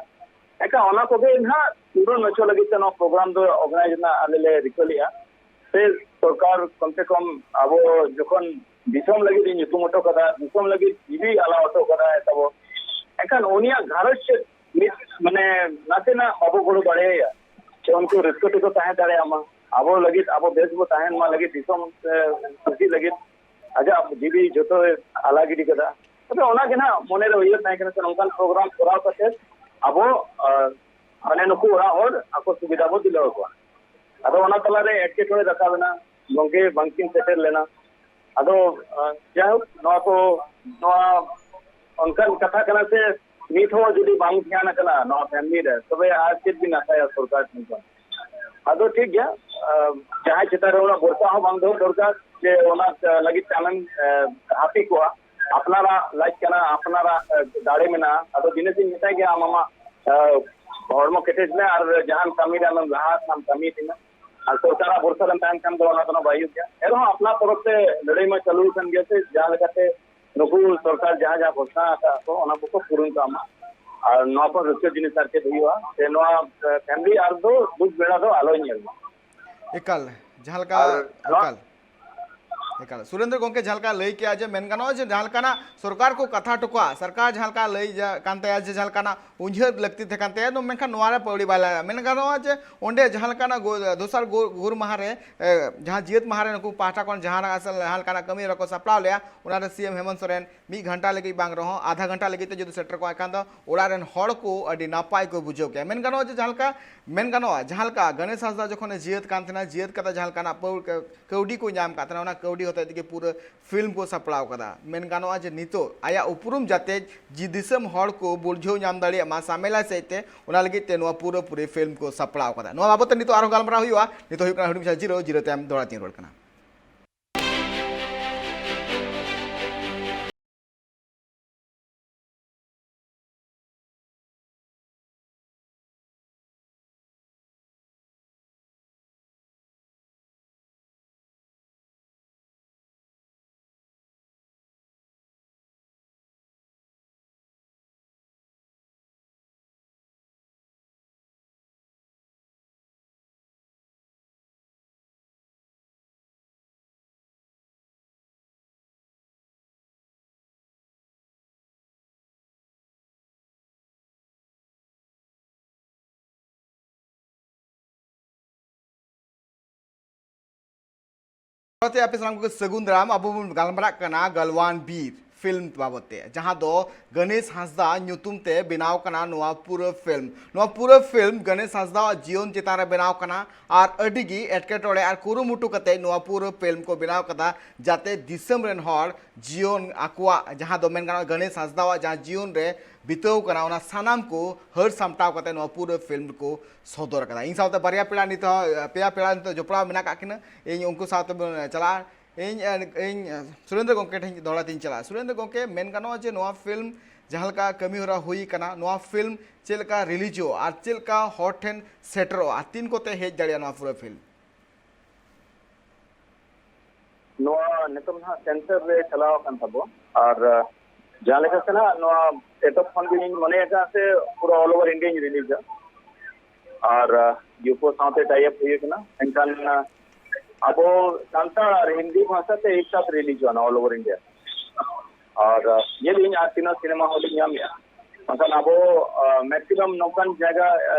ᱮᱱᱠᱷᱟᱱ ᱚᱱᱟ ᱠᱚᱜᱮ ᱱᱟᱦᱟᱜ ᱯᱩᱨᱟᱹ ᱦᱚᱪᱚ ᱞᱟᱹᱜᱤᱫ ᱛᱮ ᱱᱚᱣᱟ ᱯᱨᱳᱜᱨᱟᱢ ᱫᱚ ᱚᱨᱜᱟᱱᱟᱭᱤᱡᱽ ᱨᱮᱱᱟᱜ ᱟᱞᱮ ᱞᱮ ᱨᱤᱠᱟᱹ ᱞᱮᱜᱼᱟ᱾ ᱥᱮ ᱥᱚᱨᱠᱟᱨ ᱠᱚᱢ ᱥᱮ ᱠᱚᱢ ᱟᱵᱚ ᱡᱚᱠᱷᱚᱱ ᱫᱤᱥᱚᱢ ᱞᱟᱹᱜᱤᱫ ᱮ ᱧᱩᱛᱩᱢ ᱦᱚᱴᱚ ᱠᱟᱫᱟ, ᱫᱤᱥᱚᱢ ᱞᱟᱹᱜᱤᱫ ᱡᱤᱣᱤ ᱟᱞᱟᱣ ᱦᱚᱴᱚ ᱠᱟᱫᱟᱭ ᱛᱟᱵᱚ, ᱮᱱᱠᱷᱟᱱ ᱩᱱᱤᱭᱟᱜ ᱜᱷᱟᱨᱚᱸᱡᱽ ᱪᱮᱫ ᱢᱤᱫ ᱢᱟᱱᱮ ᱱᱟᱥᱮᱱᱟᱜ ᱵᱟᱵᱚ ᱜᱚᱲᱚ ᱫᱟᱲᱮᱭᱟᱭᱟ, ᱥᱮ ᱩᱱᱠᱩ ᱨᱟᱹᱥᱠᱟᱹ ᱛᱮᱠᱚ ᱛᱟᱦᱮᱸ ᱫᱟᱲᱮᱭᱟᱜ ᱢᱟ, ᱟᱵᱚ ᱞᱟᱹᱜᱤᱫ ᱟᱵᱚ ᱵᱮᱥ ᱵᱚ ᱛᱟᱦᱮᱱ ᱢᱟ ᱞᱟᱹᱜᱤᱫ ᱫᱤᱥᱚᱢ ᱮ, ᱠᱩᱥᱤ ᱞᱟᱹᱜᱤᱫ ᱟᱡᱟᱜ ᱡᱤᱣᱤ ᱡᱚᱛᱚᱭ ᱟᱞᱟ ᱜᱤᱰᱤ ᱠᱟᱫᱟ᱾ ᱛᱚᱵᱮ ᱚᱱᱟ ᱜᱮ ᱱᱟᱦᱟᱜ ᱢᱚᱱᱮᱨᱮ ᱩᱭᱦᱟᱹᱨ ᱛᱟᱦᱮᱸ ᱠᱟᱱᱟ ᱥᱮ ᱱᱚᱝᱠᱟᱱ ᱯᱨᱳᱜᱨᱟᱢ ᱠᱚᱨᱟᱣ ᱠᱟᱛᱮ ᱟᱵᱚ ᱟᱨ ᱢᱟᱱᱮ ᱱᱩᱠᱩ ᱚᱲᱟᱜ ᱦᱚᱲ ᱟᱠᱚ ᱥᱩᱵᱤᱫᱷᱟ ᱵᱚ ᱫᱤᱞᱟᱹᱣ ᱟᱠᱚᱣᱟ᱾ ᱟᱫᱚ ᱚᱱᱟ ᱛᱟᱞᱟᱨᱮ ᱮᱴᱠᱮᱴᱚᱬᱮ ᱨᱟᱠᱟᱵ ᱮᱱᱟ, ᱜᱚᱢᱠᱮ ᱵᱟᱝᱠᱤᱱ ᱥᱮᱴᱮᱨ ᱞᱮᱱᱟ᱾ ᱟᱫᱚ ᱟᱸ, ᱡᱟᱭᱦᱳᱠ, ᱱᱚᱣᱟ ᱠᱚ ᱱᱚᱣᱟ ᱚᱱᱠᱟᱱ ᱠᱟᱛᱷᱟ ᱠᱟᱱᱟ ᱥᱮ ᱱᱤᱛ ᱦᱚᱸ ᱡᱩᱫᱤ ᱵᱟᱝ ᱫᱷᱮᱭᱟᱱ ᱟᱠᱟᱱᱟ ᱱᱚᱣᱟ ᱯᱷᱮᱢᱤᱞᱤ ᱨᱮ, ᱛᱚᱵᱮ ᱟᱨ ᱪᱮᱫ ᱵᱤᱱ ᱟᱥᱟᱭᱟ ᱥᱚᱨᱠᱟᱨ ᱴᱷᱮᱱ ᱠᱷᱚᱱ? ᱟᱫᱚ ᱴᱷᱤᱠ ᱜᱮᱭᱟ, ᱟᱸ, ᱡᱟᱦᱟᱸᱭ ᱪᱮᱛᱟᱱ ᱨᱮ ᱚᱱᱟ ᱵᱷᱚᱨᱥᱟ ᱦᱚᱸ ᱵᱟᱝ ᱫᱚᱦᱚ ᱫᱚᱨᱠᱟᱨ ᱡᱮ ᱚᱱᱟ ᱞᱟᱹᱜᱤᱫ ᱛᱮ ᱟᱢᱮᱢ ᱟᱸ, ᱦᱟᱹᱯᱤ ᱠᱚᱜᱼᱟ᱾ ᱟᱯᱱᱟᱨᱟᱜ ᱞᱟᱡ ᱠᱟᱱᱟ, ᱟᱯᱱᱟᱨᱟᱜ ᱟᱸ, ᱫᱟᱲᱮ ᱢᱮᱱᱟᱜᱼᱟ᱾ ᱟᱫᱚ ᱫᱤᱱᱟᱹ ᱫᱤᱱ ᱢᱮᱛᱟᱭ ᱜᱮᱭᱟ ᱟᱢ ᱟᱢᱟᱜ ᱟᱸ, ᱦᱚᱲᱢᱚ ᱠᱮᱴᱮᱡ ᱢᱮ ᱟᱨ ᱡᱟᱦᱟᱱ ᱠᱟᱹᱢᱤ ᱨᱮ ᱟᱢᱮᱢ ᱞᱟᱦᱟ ᱠᱷᱟᱱ ᱠᱟᱹᱢᱤ ᱛᱤᱱᱟᱹᱜ ᱟᱨ ᱥᱚᱨᱠᱟᱨᱟᱜ ᱵᱷᱚᱨᱥᱟ ᱨᱮᱢ ᱛᱟᱦᱮᱱ ᱠᱷᱟᱱ ᱫᱚ ᱚᱱᱟ ᱫᱚ ᱱᱟᱜ ᱵᱟᱭ ᱦᱩᱭᱩᱜ ᱜᱮᱭᱟ᱾ ᱮᱱᱨᱮᱦᱚᱸ ᱟᱯᱱᱟᱨ ᱛᱚᱨᱚᱯ ᱛᱮ ᱞᱟᱹᱲᱦᱟᱹᱭ ᱢᱟ ᱪᱟᱹᱞᱩ ᱟᱠᱟᱱ ᱜᱮᱭᱟ ᱥᱮ ᱡᱟᱦᱟᱸ ᱞᱮᱠᱟᱛᱮ ᱱᱩᱠᱩ ᱥᱚᱨᱠᱟᱨ ᱡᱟᱦᱟᱸ ᱡᱟᱦᱟᱸ ᱜᱷᱳᱥᱱᱟ ᱟᱠᱟᱫ ᱠᱚ ᱚᱱᱟ ᱠᱚᱠᱚ ᱯᱩᱨᱩᱱ ᱠᱟᱜ ᱢᱟ᱾ ᱟᱨ ᱱᱚᱣᱟ ᱠᱷᱚᱱ ᱨᱟᱹᱥᱠᱟᱹ ᱡᱤᱱᱤᱥ ᱟᱨ ᱪᱮᱫ ᱦᱩᱭᱩᱜᱼᱟ ᱥᱮ ᱱᱚᱣᱟ ᱯᱷᱮᱢᱤᱞᱤ ᱟᱨ ᱫᱚ ᱫᱩᱠ ᱵᱮᱲᱟ ᱫᱚ ᱟᱞᱚᱭ ᱧᱮᱞ ᱢᱟ᱾ ᱮᱠᱟᱞ, ᱡᱟᱦᱟᱸ ᱞᱮᱠᱟ ᱟᱨ ᱱᱚᱣᱟ ᱮᱠᱟᱞ᱾ ᱮᱠᱟᱞ, ᱥᱩᱨᱮᱱᱫᱨᱚ ᱜᱚᱢᱠᱮ ᱡᱟᱦᱟᱸ ᱞᱮᱠᱟ ᱞᱟᱹᱭ ᱠᱮᱜᱼᱟ ᱡᱮ ᱢᱮᱱ ᱜᱟᱱᱚᱜᱼᱟ ᱡᱮ ᱡᱟᱦᱟᱸ ᱞᱮᱠᱟᱱᱟᱜ ᱥᱚᱨᱠᱟᱨ ᱠᱚ ᱠᱟᱛᱷᱟ ᱦᱚᱴᱚ ᱠᱟᱜᱼᱟ, ᱥᱚᱨᱠᱟᱨ ᱡᱟᱦᱟᱸ ᱞᱮᱠᱟ ᱞᱟᱹᱭ ᱡᱟ-, ᱠᱟᱱ ᱛᱟᱭᱟ ᱡᱮ ᱡᱟᱦᱟᱸ ᱞᱮᱠᱟᱱᱟᱜ ᱩᱭᱦᱟᱹᱨ ᱞᱟᱹᱠᱛᱤ ᱛᱟᱦᱮᱸ ᱠᱟᱱ ᱛᱟᱭᱟ, ᱮᱱᱫᱚ ᱢᱮᱱᱠᱷᱟᱱ ᱱᱚᱣᱟ ᱨᱮ ᱯᱟᱹᱣᱲᱤ ᱵᱟᱭ ᱞᱟᱜᱟᱜᱼᱟ᱾ ᱢᱮᱱ ᱜᱟᱱᱚᱜᱼᱟ ᱡᱮ ᱚᱸᱰᱮ ᱡᱟᱦᱟᱸ ᱞᱮᱠᱟᱱᱟᱜ ᱜᱚ-, ᱫᱚᱥᱟᱨ ᱜᱚ-, ᱜᱩᱨ ᱢᱟᱦᱟ ᱨᱮ, ᱮ, ᱡᱟᱦᱟᱸ ᱡᱤᱭᱟᱹᱛ ᱢᱟᱦᱟ ᱨᱮ ᱱᱩᱠᱩ ᱯᱟᱦᱴᱟ ᱠᱷᱚᱱ ᱡᱟᱦᱟᱱᱟᱜ ᱥᱮ ᱡᱟᱦᱟᱸ ᱞᱮᱠᱟᱱᱟᱜ ᱠᱟᱹᱢᱤ ᱦᱚᱨᱟ ᱠᱚ ᱥᱟᱯᱲᱟᱣ ᱞᱮᱜᱼᱟ, ᱚᱱᱟ ᱨᱮ ᱥᱤ ᱮᱢ ᱦᱮᱢᱚᱱᱛ ᱥᱚᱨᱮᱱ ᱢᱤᱫ ᱜᱷᱚᱱᱴᱟ ᱞᱟᱹᱜᱤᱫ ᱵᱟᱝ ᱨᱮᱦᱚᱸ ᱟᱫᱷᱟ ᱜᱷᱚᱱᱴᱟ ᱞᱟᱹᱜᱤᱫ ᱛᱮ ᱡᱩᱫᱤ ᱥᱮᱴᱮᱨ ᱠᱚᱜᱼᱟ, ᱮᱱᱠᱷᱟᱱ ᱫᱚ ᱚᱲᱟᱜ ᱨᱮᱱ ᱦᱚᱲ ᱠᱚ ᱟᱹᱰᱤ ᱱᱟᱯᱟᱭ ᱠᱚ ᱵᱩᱡᱷᱟᱹᱣ ᱠᱮᱭᱟ᱾ ᱢᱮᱱ ᱜᱟᱱᱚᱜᱼᱟ ᱡᱮ ᱡᱟᱦᱟᱸ ᱞᱮᱠᱟ, ᱢᱮᱱ ᱜᱟᱱᱚᱜᱼᱟ ᱡᱟᱦᱟᱸ ᱞᱮᱠᱟ ᱜᱚᱱᱮᱥ ᱦᱟᱸᱥᱫᱟ ᱡᱚᱠᱷᱚᱱᱮ ᱡᱤᱭᱟᱹᱛ ᱠᱟᱱ ᱛᱟᱦᱮᱱᱟ, ᱡᱤᱭᱟᱹᱛ ᱠᱟᱛᱮ ᱡᱟᱦᱟᱸ ᱞᱮᱠᱟᱱᱟᱜ ᱯᱟᱹᱣ-, ᱠᱟᱹᱣᱰᱤ ᱠᱚ ᱧᱟᱢ ᱠᱟᱜ ᱛᱟᱦᱮᱱᱟ, ᱚᱱᱟ ᱠᱟᱹᱣᱰᱤ ᱦᱚᱛᱮᱡ ᱛᱮᱜᱮ ᱯᱩᱨᱟᱹ ᱯᱷᱤᱞᱢ ᱠᱚ ᱥᱟᱯᱲᱟᱣ ᱠᱟᱫᱟ᱾ ᱢᱮᱱ ᱜᱟᱱᱚᱜᱼᱟ ᱡᱮ ᱱᱤᱛᱚᱜ ᱟᱭᱟᱜ ᱩᱯᱨᱩᱢ ᱡᱟᱛᱮ ᱡᱤ ᱫᱤᱥᱚᱢ ᱦᱚᱲ ᱠᱚ ᱵᱩᱡᱷᱟᱹᱣ ᱧᱟᱢ ᱫᱟᱲᱮᱭᱟᱜ ᱢᱟ ᱥᱟᱢᱮᱞᱟ ᱥᱮᱫ ᱛᱮ, ᱚᱱᱟ ᱞᱟᱹᱜᱤᱫ ᱛᱮ ᱱᱚᱣᱟ ᱯᱩᱨᱟᱹᱯᱩᱨᱤ ᱯᱷᱤᱞᱢ ᱠᱚ ᱥᱟᱯᱲᱟᱣ ᱠᱟᱫᱟ᱾ ᱱᱚᱣᱟ ᱵᱟᱵᱚᱫ ᱛᱮ ᱱᱤᱛᱚᱜ ᱟᱨᱦᱚᱸ ᱜᱟᱞᱢᱟᱨᱟᱣ ᱦᱩᱭᱩᱜᱼᱟ᱾ ᱱᱤᱛᱚᱜ ᱦᱩᱭᱩᱜ ᱠᱟᱱᱟ ᱦᱩᱰᱤᱧ ᱢᱟᱪᱷᱟ ᱡᱤᱨᱟᱹᱣ, ᱡᱤᱨᱟᱹᱣ ᱛᱟᱭᱚᱢ ᱫᱚᱦᱲᱟ ᱛᱤᱧ ᱨᱩᱣᱟᱹᱲ ᱠᱟᱱᱟ᱾ ᱱᱚᱛᱮ ᱟᱯᱮ ᱥᱟᱱᱟᱢ ᱠᱚᱜᱮ ᱥᱟᱹᱜᱩᱱ ᱫᱟᱨᱟᱢ᱾ ᱟᱵᱚ ᱵᱚᱱ ᱜᱟᱞᱢᱟᱨᱟᱜ ᱠᱟᱱᱟ ᱜᱟᱞᱣᱟᱱ ᱵᱤᱨ ᱯᱷᱤᱞᱢ ᱵᱟᱵᱚᱛ ᱛᱮ, ᱡᱟᱦᱟᱸ ᱫᱚ ᱜᱚᱱᱮᱥ ᱦᱟᱸᱥᱫᱟ ᱧᱩᱛᱩᱢ ᱛᱮ ᱵᱮᱱᱟᱣ ᱠᱟᱱᱟ ᱱᱚᱣᱟ ᱯᱩᱨᱟᱹ ᱯᱷᱤᱞᱢ᱾ ᱱᱚᱣᱟ ᱯᱩᱨᱟᱹ ᱯᱷᱤᱞᱢ ᱜᱚᱱᱮᱥ ᱦᱟᱸᱥᱫᱟᱣᱟᱜ ᱡᱤᱭᱚᱱ ᱪᱮᱛᱟᱱ ᱨᱮ ᱵᱮᱱᱟᱣ ᱠᱟᱱᱟ, ᱟᱨ ᱟᱹᱰᱤ ᱜᱮ ᱮᱴᱠᱮᱴᱚᱬᱮ ᱟᱨ ᱠᱩᱨᱩᱢᱩᱴᱩ ᱠᱟᱛᱮ ᱱᱚᱣᱟ ᱯᱩᱨᱟᱹ ᱯᱷᱤᱞᱢ ᱠᱚ ᱵᱮᱱᱟᱣ ᱠᱟᱫᱟ, ᱡᱟᱛᱮ ᱫᱤᱥᱚᱢ ᱨᱮᱱ ᱦᱚᱲ ᱡᱤᱭᱚᱱ ᱟᱠᱚᱣᱟᱜ, ᱡᱟᱦᱟᱸ ᱫᱚ ᱢᱮᱱ ᱜᱟᱱᱚᱜᱼᱟ ᱜᱚᱱᱮᱥ ᱦᱟᱸᱥᱫᱟᱣᱟᱜ ᱡᱟᱦᱟᱸ ᱡᱤᱭᱚᱱ ᱨᱮ ᱵᱤᱛᱟᱹᱣ ᱠᱟᱱᱟ, ᱚᱱᱟ ᱥᱟᱱᱟᱢ ᱠᱚ ᱦᱟᱹᱨ ᱥᱟᱢᱴᱟᱣ ᱠᱟᱛᱮ ᱱᱚᱣᱟ ᱯᱩᱨᱟᱹ ᱯᱷᱤᱞᱢ ᱨᱮᱠᱚ ᱥᱚᱫᱚᱨ ᱠᱟᱫᱟ᱾ ᱤᱧ ᱥᱟᱶᱛᱮ ᱵᱟᱨᱭᱟ ᱯᱮᱲᱟ ᱱᱤᱛᱚᱜ, ᱯᱮᱭᱟ ᱯᱮᱲᱟ ᱱᱤᱛᱚᱜ ᱡᱚᱯᱲᱟᱣ ᱢᱮᱱᱟᱜ ᱠᱟᱜ ᱠᱤᱱᱟ, ᱤᱧ ᱩᱱᱠᱩ ᱥᱟᱶᱛᱮ ᱵᱚᱱ ᱪᱟᱞᱟᱜᱼᱟ᱾ ᱤᱧ, ᱤᱧ ᱥᱩᱨᱮᱱᱫᱨᱚ ᱜᱚᱢᱠᱮ ᱴᱷᱮᱱ ᱫᱚᱦᱲᱟ ᱛᱤᱧ ᱪᱟᱞᱟᱜᱼᱟ᱾ ᱥᱩᱨᱮᱱᱫᱨᱚ ᱜᱚᱢᱠᱮ, ᱢᱮᱱ ᱜᱟᱱᱚᱜᱼᱟ ᱡᱮ ᱱᱚᱣᱟ ᱯᱷᱤᱞᱢ ᱡᱟᱦᱟᱸ ᱞᱮᱠᱟ ᱠᱟᱹᱢᱤ ᱦᱚᱨᱟ ᱦᱩᱭ ᱠᱟᱱᱟ, ᱱᱚᱣᱟ ᱯᱷᱤᱞᱢ ᱪᱮᱫ ᱞᱮᱠᱟ ᱨᱤᱞᱤᱡᱚᱜᱼᱟ ᱟᱨ ᱪᱮᱫ ᱞᱮᱠᱟ ᱦᱚᱲ ᱴᱷᱮᱱ ᱥᱮᱴᱮᱨᱚᱜᱼᱟ, ᱛᱤᱱ ᱠᱚᱛᱮ ᱦᱮᱡ ᱫᱟᱲᱮᱭᱟᱜᱼᱟ ᱱᱚᱣᱟ ᱯᱩᱨᱟᱹ ᱯᱷᱤᱞᱢ? ᱱᱚᱣᱟ ᱱᱤᱛᱚᱝ ᱱᱟᱦᱟᱜ ᱥᱮᱱᱥᱚᱨ ᱨᱮ ᱪᱟᱞᱟᱣ ᱟᱠᱟᱱ ᱛᱟᱵᱚ, ᱟᱨ, ᱟᱸ, ᱡᱟᱦᱟᱸ ᱞᱮᱠᱟ ᱥᱮ ᱱᱟᱦᱟᱜ ᱱᱚᱣᱟ ᱮᱛᱚᱦᱚᱵ ᱠᱷᱚᱱ ᱜᱮᱞᱤᱧ ᱢᱚᱱᱮ ᱟᱠᱟᱫ ᱥᱮ ᱯᱩᱨᱟᱹ all over India ᱧ ᱨᱤᱞᱤᱡᱟ, ᱟᱨ, ᱟᱸ, ᱭᱩᱠᱳ ᱥᱟᱶᱛᱮ tie up ᱦᱩᱭ ᱟᱠᱟᱱᱟ, ᱢᱮᱱᱠᱷᱟᱱ, ᱟᱸ, ᱟᱵᱚ ᱥᱟᱱᱛᱟᱲ ᱟᱨ ᱦᱤᱱᱫᱤ ᱵᱷᱟᱥᱟ ᱛᱮ ᱮᱠ ᱥᱟᱛᱷ ᱨᱤᱞᱤᱡᱚᱜᱼᱟ ᱱᱚᱣ ᱚᱞ ᱳᱵᱷᱟᱨ ᱤᱱᱰᱤᱭᱟ᱾ ᱟᱨ ᱧᱮᱞᱤᱧ ᱟᱨ ᱛᱤᱱᱟᱹᱜ ᱥᱤᱱᱮᱢᱟ ᱦᱚᱞ ᱤᱧ ᱧᱟᱢᱮᱜᱼᱟ᱾ ᱵᱟᱝᱠᱷᱟᱱ ᱟᱵᱚ ᱢᱮᱠᱥᱤᱢᱟᱢ ᱱᱚᱝᱠᱟᱱ ᱡᱟᱭᱜᱟ,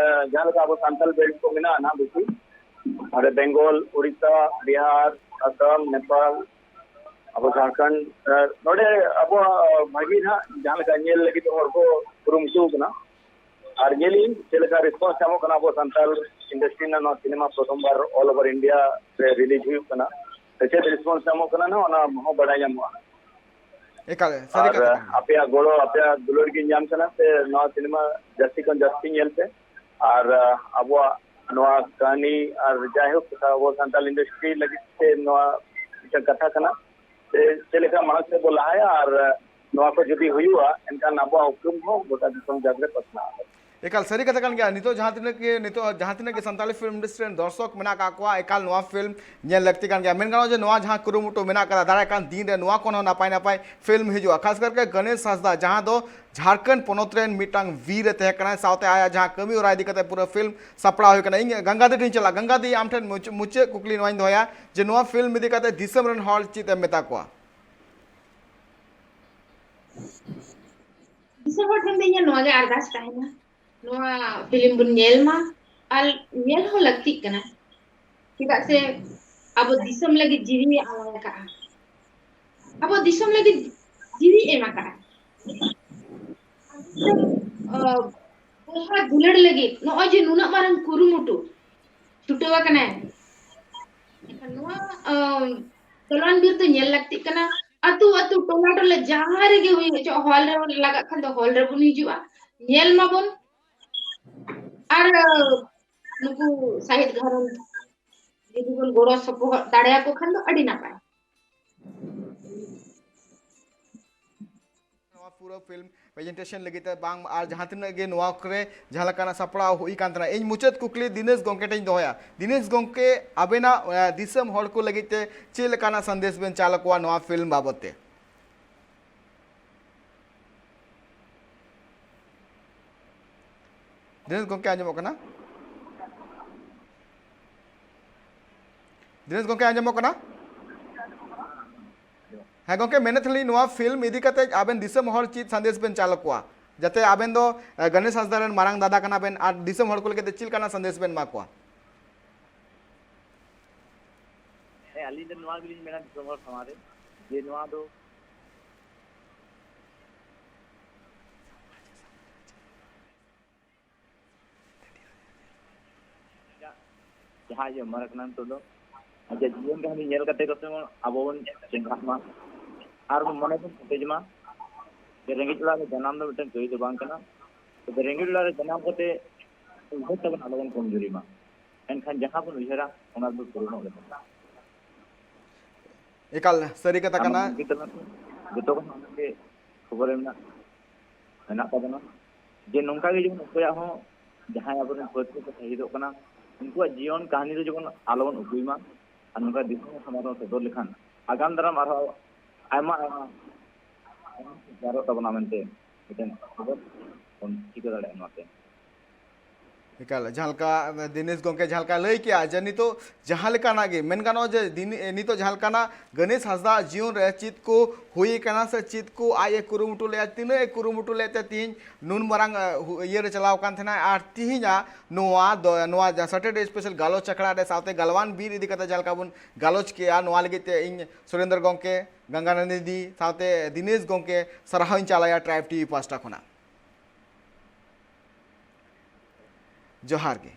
ᱡᱟᱦᱟᱸ ᱞᱮᱠᱟ ᱟᱵᱚ ᱥᱟᱱᱛᱟᱲ ᱵᱮᱞᱴ ᱠᱚ ᱢᱮᱱᱟᱜᱼᱟ ᱱᱟᱦᱟᱜ ᱵᱮᱥᱤ, ᱱᱚᱰᱮ ᱵᱮᱝᱜᱚᱞ, ᱩᱲᱤᱥᱥᱟ, ᱵᱤᱦᱟᱨ, ᱟᱥᱟᱢ, ᱱᱮᱯᱟᱞ, ᱟᱵᱚ ᱡᱷᱟᱲᱠᱷᱚᱸᱰ, ᱱᱚᱰᱮ ᱟᱵᱚᱣᱟᱜ ᱵᱷᱟᱹᱜᱤ ᱱᱟᱦᱟᱜ ᱡᱟᱦᱟᱸ ᱞᱮᱠᱟ ᱧᱮᱞ ᱞᱟᱹᱜᱤᱫ ᱦᱚᱲ ᱠᱚ ᱠᱩᱨᱩᱢᱩᱴᱩ ᱠᱟᱱᱟ᱾ ᱟᱨ ᱧᱮᱞᱤᱧ ᱪᱮᱫ ᱞᱮᱠᱟ ᱨᱮᱥᱯᱚᱱᱥ ᱧᱟᱢᱚᱜ ᱠᱟᱱᱟ ᱟᱵᱚ ᱥᱟᱱᱛᱟᱲ ᱤᱱᱰᱟᱥᱴᱨᱤ ᱨᱮᱱᱟᱜ ᱱᱚᱣᱟ ᱥᱤᱱᱮᱢᱟ ᱯᱨᱚᱛᱷᱚᱢ ᱵᱟᱨ ᱚᱞ ᱳᱵᱷᱟᱨ ᱤᱱᱰᱤᱭᱟ ᱨᱮ ᱨᱤᱞᱤᱡᱽ ᱦᱩᱭᱩᱜ ᱠᱟᱱᱟ᱾ ᱪᱮᱫ ᱨᱮᱥᱯᱚᱱᱥ ᱧᱟᱢᱚᱜ ᱠᱟᱱᱟ ᱱᱟᱦᱟᱜ ᱚᱱᱟ ᱦᱚᱸ ᱵᱟᱰᱟᱭ ᱧᱟᱢᱚᱜᱼᱟ᱾ ᱮᱠᱟᱞ ᱥᱟᱹᱨᱤ ᱟᱨ ᱠᱟᱛᱷᱟ ᱠᱟᱱᱟ᱾ ᱟᱯᱮᱭᱟᱜ ᱜᱚᱲᱚ, ᱟᱯᱮᱭᱟᱜ ᱫᱩᱞᱟᱹᱲ ᱜᱮ ᱧᱟᱢ ᱠᱟᱱᱟ ᱥᱮ ᱱᱚᱣᱟ ᱥᱤᱱᱮᱢᱟ ᱡᱟᱹᱥᱛᱤ ᱠᱷᱚᱱ ᱡᱟᱹᱥᱛᱤ ᱧᱮᱞ ᱯᱮ᱾ ᱟᱨ ᱟᱵᱚᱣᱟᱜ ᱱᱚᱣᱟ ᱠᱟᱹᱦᱱᱤ ᱟᱨ ᱡᱟᱭᱦᱳᱠ ᱟᱵᱚ ᱥᱟᱱᱛᱟᱲ ᱤᱱᱰᱟᱥᱴᱨᱤ ᱞᱟᱹᱜᱤᱫ ᱛᱮ ᱱᱚᱣᱟ ᱢᱤᱫᱴᱟᱝ ᱠᱟᱛᱷᱟ ᱠᱟᱱᱟ᱾ ᱥᱮ ᱪᱮᱫ ᱞᱮᱠᱟ ᱢᱟᱲᱟᱝ ᱥᱮᱫ ᱵᱚ ᱞᱟᱦᱟᱭᱟ ᱟᱨ ᱱᱚᱣᱟ ᱠᱚ ᱡᱩᱫᱤ ᱦᱩᱭᱩᱜᱼᱟ ᱮᱱᱠᱷᱟᱱ ᱟᱵᱚᱣᱟᱜ ᱩᱯᱨᱩᱢ ᱦᱚᱸ ᱜᱚᱴᱟ ᱫᱤᱥᱚᱢ ᱡᱟᱠ ᱨᱮ ᱯᱟᱥᱱᱟᱜᱼᱟ᱾ ᱮᱠᱟᱞ ᱥᱟᱹᱨᱤ ᱠᱟᱛᱷᱟ ᱠᱟᱱ ᱜᱮᱭᱟ᱾ ᱱᱤᱛᱚᱜ ᱡᱟᱦᱟᱸ ᱛᱤᱱᱟᱹᱜ ᱜᱮ, ᱱᱤᱛᱚᱜ ᱡᱟᱦᱟᱸ ᱛᱤᱱᱟᱹᱜ ᱜᱮ ᱥᱟᱱᱛᱟᱲᱤ ᱯᱷᱤᱞᱢ ᱤᱱᱰᱟᱥᱴᱨᱤ ᱨᱮᱱ ᱫᱚᱨᱥᱚᱠ ᱢᱮᱱᱟᱜ ᱟᱠᱟᱫ ᱠᱚᱣᱟ, ᱮᱠᱟᱞ ᱱᱚᱣᱟ ᱯᱷᱤᱞᱢ ᱧᱮᱞ ᱞᱟᱹᱠᱛᱤ ᱠᱟᱱ ᱜᱮᱭᱟ᱾ ᱢᱮᱱ ᱜᱟᱱᱚᱜᱼᱟ ᱡᱮ ᱱᱚᱣᱟ ᱡᱟᱦᱟᱸ ᱠᱩᱨᱩᱢᱩᱴᱩ ᱢᱮᱱᱟᱜ ᱟᱠᱟᱫᱟ, ᱫᱟᱨᱟᱭ ᱠᱟᱱ ᱫᱤᱱ ᱨᱮ ᱱᱚᱣᱟ ᱠᱷᱚᱱ ᱦᱚᱸ ᱱᱟᱯᱟᱭ ᱱᱟᱯᱟᱭ ᱯᱷᱤᱞᱢ ᱦᱤᱡᱩᱜᱼᱟ᱾ ᱠᱷᱟᱥ ᱠᱟᱨᱠᱮ ᱜᱚᱱᱮᱥ ᱦᱟᱸᱥᱫᱟ, ᱡᱟᱦᱟᱸ ᱫᱚ ᱡᱷᱟᱲᱠᱷᱚᱸᱰ ᱯᱚᱱᱚᱛ ᱨᱮᱱ ᱢᱤᱫᱴᱟᱝ ᱵᱤᱨ ᱮ ᱛᱟᱦᱮᱸ ᱠᱟᱱᱟ, ᱥᱟᱶᱛᱮ ᱟᱭᱟᱜ ᱡᱟᱦᱟᱸ ᱠᱟᱹᱢᱤ ᱦᱚᱨᱟ ᱤᱫᱤ ᱠᱟᱛᱮ ᱯᱩᱨᱟᱹ ᱯᱷᱤᱞᱢ ᱥᱟᱯᱲᱟᱣ ᱦᱩᱭ ᱠᱟᱱᱟ᱾ ᱤᱧ ᱜᱟᱝᱜᱟ ᱫᱤ ᱴᱷᱮᱱ ᱪᱟᱞᱟᱜ᱾ ᱜᱟᱝᱜᱟ ᱫᱤ, ᱟᱢ ᱴᱷᱮᱱ ᱢᱩᱪ-, ᱢᱩᱪᱟᱹᱫ ᱠᱩᱠᱞᱤ ᱱᱚᱣᱟᱧ ᱫᱚᱦᱚᱭᱟ ᱡᱮ ᱱᱚᱣᱟ ᱯᱷᱤᱞᱢ ᱤᱫᱤ ᱠᱟᱛᱮ ᱫᱤᱥᱚᱢ ᱨᱮᱱ ᱦᱚᱲ ᱪᱮᱫ ᱮᱢ ᱢᱮᱛᱟ ᱠᱚᱣᱟ? ᱫᱤᱥᱚᱢ ᱦᱚᱲ ᱴᱷᱮᱱ ᱫᱚ ᱤᱧᱟᱹᱜ ᱱᱚᱣᱟ ᱜᱮ ᱟᱨᱫᱟᱥ ᱛᱟᱦᱮᱱᱟ, ᱱᱚᱣᱟ ᱯᱷᱤᱞᱢ ᱵᱚᱱ ᱧᱮᱞ ᱢᱟ, ᱟᱨ ᱧᱮᱞ ᱦᱚᱸ ᱞᱟᱹᱠᱛᱤᱜ ᱠᱟᱱᱟ᱾ ᱪᱮᱫᱟᱜ ᱥᱮ ᱟᱵᱚ ᱫᱤᱥᱚᱢ ᱞᱟᱹᱜᱤᱫ ᱡᱤᱣᱤ ᱟᱞᱟᱭ ᱟᱠᱟᱫᱼᱟ, ᱟᱵᱚ ᱫᱤᱥᱚᱢ ᱞᱟᱹᱜᱤᱫ ᱡᱤᱣᱤ ᱮᱢ ᱟᱠᱟᱫᱼᱟ᱾ ᱟᱨ ᱫᱤᱥᱚᱢ, ᱟᱸ, ᱵᱚᱭᱦᱟ ᱫᱩᱞᱟᱹᱲ ᱞᱟᱹᱜᱤᱫ ᱱᱚᱜᱼᱚᱭ ᱡᱮ ᱱᱩᱱᱟᱹᱜ ᱢᱟᱨᱟᱝ ᱠᱩᱨᱩᱢᱩᱴᱩ ᱪᱷᱩᱴᱟᱹᱣ ᱟᱠᱟᱱᱟᱭ, ᱮᱱᱠᱷᱟᱱ ᱱᱚᱣᱟ, ᱟᱸ, ᱪᱚᱞᱚᱱ ᱵᱤᱨ ᱫᱚ ᱧᱮᱞ ᱞᱟᱹᱠᱛᱤᱜ ᱠᱟᱱᱟ᱾ ᱟᱹᱛᱩ ᱟᱹᱛᱩ, ᱴᱚᱞᱟ ᱴᱚᱞᱟ, ᱡᱟᱦᱟᱸ ᱨᱮᱜᱮ ᱦᱩᱭ ᱦᱚᱪᱚᱜ, ᱦᱚᱞ ᱨᱮ ᱞᱟᱜᱟᱜ ᱠᱷᱟᱱ ᱫᱚ ᱦᱚᱞ ᱨᱮᱵᱚᱱ ᱦᱤᱡᱩᱜᱼᱟ, ᱧᱮᱞ ᱢᱟᱵᱚᱱ᱾ ᱟᱨ, ᱟᱸ, ᱱᱩᱠᱩ ᱥᱟᱦᱮᱫ ᱜᱷᱟᱨᱚᱸᱡᱽ ᱡᱩᱫᱤ ᱵᱚᱱ ᱜᱚᱲᱚ ᱥᱚᱯᱚᱦᱚᱫ ᱫᱟᱲᱮᱭᱟᱠᱚ ᱠᱷᱟᱱ ᱫᱚ ᱟᱹᱰᱤ ᱱᱟᱯᱟᱭ᱾ ᱱᱚᱣᱟ ᱯᱩᱨᱟᱹ ᱯᱷᱤᱞᱢ ᱯᱨᱮᱡᱮᱱᱴᱮᱥᱚᱱ ᱞᱟᱹᱜᱤᱫ ᱛᱮ ᱵᱟᱝ ᱟᱨ ᱡᱟᱦᱟᱸ ᱛᱤᱱᱟᱹᱜ ᱜᱮ ᱱᱚᱣᱟ ᱠᱚᱨᱮ ᱡᱟᱦᱟᱸ ᱞᱮᱠᱟᱱᱟᱜ ᱥᱟᱯᱲᱟᱣ ᱦᱩᱭ ᱠᱟᱱ ᱛᱟᱦᱮᱱᱟ᱾ ᱤᱧ ᱢᱩᱪᱟᱹᱫ ᱠᱩᱠᱞᱤ ᱫᱤᱱᱮᱥ ᱜᱚᱢᱠᱮ ᱴᱷᱮᱱ ᱤᱧ ᱫᱚᱦᱚᱭᱟ᱾ ᱫᱤᱱᱮᱥ ᱜᱚᱢᱠᱮ, ᱟᱵᱮᱱᱟᱜ, ᱮ, ᱫᱤᱥᱚᱢ ᱦᱚᱲ ᱠᱚ ᱞᱟᱹᱜᱤᱫ ᱛᱮ ᱪᱮᱫ ᱞᱮᱠᱟᱱᱟᱜ ᱥᱟᱸᱫᱮᱥ ᱵᱮᱱ ᱪᱟᱞ ᱟᱠᱚᱣᱟ ᱱᱚᱣᱟ ᱯᱷᱤᱞᱢ ᱵᱟᱵᱚᱛ ᱛᱮ? ᱫᱤᱱᱮᱥ ᱜᱚᱢᱠᱮ, ᱟᱸᱡᱚᱢᱚᱜ ᱠᱟᱱᱟ? ᱫᱤᱱᱮᱥ ᱜᱚᱢᱠᱮ, ᱟᱸᱡᱚᱢᱚᱜ ᱠᱟᱱᱟ? ᱦᱮᱸ ᱜᱚᱢᱠᱮ, ᱢᱮᱱᱮᱫ ᱛᱟᱦᱮᱱᱟᱞᱤᱧ, ᱱᱚᱣᱟ ᱯᱷᱤᱞᱢ ᱤᱫᱤ ᱠᱟᱛᱮ ᱟᱵᱮᱱ ᱫᱤᱥᱚᱢ ᱦᱚᱲ ᱪᱮᱫ ᱥᱟᱸᱫᱮᱥ ᱵᱮᱱ ᱪᱟᱞ ᱟᱠᱚᱣᱟ, ᱡᱟᱛᱮ ᱟᱵᱮᱱ ᱫᱚ ᱮ, ᱜᱚᱱᱮᱥ ᱦᱟᱸᱥᱫᱟ ᱨᱮᱱ ᱢᱟᱨᱟᱝ ᱫᱟᱫᱟ ᱠᱟᱱᱟ ᱵᱮᱱ, ᱟᱨ ᱫᱤᱥᱚᱢ ᱦᱚᱲ ᱠᱚ ᱞᱟᱹᱜᱤᱫ ᱛᱮ ᱪᱮᱫ ᱞᱮᱠᱟᱱᱟᱜ ᱥᱟᱸᱫᱮᱥ ᱵᱮᱱ ᱮᱢᱟ ᱠᱚᱣᱟ? ᱦᱮᱸ, ᱟᱹᱞᱤᱧ ᱫᱚ ᱱᱚᱣᱟ ᱜᱮᱞᱤᱧ ᱢᱮᱱᱟ ᱫᱤᱥᱚᱢ ᱦᱚᱲ ᱥᱟᱢᱟᱝ ᱨᱮ, ᱡᱮ ᱱᱚᱣᱟ ᱫᱚ ᱡᱟᱦᱟᱸ ᱤᱭᱟᱹ ᱢᱟᱨᱮ ᱠᱟᱱᱟ ᱱᱤᱛᱚᱜ ᱫᱚ, ᱟᱡᱟᱜ ᱡᱤᱭᱚᱱ ᱠᱟᱹᱦᱱᱤ ᱧᱮᱞ ᱠᱟᱛᱮ ᱠᱚ ᱥᱮ ᱟᱵᱚ ᱵᱚᱱ ᱪᱮᱸᱜᱷᱟᱜ ᱢᱟ ᱟᱨ ᱵᱚᱱ ᱢᱚᱱᱮ ᱵᱚᱱ ᱠᱮᱴᱮᱡ ᱢᱟ᱾ ᱡᱮ ᱨᱮᱸᱜᱮᱡ ᱚᱲᱟᱜ ᱨᱮ ᱡᱟᱱᱟᱢ ᱫᱚ ᱢᱤᱫᱴᱮᱱ ᱠᱟᱹᱭ ᱫᱚ ᱵᱟᱝ ᱠᱟᱱᱟ᱾ ᱛᱚᱵᱮ ᱨᱮᱸᱜᱮᱡ ᱚᱲᱟᱜ ᱨᱮ ᱡᱟᱱᱟᱢ ᱠᱟᱛᱮ ᱩᱭᱦᱟᱹᱨ ᱛᱟᱵᱚᱱ ᱟᱞᱚ ᱵᱚᱱ ᱠᱚᱢᱡᱩᱨᱤ ᱢᱟ᱾ ᱮᱱᱠᱷᱟᱱ ᱡᱟᱦᱟᱸ ᱵᱚᱱ ᱩᱭᱦᱟᱹᱨᱟ, ᱚᱱᱟ ᱫᱚ ᱯᱩᱨᱚᱱᱚᱜ ᱜᱮ ᱛᱟᱵᱚᱱᱟ᱾ ᱮᱠᱟᱞ ᱥᱟᱹᱨᱤ ᱠᱟᱛᱷᱟ ᱟᱢᱟᱜ ᱠᱟᱱᱟ᱾ ᱢᱩᱨᱛᱤ ᱛᱟᱞᱟᱛᱮ ᱡᱚᱛᱚ ᱠᱷᱚᱱ ᱟᱢᱟᱜ ᱜᱮ ᱠᱷᱚᱵᱚᱨ ᱮᱢ ᱢᱮᱱᱟᱜ, ᱢᱮᱱᱟᱜ ᱛᱟᱵᱚᱱᱟ, ᱡᱮ ᱱᱚᱝᱠᱟ ᱜᱮ ᱡᱮᱢᱚᱱ ᱚᱠᱚᱭᱟᱜ ᱦᱚᱸ ᱡᱟᱦᱟᱸᱭ ᱟᱵᱚᱨᱮᱱ ᱯᱷᱟᱹᱫ ᱠᱚᱠᱚ ᱥᱟᱹᱦᱤᱫᱚᱜ ᱠᱟᱱᱟ, ᱩᱱᱠᱩᱣᱟᱜ ᱡᱤᱭᱚᱱ ᱠᱟᱹᱦᱱᱤ ᱫᱚ ᱡᱮᱢᱚᱱ ᱟᱞᱚ ᱵᱚᱱ ᱩᱠᱩᱭ ᱢᱟ᱾ ᱟᱨ ᱱᱚᱝᱠᱟ ᱫᱤᱥᱚᱢ ᱥᱟᱢᱟᱝ ᱨᱮ ᱥᱚᱫᱚᱨ ᱞᱮᱠᱷᱟᱱ ᱟᱜᱟᱢ ᱫᱟᱨᱟᱢ ᱟᱨᱦᱚᱸ ᱟᱭᱢᱟ ᱟᱭᱢᱟ ᱛᱮᱭᱟᱨᱚᱜ ᱛᱟᱵᱚᱱᱟ ᱢᱮᱱᱛᱮ ᱢᱤᱫᱴᱮᱱ ᱠᱷᱚᱵᱚᱨ ᱵᱚᱱ ᱴᱷᱤᱠᱟᱹ ᱫᱟᱲᱮᱭᱟᱜᱼᱟ ᱱᱚᱣᱟᱛᱮ᱾ ᱮᱠᱟᱞ, ᱡᱟᱦᱟᱸ ᱞᱮᱠᱟ ᱫᱤᱱᱮᱥ ᱜᱚᱢᱠᱮ ᱡᱟᱦᱟᱸ ᱞᱮᱠᱟ ᱞᱟᱹᱭ ᱠᱮᱜᱼᱟ, ᱡᱮ ᱱᱤᱛᱚᱜ ᱡᱟᱦᱟᱸ ᱞᱮᱠᱟᱱᱟᱜ ᱜᱮ ᱢᱮᱱ ᱜᱟᱱᱚᱜᱼᱟ, ᱡᱮ ᱫᱤᱱ-, ᱱᱤᱛᱚᱜ ᱡᱟᱦᱟᱸ ᱞᱮᱠᱟᱱᱟᱜ ᱜᱚᱱᱮᱥ ᱦᱟᱸᱥᱫᱟ ᱡᱤᱭᱚᱱ ᱨᱮ ᱪᱮᱫ ᱠᱚ ᱦᱩᱭ ᱟᱠᱟᱱᱟ ᱥᱮ ᱪᱮᱫ ᱠᱚ ᱟᱡ ᱮ ᱠᱩᱨᱩᱢᱩᱴᱩ ᱞᱮᱫᱼᱟ, ᱛᱤᱱᱟᱹᱜ ᱮ ᱠᱩᱨᱩᱢᱩᱴᱩ ᱞᱮᱫ ᱛᱮ ᱛᱤᱦᱤᱧ ᱱᱩᱱ ᱢᱟᱨᱟᱝ, ᱟᱸ, ᱦᱩ-, ᱤᱭᱟᱹ ᱨᱮ ᱪᱟᱞᱟᱣ ᱟᱠᱟᱱ ᱛᱟᱦᱮᱱᱟ, ᱟᱨ ᱛᱤᱦᱤᱧᱟᱜ ᱱᱚᱣᱟ ᱫᱚ, ᱱᱚᱣᱟ ᱡᱟᱦᱟᱸ Saturday special ᱜᱟᱞᱚᱪ ᱟᱠᱷᱲᱟ ᱨᱮ ᱥᱟᱶᱛᱮ ᱜᱟᱞᱣᱟᱱ ᱵᱤᱨ ᱤᱫᱤ ᱠᱟᱛᱮ ᱡᱟᱦᱟᱸ ᱞᱮᱠᱟ ᱵᱚᱱ ᱜᱟᱞᱚᱪ ᱠᱮᱜᱼᱟ, ᱱᱚᱣᱟ ᱞᱟᱹᱜᱤᱫ ᱛᱮ ᱤᱧ ᱥᱩᱨᱮᱱᱫᱨᱚ ᱜᱚᱢᱠᱮ, ᱜᱟᱝᱜᱟ ᱨᱟᱱᱤ ᱫᱤ ᱥᱟᱶᱛᱮ ᱫᱤᱱᱮᱥ ᱜᱚᱢᱠᱮ ᱥᱟᱨᱦᱟᱣ ᱤᱧ ᱪᱟᱞᱟᱭᱟ Tribe TV ᱯᱟᱦᱴᱟ ᱠᱷᱚᱱᱟᱜ᱾ ᱡᱚᱦᱟᱨ ᱜᱮ᱾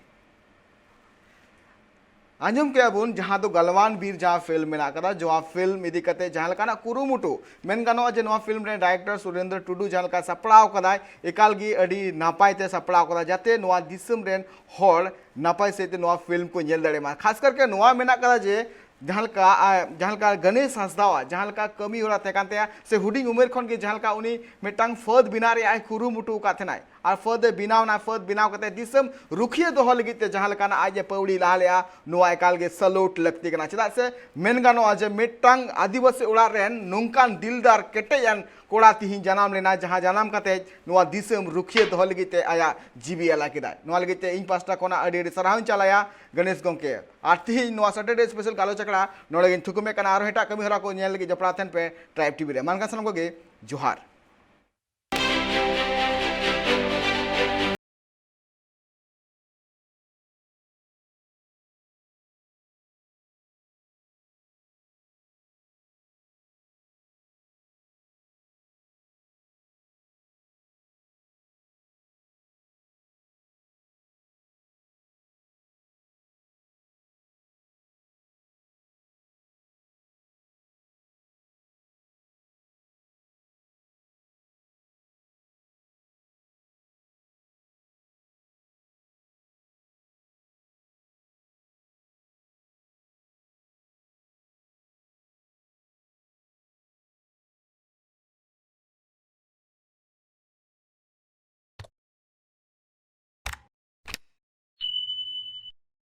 ᱟᱸᱡᱚᱢ ᱠᱮᱜᱼᱟ ᱵᱚᱱ ᱡᱟᱦᱟᱸ ᱫᱚ ᱜᱟᱞᱣᱟᱱ ᱵᱤᱨ ᱡᱟᱦᱟᱸ ᱯᱷᱤᱞᱢ ᱢᱮᱱᱟᱜ ᱟᱠᱟᱫᱟ, ᱱᱚᱣᱟ ᱯᱷᱤᱞᱢ ᱤᱫᱤ ᱠᱟᱛᱮ ᱡᱟᱦᱟᱸ ᱞᱮᱠᱟᱱᱟᱜ ᱠᱩᱨᱩᱢᱩᱴᱩ, ᱢᱮᱱ ᱜᱟᱱᱚᱜᱼᱟ ᱡᱮ ᱱᱚᱣᱟ ᱯᱷᱤᱞᱢ ᱨᱮᱱ ᱰᱟᱭᱨᱮᱠᱴᱚᱨ ᱥᱩᱨᱮᱱᱫᱨᱚ ᱴᱩᱰᱩ ᱡᱟᱦᱟᱸ ᱞᱮᱠᱟ ᱥᱟᱯᱲᱟᱣ ᱠᱟᱫᱟᱭ, ᱮᱠᱟᱞ ᱜᱮ ᱟᱹᱰᱤ ᱱᱟᱯᱟᱭ ᱛᱮ ᱥᱟᱯᱲᱟᱣ ᱠᱟᱫᱟ, ᱡᱟᱛᱮ ᱱᱚᱣᱟ ᱫᱤᱥᱚᱢ ᱨᱮᱱ ᱦᱚᱲ ᱱᱟᱯᱟᱭ ᱥᱟᱺᱦᱤᱡ ᱛᱮ ᱱᱚᱣᱟ ᱯᱷᱤᱞᱢ ᱠᱚ ᱧᱮᱞ ᱫᱟᱲᱮᱭᱟᱜ ᱢᱟ᱾ ᱠᱷᱟᱥ ᱠᱟᱨᱠᱮ ᱱᱚᱣᱟ ᱢᱮᱱᱟᱜ ᱠᱟᱫᱟ ᱡᱮ ᱡᱟᱦᱟᱸ ᱞᱮᱠᱟ, ᱟ, ᱡᱟᱦᱟᱸ ᱞᱮᱠᱟ ᱜᱚᱱᱮᱥ ᱦᱟᱸᱥᱫᱟᱣᱟᱜ ᱡᱟᱦᱟᱸ ᱞᱮᱠᱟ ᱠᱟᱹᱢᱤ ᱦᱚᱨᱟ ᱛᱟᱦᱮᱸ ᱠᱟᱱ ᱛᱟᱭᱟ, ᱥᱮ ᱦᱩᱰᱤᱧ ᱩᱢᱮᱨ ᱠᱷᱚᱱ ᱜᱮ ᱡᱟᱦᱟᱸ ᱞᱮᱠᱟ ᱩᱱᱤ ᱢᱤᱫᱴᱟᱝ ᱯᱷᱟᱹᱫ ᱵᱮᱱᱟᱣ ᱨᱮᱭᱟᱜ ᱮ ᱠᱩᱨᱩᱢᱩᱴᱩ ᱟᱠᱟᱫ ᱛᱟᱦᱮᱱᱟᱭ, ᱟᱨ ᱯᱷᱟᱹᱫ ᱮ ᱵᱮᱱᱟᱣ ᱮᱱᱟ, ᱯᱷᱟᱹᱫ ᱵᱮᱱᱟᱣ ᱠᱟᱛᱮ ᱫᱤᱥᱚᱢ ᱨᱩᱠᱷᱤᱭᱟᱹ ᱫᱚᱦᱚ ᱞᱟᱹᱜᱤᱫ ᱛᱮ ᱡᱟᱦᱟᱸ ᱞᱮᱠᱟᱱᱟᱜ ᱟᱡ ᱮ ᱯᱟᱹᱣᱲᱤ ᱞᱟᱦᱟ ᱞᱮᱜᱼᱟ, ᱱᱚᱣᱟ ᱮᱠᱟᱞ ᱜᱮ salute ᱞᱟᱹᱠᱛᱤ ᱠᱟᱱᱟ᱾ ᱪᱮᱫᱟᱜ ᱥᱮ ᱢᱮᱱ ᱜᱟᱱᱚᱜᱼᱟ ᱡᱮ ᱢᱤᱫᱴᱟᱝ ᱟᱹᱫᱤᱵᱟᱹᱥᱤ ᱚᱲᱟᱜ ᱨᱮᱱ ᱱᱚᱝᱠᱟᱱ ᱫᱤᱞᱫᱟᱨ ᱠᱮᱴᱮᱡ ᱟᱱ ᱠᱚᱲᱟ ᱛᱤᱦᱤᱧ ᱡᱟᱱᱟᱢ ᱞᱮᱱᱟ, ᱡᱟᱦᱟᱸ ᱡᱟᱱᱟᱢ ᱠᱟᱛᱮ ᱱᱚᱣᱟ ᱫᱤᱥᱚᱢ ᱨᱩᱠᱷᱤᱭᱟᱹ ᱫᱚᱦᱚ ᱞᱟᱹᱜᱤᱫ ᱛᱮ ᱟᱭᱟᱜ ᱡᱤᱣᱤ ᱟᱞᱟ ᱠᱮᱫᱟᱭ᱾ ᱱᱚᱣᱟ ᱞᱟᱹᱜᱤᱫ ᱛᱮ ᱤᱧ ᱯᱟᱥᱴᱟ ᱠᱷᱚᱱᱟᱜ ᱟᱹᱰᱤ ᱟᱹᱰᱤ ᱥᱟᱨᱦᱟᱣ ᱤᱧ ᱪᱟᱞᱟᱭᱟ ᱜᱚᱱᱮᱥ ᱜᱚᱢᱠᱮ᱾ ᱟᱨ ᱛᱤᱦᱤᱧ ᱱᱚᱣᱟ Saturday special ᱜᱟᱞᱚᱪ ᱟᱠᱷᱲᱟ ᱱᱚᱰᱮ ᱜᱤᱧ ᱛᱷᱩᱠᱩᱢᱮᱫ ᱠᱟᱱᱟ᱾ ᱟᱨᱦᱚᱸ ᱮᱴᱟᱜ ᱠᱟᱹᱢᱤ ᱦᱚᱨᱟ ᱠᱚ ᱧᱮᱞ ᱞᱟᱹᱜᱤᱫ ᱡᱚᱯᱲᱟᱣ ᱛᱟᱦᱮᱱ ᱯᱮ Tribe T V ᱨᱮ᱾ ᱢᱟ ᱮᱱᱠᱷᱟᱱ ᱥᱟᱱᱟᱢ ᱠᱚᱜᱮ ᱡᱚᱦᱟᱨ᱾